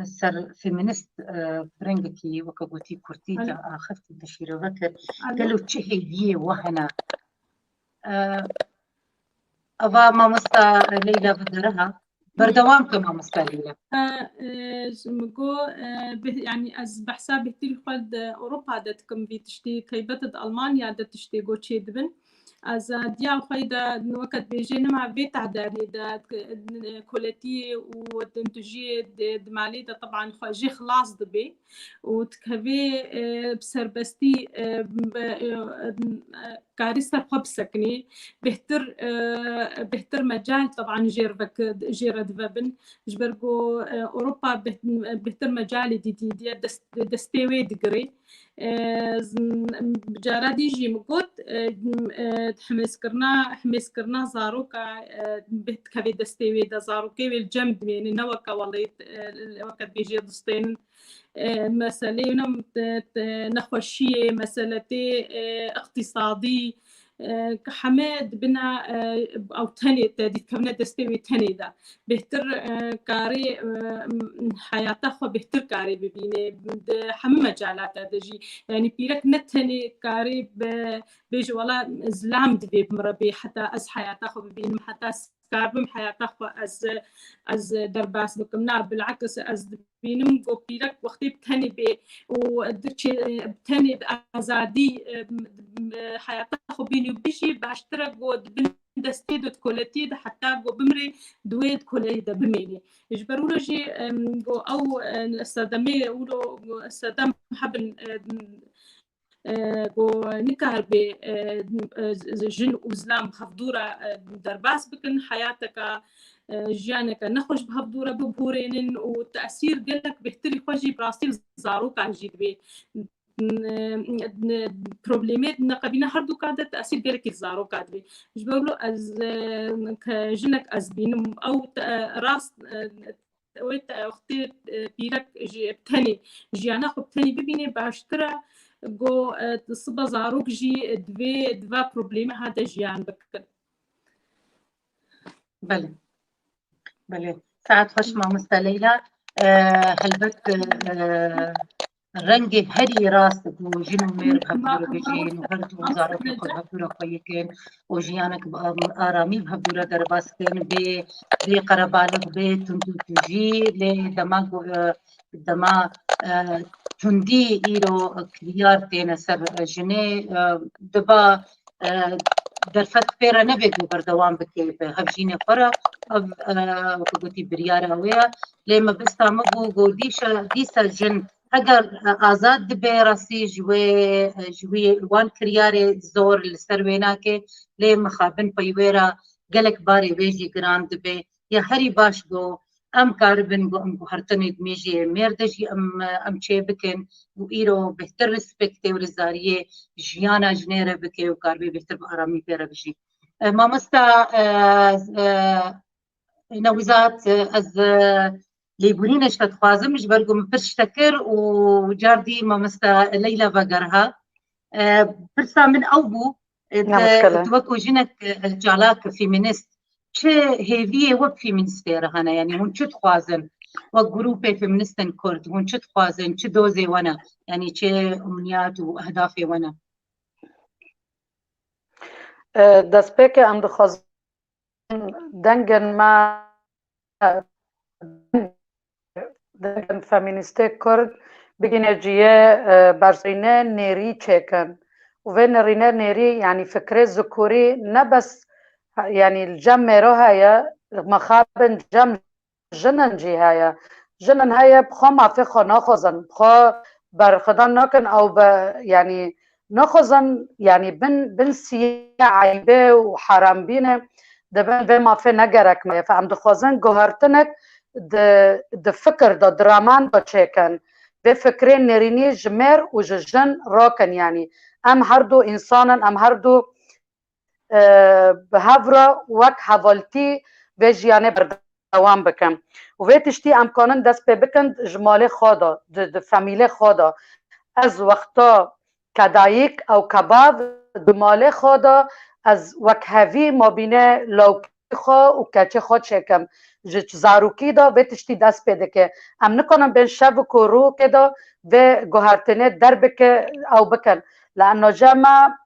ser feminist, e, bi rengekî weke gotî kurtî te axiftin, te şîrove kir. Gelo çi hêviyê we hene? E, ava mamosta Leyla bigere ha. Berdewam ke mamosta Leyla. E, e, ji min got, e, bih-, yanî ez behsa bêhtirî xwe di Ewropa de dikim vî tiştî, taybet di Almanya de tiştê got çêdibin. Azadiya xwe de weke dibêje nema vê tehdariyê de, e, koletiyê û tundujiyê di, di malê de teban xwe jê xilas dibe û dikeve, e, bi serbestî, e, bi, e, e, karî ser xwe bisekinî, bêhtir, e, bêhtir mecal teban jê re vek-, jê re dive bin. Ji ber ku, e, Ewropa bêht-, bêhtir mecalê dîtî diye dest-, destê wê digirê. E, z-, cara dî jî min got, e, e, himêzkirina, himêzkirina zaroka, e, bêht dikeve destê wê de, zarokê wê li cem dimêne, ne weke welêt, e, weke dibêje distênin. E, meselê ne, te, te, nexweşiyê, meseletê, e, iqtîsadî, e, heme dibine, e, ew tenê te dîtkevine destê wê tenê de. Bêhtir, e, karê, e, heyata xwe bêhtir karê bibîne. Di hemû mecalata de jî, yanî pîrek ne tenê karê be, bêje wela zilam divê bi min re bê heta ez heyata xwe bibînim, heta ez karbim heyata xwe ez, ez derbas bikim. Na, bilakis ez dibînim ku pîrek wextê bi tenê bê û diçe, bi tenê bi azadî, e, heyata xwe bînî û bijî, baştir e ku di bin destê de, di koletiyê de, heta ku bimrê di wê koletiyê de bimênê. Ji ber wilo jî, em, ku ew, e, sedemê wilo sedem hebin, e, e, ku nikaribe, e, e, jin û zilam bi hevdû re, e, derbas bikin, heyateke, e, jiyaneke nexweş bi hevdû re bibûrênin û tesîr gelek bêhtirî xwe jî bi rastî li zarokan jî dibe. N-, n-, problemê neqebîna herduka de tesîr gelekî li zaroka dibe. Ji ber wilo ez, e, ke jinek ez bînim, ew te-, rast, e, wê te-, wextê, e, pîrek jî bi tenê, jiyana xwe bi tenê bibîne, baştir e ku, e, sibe zarok jî divê, di va problemê ha de jiyan bikin. Belê. Belê. Saet xweş mamoste Leyla. E, helbet, e, rengê herî rast ku jin û mêr bi hevdû re bijîn û her du zarokê xwe bi hevdû re xwe yikin û jiyanek bi am-, aramî bi hevdû re derbas kin, bê, bê qerebalix, bê tundûtûjî, lê dema ku, e, dema, e, tundî îro kiryar têne ser jinê, e, diba, e, derfet pê re nebe ku berdewam bike bi hevjînê xwe re. Ev, e, wekî gotî, biryara wê ye. Lê mebesta min bû ku dîşa, dîsa jin heger, e, azad dibe, rastî ji wê, e, ji wê wan kiryarê zor li ser wê nake, lê mixabin pey wê re gelek barê wê jî giran dibe. Ya herî baş ku em karibin ku em guhertinê di mêjê mêr de jî em, em çê bikin û îro bêhtir respektê û rizariyê jiyana jinê re bike û karibê bêhtir bi aramî pê re bijî. E, mamosta, e, e, Newzat, e, ez, e, lêborînê ji te dixwazim, ji ber ku min pir ji te kir û cardî mamosta Leyla vegeriha. E, pirsa min ew bû, e, te, tu wekî jinek, e, çalak, femînîst, çi hêviyê we bi femînîstê re hene? Yanî hûn çi dixwazin? Wek grûpê femînîstên Kurd, hûn çi dixwazin? Çi dozê we ne? Yanî çi umniyat û ehdafê we ne? E, destpêkê em dixwazin dengên me, dengên femînîstê Kurd bigîne cihê, e, berzîne nêrî çêkin. Û vê nêrîne nêrî, yanî fikrê zikurî ne bes, yanî li cem mêro heye, mixabin cem jinin jî heye. Jinin heye bi xwe mafê xwe naxwazin, bi xwe berxwedan nakin ew be, yanî naxwazin, yanî bin, bin siyê eybê û herambînê dibin vê mafê ne gerek me ye. Fe em dixwazin guhertinek di, di fikir de, di raman de çêkin. Vê fikrê nêrînî ji mêr û ji jin rakin, yanî em her du însan in, em her du e, bi hev re wek hevaltî vê jiyanê berdewam bikin. Û vê tiştî em kanin dest pê bikin ji malê xwe de, di, di femîlê xwe de. Ez wexta kedayîk ew kebav di malê xwe de ez wek hevî mabîne lawkê xwe û keçê xwe çêkim. Ji zarokî de vê tiştî dest pê dike. Em nikanin bên şev û ku rokê de vê guhertinê derbike ew bikin. Li enoce me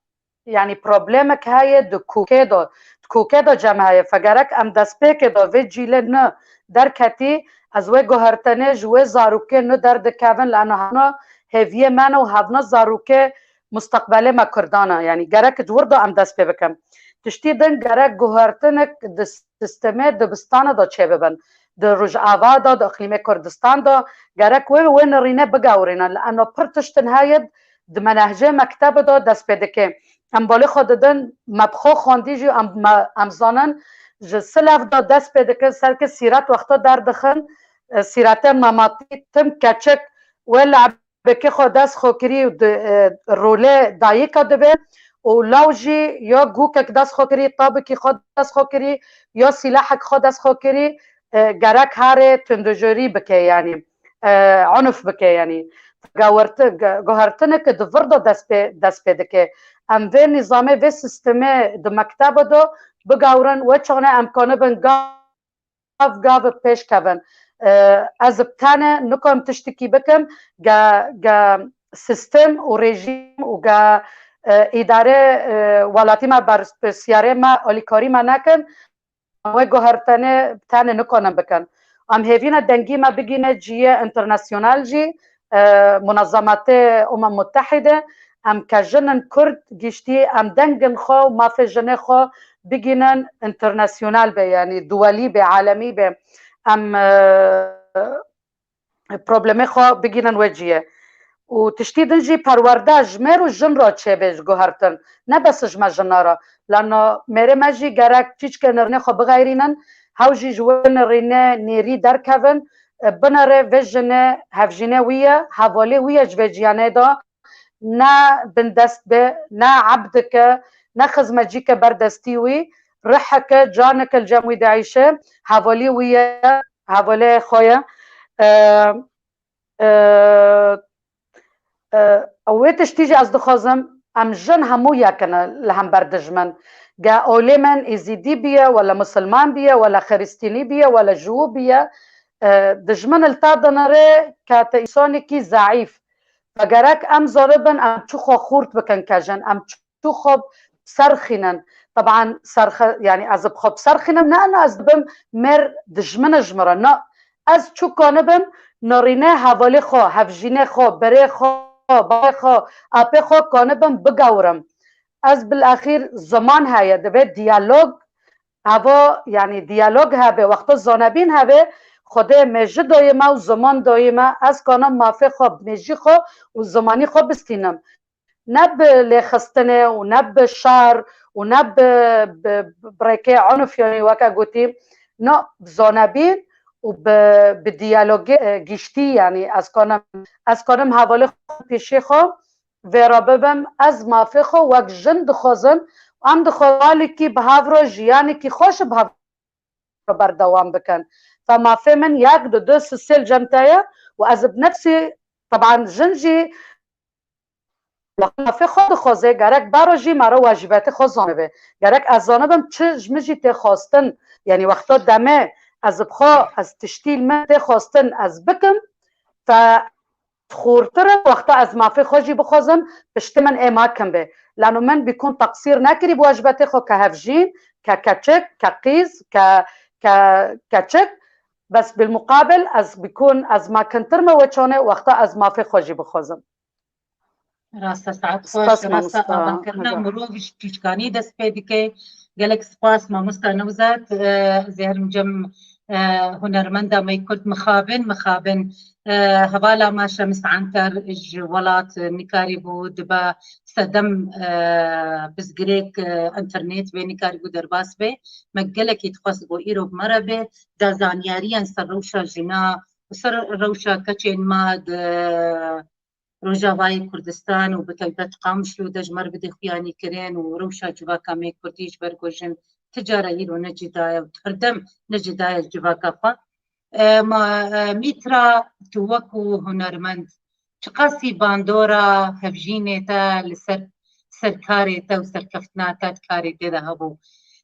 yanî problemek heye di kokê de, di kokê de cem heye. Fe gerek em destpêkê de vê cîlê nû derketî, ez wê guhertinê ji wê zarokê nû derdikevin, li eno hevna hêviyê me ne û hevna zarokê mustaqbelê me Kurdan e. Yanî gerek di wir de em dest pê bikin. Tiştî din gerek guhertinek di sîstemê dibistana de çêbibin. Di Rojava de, di iqlîmê Kurdistan de gerek wê, wê nirîne bigewrînin. Li eno pir tiştin heye di menehcê mektebê de dest pê dike. Em balê xwe didin, me bi xwe xwendî jî, em, me, em zanin, ji silev de dest pê dikin, serke sîret wexta derdixin, e, sîretê mematî tim keçik wê lebekê xwe dest xwe kirî û di, e, rolê dayika dibe û law jî ya gûkek dest xwe kirî, tabikî xwe dest xwe kirî, ya sîlehek xwe dest xwe kirî, e, gerek harê tundujorî bike, yanî, e, unuf bike, yanî. Gawirti-, ge-, guhertinek di vir de dest pê, dest pê dike. Em vê nîzamê, vê sîstemê di mektebe de bigawrin, wê çaxê em kanibin gav gav pêş kevin. E, ez bi tenê nikom tiştikî bikim, ge, ge sîstem û rejîm û ge, e, îdare, e, welatî me berpirsiyarê me, alîkarî me nekin, wê guhertinê tenê nikanin bikin. Em hêvî ne dengî me bigîne cihê înternasyonal jî, e, Munezemetê Umem Mutehîde, em ke jinin Kurd giştî, em dengin xwe û mafê jinê xwe bigînin înternasyonal be, yanî duwelî be, alemî be. Em, e, problemê xwe bigînin wê cihê. Û tiştî din jî perwerde ji mêr û jin re çêbe ji guhertin. Ne bes ji me jina re. Lano mêrê me jî gerek çîçkê nirînê xwe bixeyrînin, hew jî ji wê nirînê nêrî derkevin, e, binêre vê jinê hevjînê wî ye, hevalê wî ye ji vê jiyanê de, ne bindest be, ne ebdike, ne xizmetçîke berdestî wî, riheke, caneke li cem wî dieyşe, hevalî wî ye, hevalê xwe ye. E, e, e, wê tiştî jî ez dixwazim, em jin hemû yek in li hember dijmin. Ge olê min Êzîdî biye, wele Musilman biye, wele Xirîstînî biye, wele Jiwû biye, E, dijmin li te dinire ke te îsanekî zeîf. Ve gerek em zanibin, em çi xwe xurt bikin ke jin, em çi xwe serxînin. Teban serxe-, yani ez bi xwe biserxînim, ne, ne ez dibim mêr dijmine ji min re. Na, ez çû kanibim, narîne hevalê xwe, hevjînê xwe, berê xwe, bavê xwe, apê xwe kanibim bigewirim. Ez bilexîr ziman heye, divê diyalog, heva, yani diyalog hebe, wexta zanebîn hebe, Xwedê mêji dayê me û ziman dayê me, ez kanim mafê xwe, mêjî xwe û zimanî xwe bistînim. Ne bi lêxistinê û ne bi şer û ne bi, bi, bi rêkê unif, yani weke gotî, na, bi zanebîn û bi, bi diyalogê, e, giştî, yani ez kanim, ez kanim hevalê xwe, pêşê xwe vê re bibim, ez mafê xwe wek jin dixwazim, em dixwazin alîkî bi hev re jiyanekî xweş bi hev re berdewam bikin. Fe mafê min yek, du, du, sê, sê li cem te ye û ez bi nefsî, teban jin jî mafê xwe dixwaze, gerek bero jî me re wecîbetê xwe zanibe. Gerek ez zanibim çi ji min jî tê xwestin, yani wexta demê ez bi xwe, ez tiştî li min tê xwestin ez bikim, fe xurtir e, wexta ez mafê xwe jî bixwazim, piştî min ê me kin bê. Lano min bîkûn teqsîr nekirî bi wecbetê xwe ke hevjîn, ke keçik, ke qîz, ke, ke keçik. Bes bilmuqabil ez bîkûn ez me kintir me weçane, wexta ez mafê xwe jî bixwazim. Rasta saet xweş, rasta avankirina mirov ji tûşkanî dest pê dike. Gelek spas mamosta Newzat, e, ez ê herim cem, e, hunermenda me kurd mixabin, mixabin. E, hevala me Şemis Anter ji welat nikarîbû dibe sedem, e, bizgirêk, e, înternet vê nikarîbû derbas be. Me gelekî dixwest ku îro bi me re be, da zanyariyên ser rewşa jina û ser rewşa keçên me di Rojavayê Kurdistan û bi taybet Qamişlo de ji me re bide xuyanîkirin û rewşa civaka me kurdî ji ber ku jin ti cara îro ne cida ye û herdem ne cida ye ji civaka xwe. E, ma, e, Mîtra, tu wekû hunermend çiqasî bandora hevjînê te li ser, ser karê te û serkeftina te di karê te de hebû?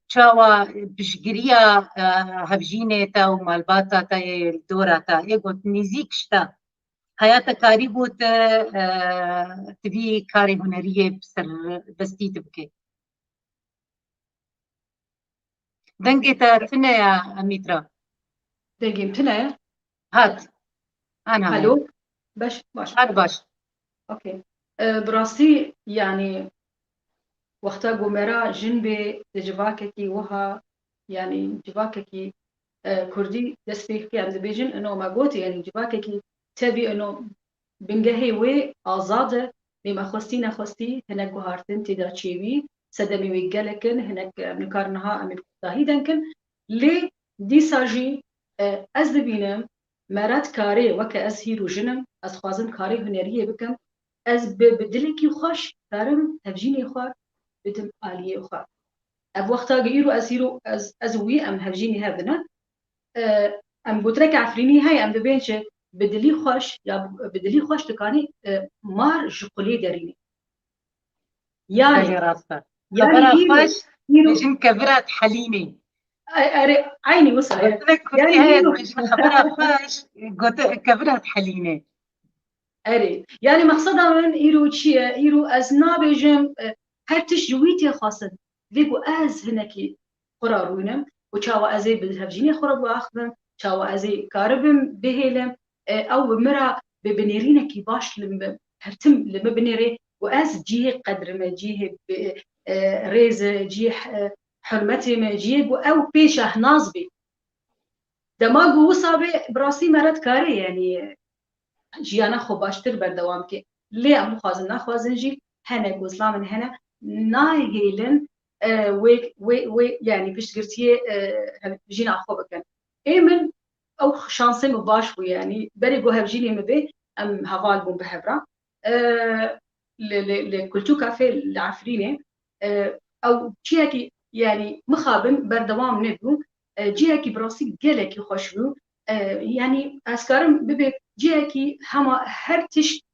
Çawa piştgiriya, e, hevjînê te û malbata te yê li dora te ê got nêzîk ji te haya te karî got, e, tu vî karê huneriyê bi serbestî tu bike? Dengê te tune ye, Mîtra. Dengê min tune ye? Hat. Ana. Alo. Baş, baş. Hat baş. Okey. E, bi rastî, yani, wexta ku me re jin bê di civakekî wiha, yani civakekî, e, kurdî dest pê bike, em dibêjin, ino me gotî, yani civakekî tevî ino bingehê wê azad e, lê me xwestî nexwestî hinek guhartin tê de çêbî, sedemê wê gelek in, hinek em nikarin niha em ê bi kurdahî deng kin, lê dîsa jî, e, ez dibînim, me re dikarê, weke ez hîro jin im, ez dixwazim karê huneriyê bikim, ez bi, bi dilekî xweş karim hevjînê xwe bidim aliyê xwe. Ev wexta ku îro ez hîro, ez, ez û wî em hevjînê hev dine, e, em gotinek Efrînî heye, em dibên çi bi dilî xweş ya bi dilî xweş dikanî, e, mar ji qulê derînê. Yani, Belê rast e. yani Xebera îro, xweş, îro, bêjin kevira dihelînê. E, erê, eynî wisa ye. Gotinek kurdî Yani heye, îro dibêjin xebera xweş, gote-, kevira dihelînê. Erê, yani mexseda min îro çi ye? Îro ez nabêjim, e, her tişt ji wî tê xwestin. Lê ku ez hinekî xwe re rûnim û çawa ez ê bi hevjînê xwe re biaxivim, çawa ez ê karibim bihêlim, e, ew bi min re bi binêrînekî baş li min, her tim li min binêrê û ez cihê qedrime, cihê bi, e, rêze, cihê, e, hurmetê me, cihê ku ew pê şehnaz bî. Dema ku wisa bê, bi rastî me re dikare, yani, jiyana xwe baştir berdewam bike. Lê em bixwazin, naxwazin jî hene ku zilamên hene nahêlin, e, wê, wê, wê, yani piştgirtiyê, e, jîna xwe bikin. Ê min ew şansê min baş bû, yani berê ku hevjînê min bê, em heval bûn bi hev re. E, li, li, li Kultu Cafe li Efrînê, e, ew cihekî, yani mixabin berdewam nebû, e, cihekî bi rastî gelekî xweş bû. E, yani ez karim bibe cihekî hema her tişt,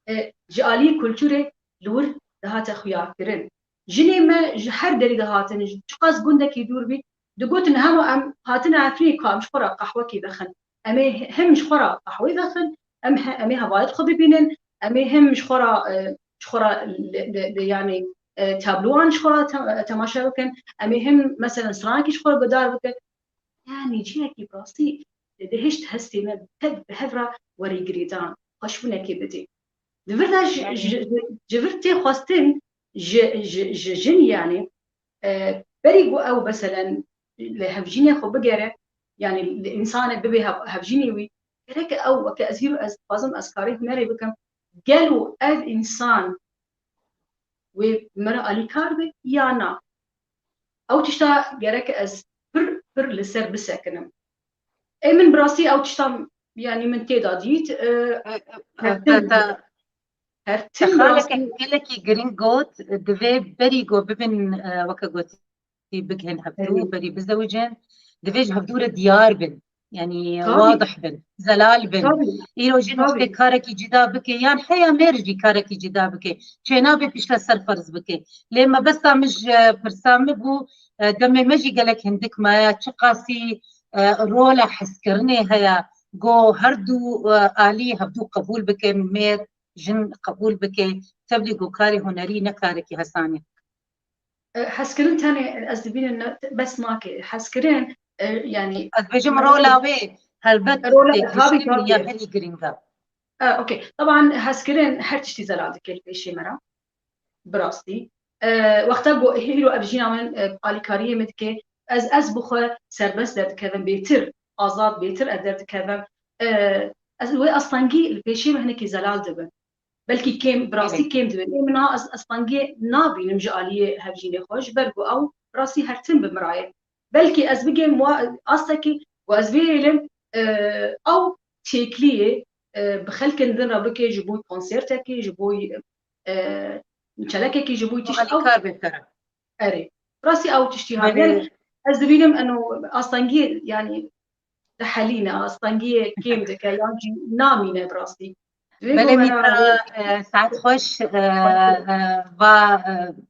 e, ji aliyê kulturê li wir dihate xuyakirin. Jinê me ji her derî dihatin, ji çiqas gundekî dûr bî, digotin hema em hatine Efrînê ka em ji xwe re qehwekî vexin. Em ê him ji xwe re qehwê vexin, em he-, em ê hevayet xwe bibînin, em ê him ji xwe re, e, ji xwe re li, li, li, yanî, e, tabloan ji xwe re te-, temaşe bikin, em ê him, meselen, stranekî ji xwe re guhdar bikin. Yanî cihekî bi rastî dihişt hestê me tev bi hev re werî girêdan, xweşbûnekê bidî. Di vir de ji, ji, ji, ji vir tê xwestin ji, ji, ji jin, yanî, e, berî ku ew, meselen, li hevjînê xwe bigere, yanî li însanê bibe hev-, hevjînê wî, gerek ew, weke ez hîro ez dixwazim ez karê hunerê bikim, gelo ev însan wê min re alîkar be ya na? Ew tişta gerek ez pir, pir li ser bisekinim. Ê min bi rastî ew tişta, yanî min tê de dît, e, her tim, her tim bi rastî gelekî girîng got, divê berî ku bibin, e, weke gotî, bigihên hevdû, berî bizewicin, divê ji hevdû re diyar bin. Yanî wadih bin, zelal bin. Îro jin wextê karekî cida bike, yan heya mêr jî karekî cida bike, çênabe pişta ser ferz bike. Lê mebesta min ji pirsa min bû, e, demê me jî gelek hindik maye, çiqasî, e, rola hezkirinê heye, go her du, e, alî hevdû qebûl bikin, mêr, jin qebûl bike, tevlî go karê hunerî ne karekî hesanê. E, hezkirin tenê ez dibînim ne, bes nake. Hezkirin, e, yanî Ez bêjim rola wê, helbet, rola, têgihiştin ya herî giring e. E, okey. Taban hezkirin her tiştî zelal dike li pêşê me re. Bi rastî. E, wexta ku hîro ev jîna min, e, alîkariyê min dike, ez, ez bi xwe serbest derdikevim, bêtir, azad, bêtir ez derdikevim. E, ez wê astengî li pêşê min hinekî zelal dibin. Belkî kêm, bi rastî kêm dibin. Ê min a, ez, ez astengiyê nabînim ji aliyê hevjînê xwe, ji ber ku ew rastî her tim bi min re ye. Belkî ez bigêm wa-, astekî ku ez bihêlim, e, ew têkliyê, e, bi xelkên din re bike, ji bo konsertekî, ji bo, e, çalakekî, ji bo tişt ew. Alîkar bê te re. Erê. Rastî ew tiştî hane. Belê. Ez dibînim eno astengiyê, yanî dihelîne, astengiyê kêm dike, yan jî namîne bi rastî. Belê Mîtra, e, saet xweş, e, e, va,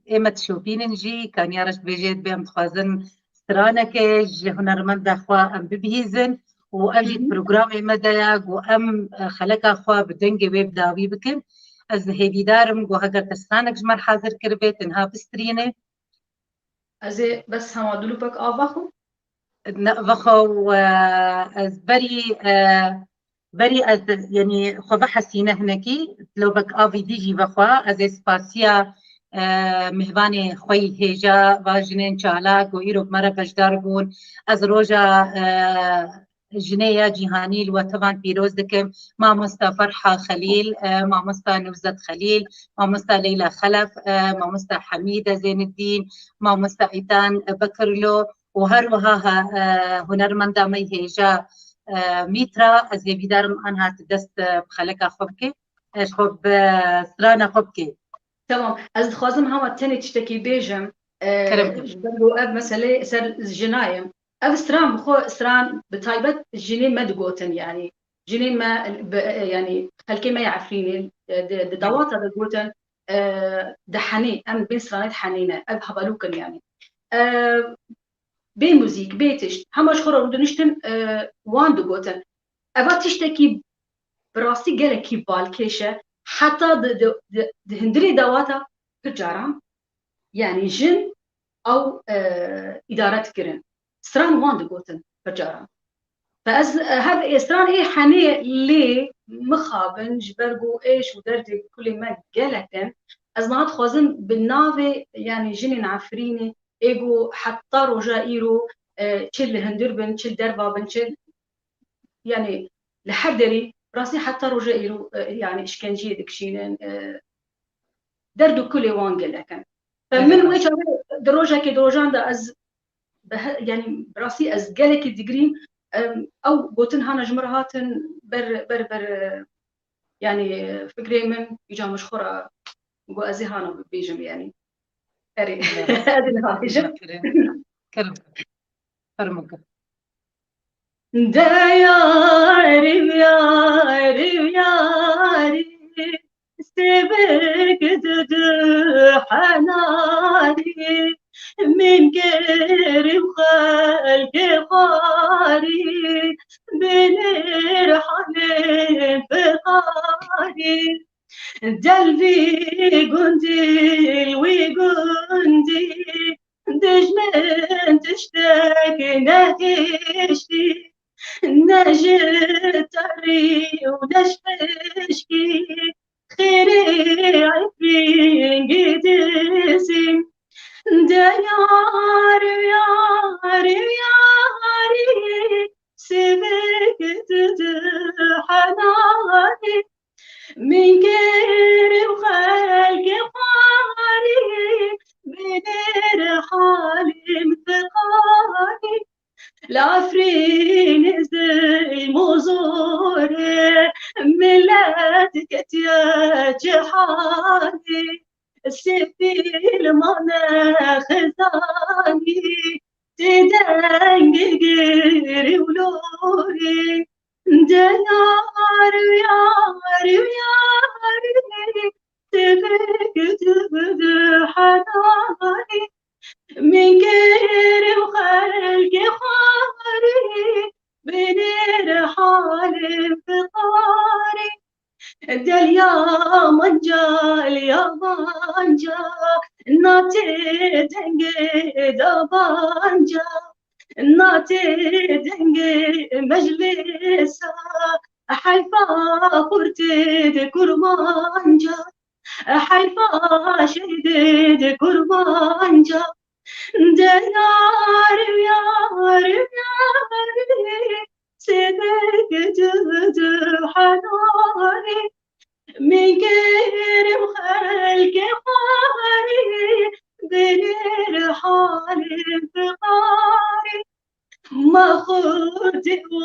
e, ê me dişopînin jî, Kaniya Reş dibêje, dibê em dixwazin straneke ji hunermenda xwe em bibihîzin û ev jî programê me de ye, ku em, e, xeleka xwe bi dengê wê bi dawî bikin. Ez hêvîdar im, ku heger te stranek ji me re hazir kiribê, tenha bistrîne. Ez ê bes hema du lûpek av vexwim. Ne, vexwe, e, ez berî, e, berî ez, yanî, xwe vehesîne hinekî, lobek avî dî jî vexwe. Ez ê spasiya, e, mêvanê xwe yî hêja, va jinên çalak û îro bi me re beşdar bûn. Ez roja, e, Jinê ya Cîhanî li we tevan pîroz dikim. Mamosta Ferha Xelîl, e, Mamosta Newzet Xelîl, Mamosta Leyla Xelef, e, Mamosta Hemîde Zêniddîn, Mamosta Îtan Bekirlo û her wiha, e, hunermenda me hêja, e, Mîtra, ez hêvîdar im anha tu dest, e, bi xeleka xwe bike. E, ji xwe bi strana xwe bike. Tamam. Ez dixwazim hema tenê tiştekî bêjim. E, Kerem. Ji ber ku ev meselê ser jina ye. Ev stran bi xwe, stran bi taybet jinê me digotin, yanî jinê me bi, yanî xelkê me ya Efrînê, e, di, di dawata de gotin, e, di henê, em bên stranê di henê ne, ev hevalûk in yanî. E, bê muzîk, bê tişt, hema ji xwe re rûdiniştin, e, wan digotin. Eva tiştekî bi rastî gelekî balkêş e. Heta di, di, di, di hundirê dawata pir caran, yanî jin ew, e, îdare dikirin. Stran wan digotin pir caran. Fe ez, e, hev ê stran ê henê lê mixabin, ji ber ku êş û derdê kulê me gelek in. Ez niha dixwazim bi navê, yanî jinên Efrînê, ê ku heta roja îro, e, çi li hundir bin, çi li derva bin, çi, yanî li her derî, rastî heta roja îro, e, yanî îşkenceyê dikişînin, e, derd û kulê wan gelek in. Fe min wê çaxê di rojekê, di rojan de ez bi he-, yanî bi rastî ez gelekî digirîm, em, ew gotin hana ji min re hatin ber, ber, ber, e, yanî, e, fikrê min, îca min ji xwe re got ez ê hana bibêjim, yanî. Erê, ez ê niha bêjim. Kirim. Fermo kir. De yarim, yarim, yarim, sêvek dudu henarî, min gerim xelkê xwarî, Binêr halê fiqarî, del vî gundî, li wî gundî, dijmin tiştek nehiştî, ne ji tarî û ne ji xişkî, xêrê efrîngî dizî. De yar, yar, yarî, sivik tu di henarî. Min kir û xelkê xwarî, binêr halê min fiqarî. Li Efrînê zilm û zorê, milet ketiye cihanê. Sifîl mane xizanî, tê dengê girî û lorî. De yar, yar, yarî, sivik tu di henarî. Min kir û xelkê xwarî, binêr halê min fiqarî. Del yamanca, li yamanca, natê dengê dabanca, natê dengê meclisa, heyfa xurtê di kurmanca, heyfa şehîdê di kurmanca. De yar, yar, yarî, sivik tu di henarî. Min kir û xelkê xwarî, binêr halê min fiqarî. Ma xurtê û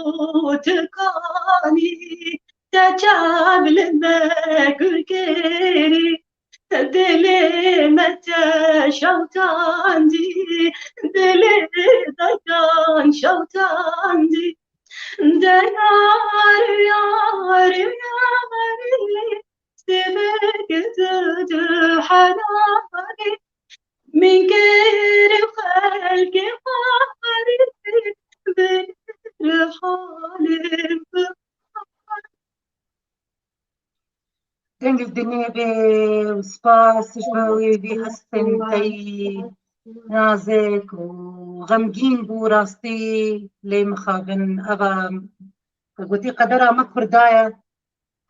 tikanî, te çav li me kûr kirî. Dilê me te şewitandî, dilê daykan şewitandî. De yar, yar, yarî, sivik tu di henarî. Min kir û xelkê xwarî, binêr halê min fiqarî. Dengê dinê bê û spas ji bo wê vî hestên tey nazik û xemgîn bû rastî lê mixabin. Eva gotî qedera me Kurda ye.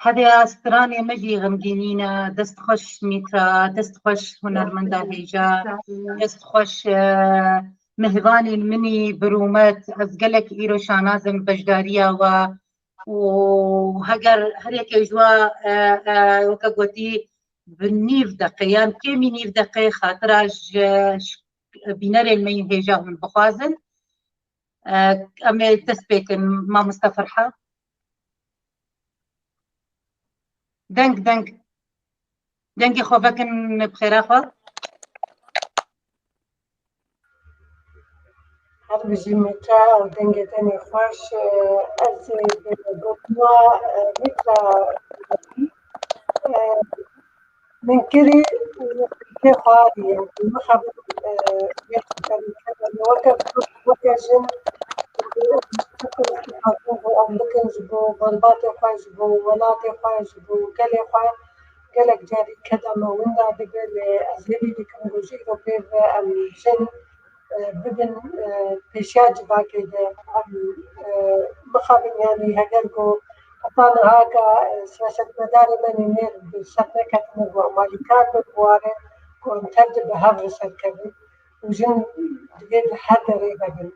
Hede ya stranê me jî xemgînî ne. Dest xweş Mîtra, dest xweş hunermenda hêja, dest xweş, e, mihvanên min î bi rûmet. Ez gelek îro şanaz im beşdariya we. û heger her yekê ji we, e, e, weke gotî, bi nîv deqê yan kêmî nîv deqê xatira ji, ji bînerên me yên hêja hûn bixwazin, e, em ê dest pê kin, mamoste Ferha. Deng, deng. Dengê xwe vekin bi xêra xwe. Her bijî Mîtra û dengê tenê xweş. Ez ê bi gotina, e, Mîtra, e, min kirî û kê xwarî ye. Mixabin, e, weke, weke jin, em bikin ji bo malbatê xwe, ji bo welatê xwe, ji bo gelê xwe. Gelek carî keda me winda dibe, lê ez hêvî dikim ku ji îro pê ve em jin, e, bibin, e, pêşiya civakê de. Em, e, mixabin, yanî heger ku heta niha ka, e, siyasetmedarê me nêr bi ser neketine ku em alîkar bin bi warê ku em tev de bi hev li ser kevin. Û jin divê li her derê hebin.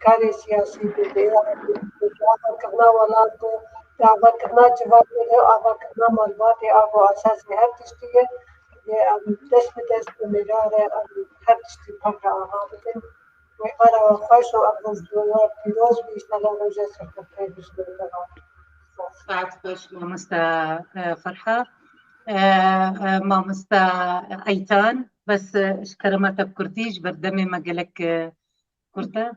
Karê siyasî be, di ava, di avakirina welat de, di avakirina civakê de, avakirina malbatê, ava esasê her tiştî ye. Lê em dest bi dest bi mêra re em her tiştî pir re ava bikin. Wê mala we xweş û ev roj bi we pîroz bî, înşallah roja serkeftinê bişîne. Saet xweş, mamoste, e, Ferha. E, e, mamoste Eytan, bes, e, ji kerema te bi kurtî, ji ber demê me gelek, e, kurt e.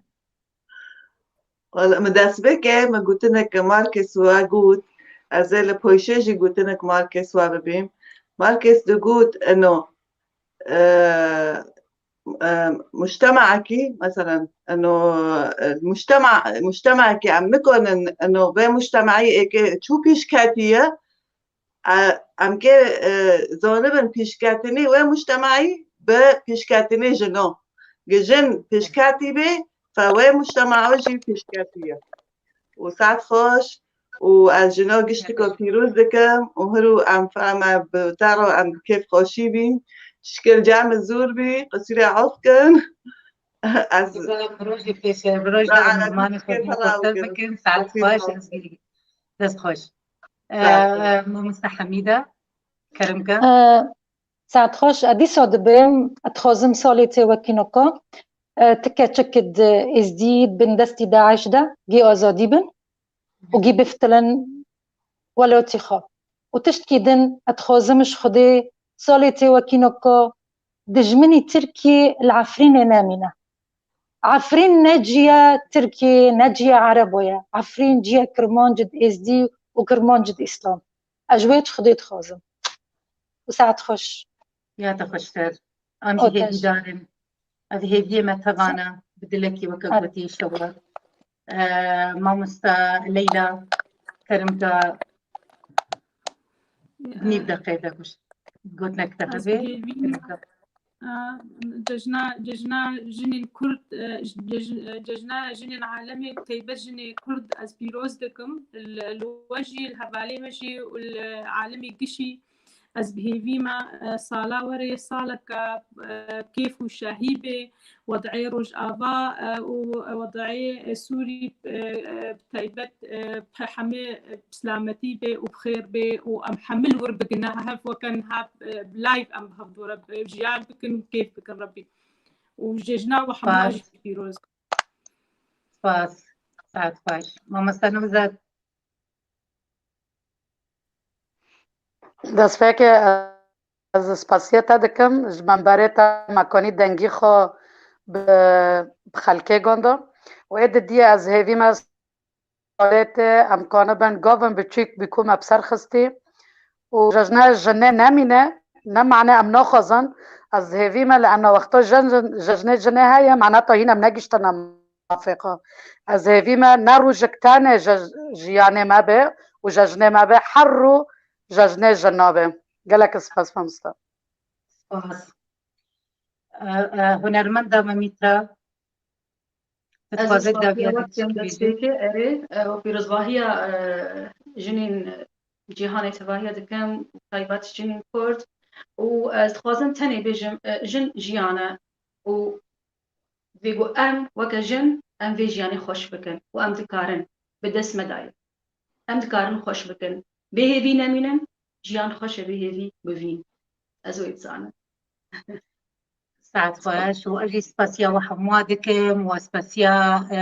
Wala, min destpêkê min gotinek Marquez we got, ez ê li poşê jî gotinek Marquez we bibîm. Marquez digot, eno, e, e, mujtemaekî, meselen, eno, e, mujtema, mujtemaekî em nikonin, eno, vê mujtemaî êkê çû pêşketî ye, e, em kê, e, zonibin pêşketinî wê mujtemaî bi pêşketinî jino. Gi jin pêşketî bê, fe wê mujtemao jî pêşketî ye. Û saet xweş û ez jino giştiko pîroz dikim û hir û em fehme bi te re em bi kêfxweşî bîn. Şikir cem zor bî, qisûrê ewf kin. Ez Güzel, bi rojê pêşe, bi roj de Saet mizmanê xwe xêr, din xweser bikin. Saet xweş, ez dest xweş. Saet xweş. Ee, Mamoste Hemîde, kerem ke. Ee, Saet xweş, ez dîsa dibêm, ez dixwazim salê tê wekî noka. Ee, ti keçik di êzdî bin destî DAIŞ de, gê azadî bin û gî biftilin welatî xwe. Û tiştkî din, ez dixwazim ji Xwedê salê tê wekî noka dijminî Tirkiyê li Efrînê nemîne. Efrîn ne ciya Tirkiyê, ne ciya Erebo ye. Efrîn ciya Kirmanc id Êzdî û Kirmanc id Îslam. Ez ji wê Xwedê dixwazim. Û saet xweş. Ya te xweştir. Em jî Oteş. Hêvîdar in. Ev hêviyê me tevana bi dilekî weke Ar- gotî şewat. Ee, Mamosta Leyla, kerim ke nîv deqê de gotinek te Ez hebe. Bi hêvî Kerim ke. Cejna, cejna jinên Kurd, e, cejn-, e, cejna jinên alemê, bi taybet jinê Kurd ez pîroz dikim. Li, li we jî, li hevalê me jî û li alemê gişî ez bi hêvî me, e, sala were saleke, e, kêf û şahî bê, wed'ê Rojava, e, û wed'ê Sûrî, e, e, bi taybet, e, bi hemê, e, bi silametî bê û bi xêr bê û em hemil wir bigine hev weke niha, e, bi live em bi hev dore, e, jiyan bikin û kêf bikin Rebbî. Û cejna we hemû Spas. Jî pîroz. Spas. Saet xweş. Mamoste Nevzat. Destpêkê ez spasiya te dikim, ji memberê te me konî dengî xwe bi, bi xelkê gonda. Û ê didiyê ez hêvî me salê te em kanibin gavin biçûk bi ku me bi ser xistî. Û jejne jinê nemîne, ne mane em naxwazin. Ez hêvî me li ena wexta jin, jin, jejnê jinê heye, mane ta hîn em negiştine mafê xwe. Ez hêvî me ne rojek tenê je-, jiyanê me be û jejnê me be, her rû jejnê jina be. Gelek spas mamoste. Spas. E, e, hunermenda me Mîtra. Ez Dixwaze spastiya dawiya we dikim destpêkê bikî. Erê, e, û pîrozbahiya, e, jinên cîhanê tevahiya dikim, taybet jinên Kurd. Û ez dixwazim tenê bêjim, e, jin jiyan e û vê ku em weke jin, em vê jiyanê xweş bikin û em dikarin, bi dest me daye. Em dikarin xweş bikin. Bê hêvî nemînin, jiyan xweş e bê hêvî bivîn. Ez wê dizanim. Saet xweş û ez jî spasiya we hemûa dikim û spasiya, e,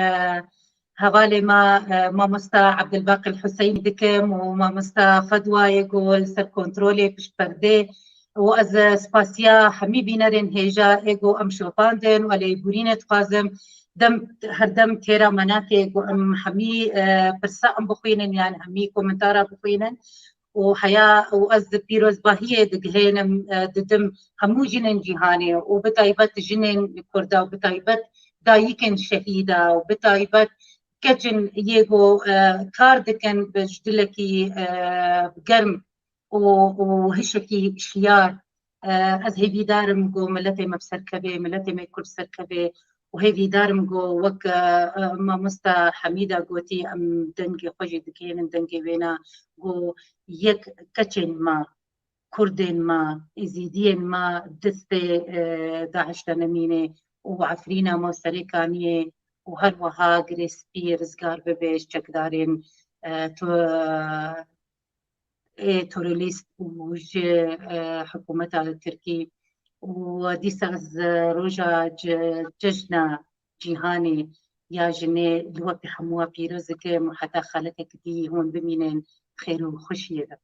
hevalê me, e, mamosta Ebdilbaqî Huseyînî dikim û mamosta Fedwayê ku li ser kontrolê pişt perdê û ez, e, spasiya hemî bînerên hêja ê ku em şopandin û lêborînê dixwazim dem, her dem têra me nake ku em hemî, e, pirsa em bixwînin yan hemî komentara bixwînin. û heya û ez pîrozbahiyê digihênim, e, didim hemû jinên cîhanê û bi taybet jinên Kurda û bi taybet dayikên şehîda û bi taybet keçin yê ku, e, kar dikin bi ji dilekî, e, germ û, û hişekî şiyar. E, ez hêvîdar im ku miletê me bi ser kevê, miletê me Kurd ser kevê û hêvîdar im ku wek, e, e, mamosta Hemîda gotî, em dengê xwe jî digihênin, dengê wêna ku yek keçên me, Kurdên me, Êzîdiyên me destê, e, DAIŞ de nemîne û Efrîna me û Serêkaniyê û her wiha Girê Spî rizgar bibe ji çekdarên, e, tu, ê terorîst û ji, e, hikûmeta Tirkî. Û dîsa ez, e, roja ce-, cejna cîhanê ya jinê li we pê hemû pîroz dikim û heta xaletek dî hûn bimînin xêr û xweşiyê de.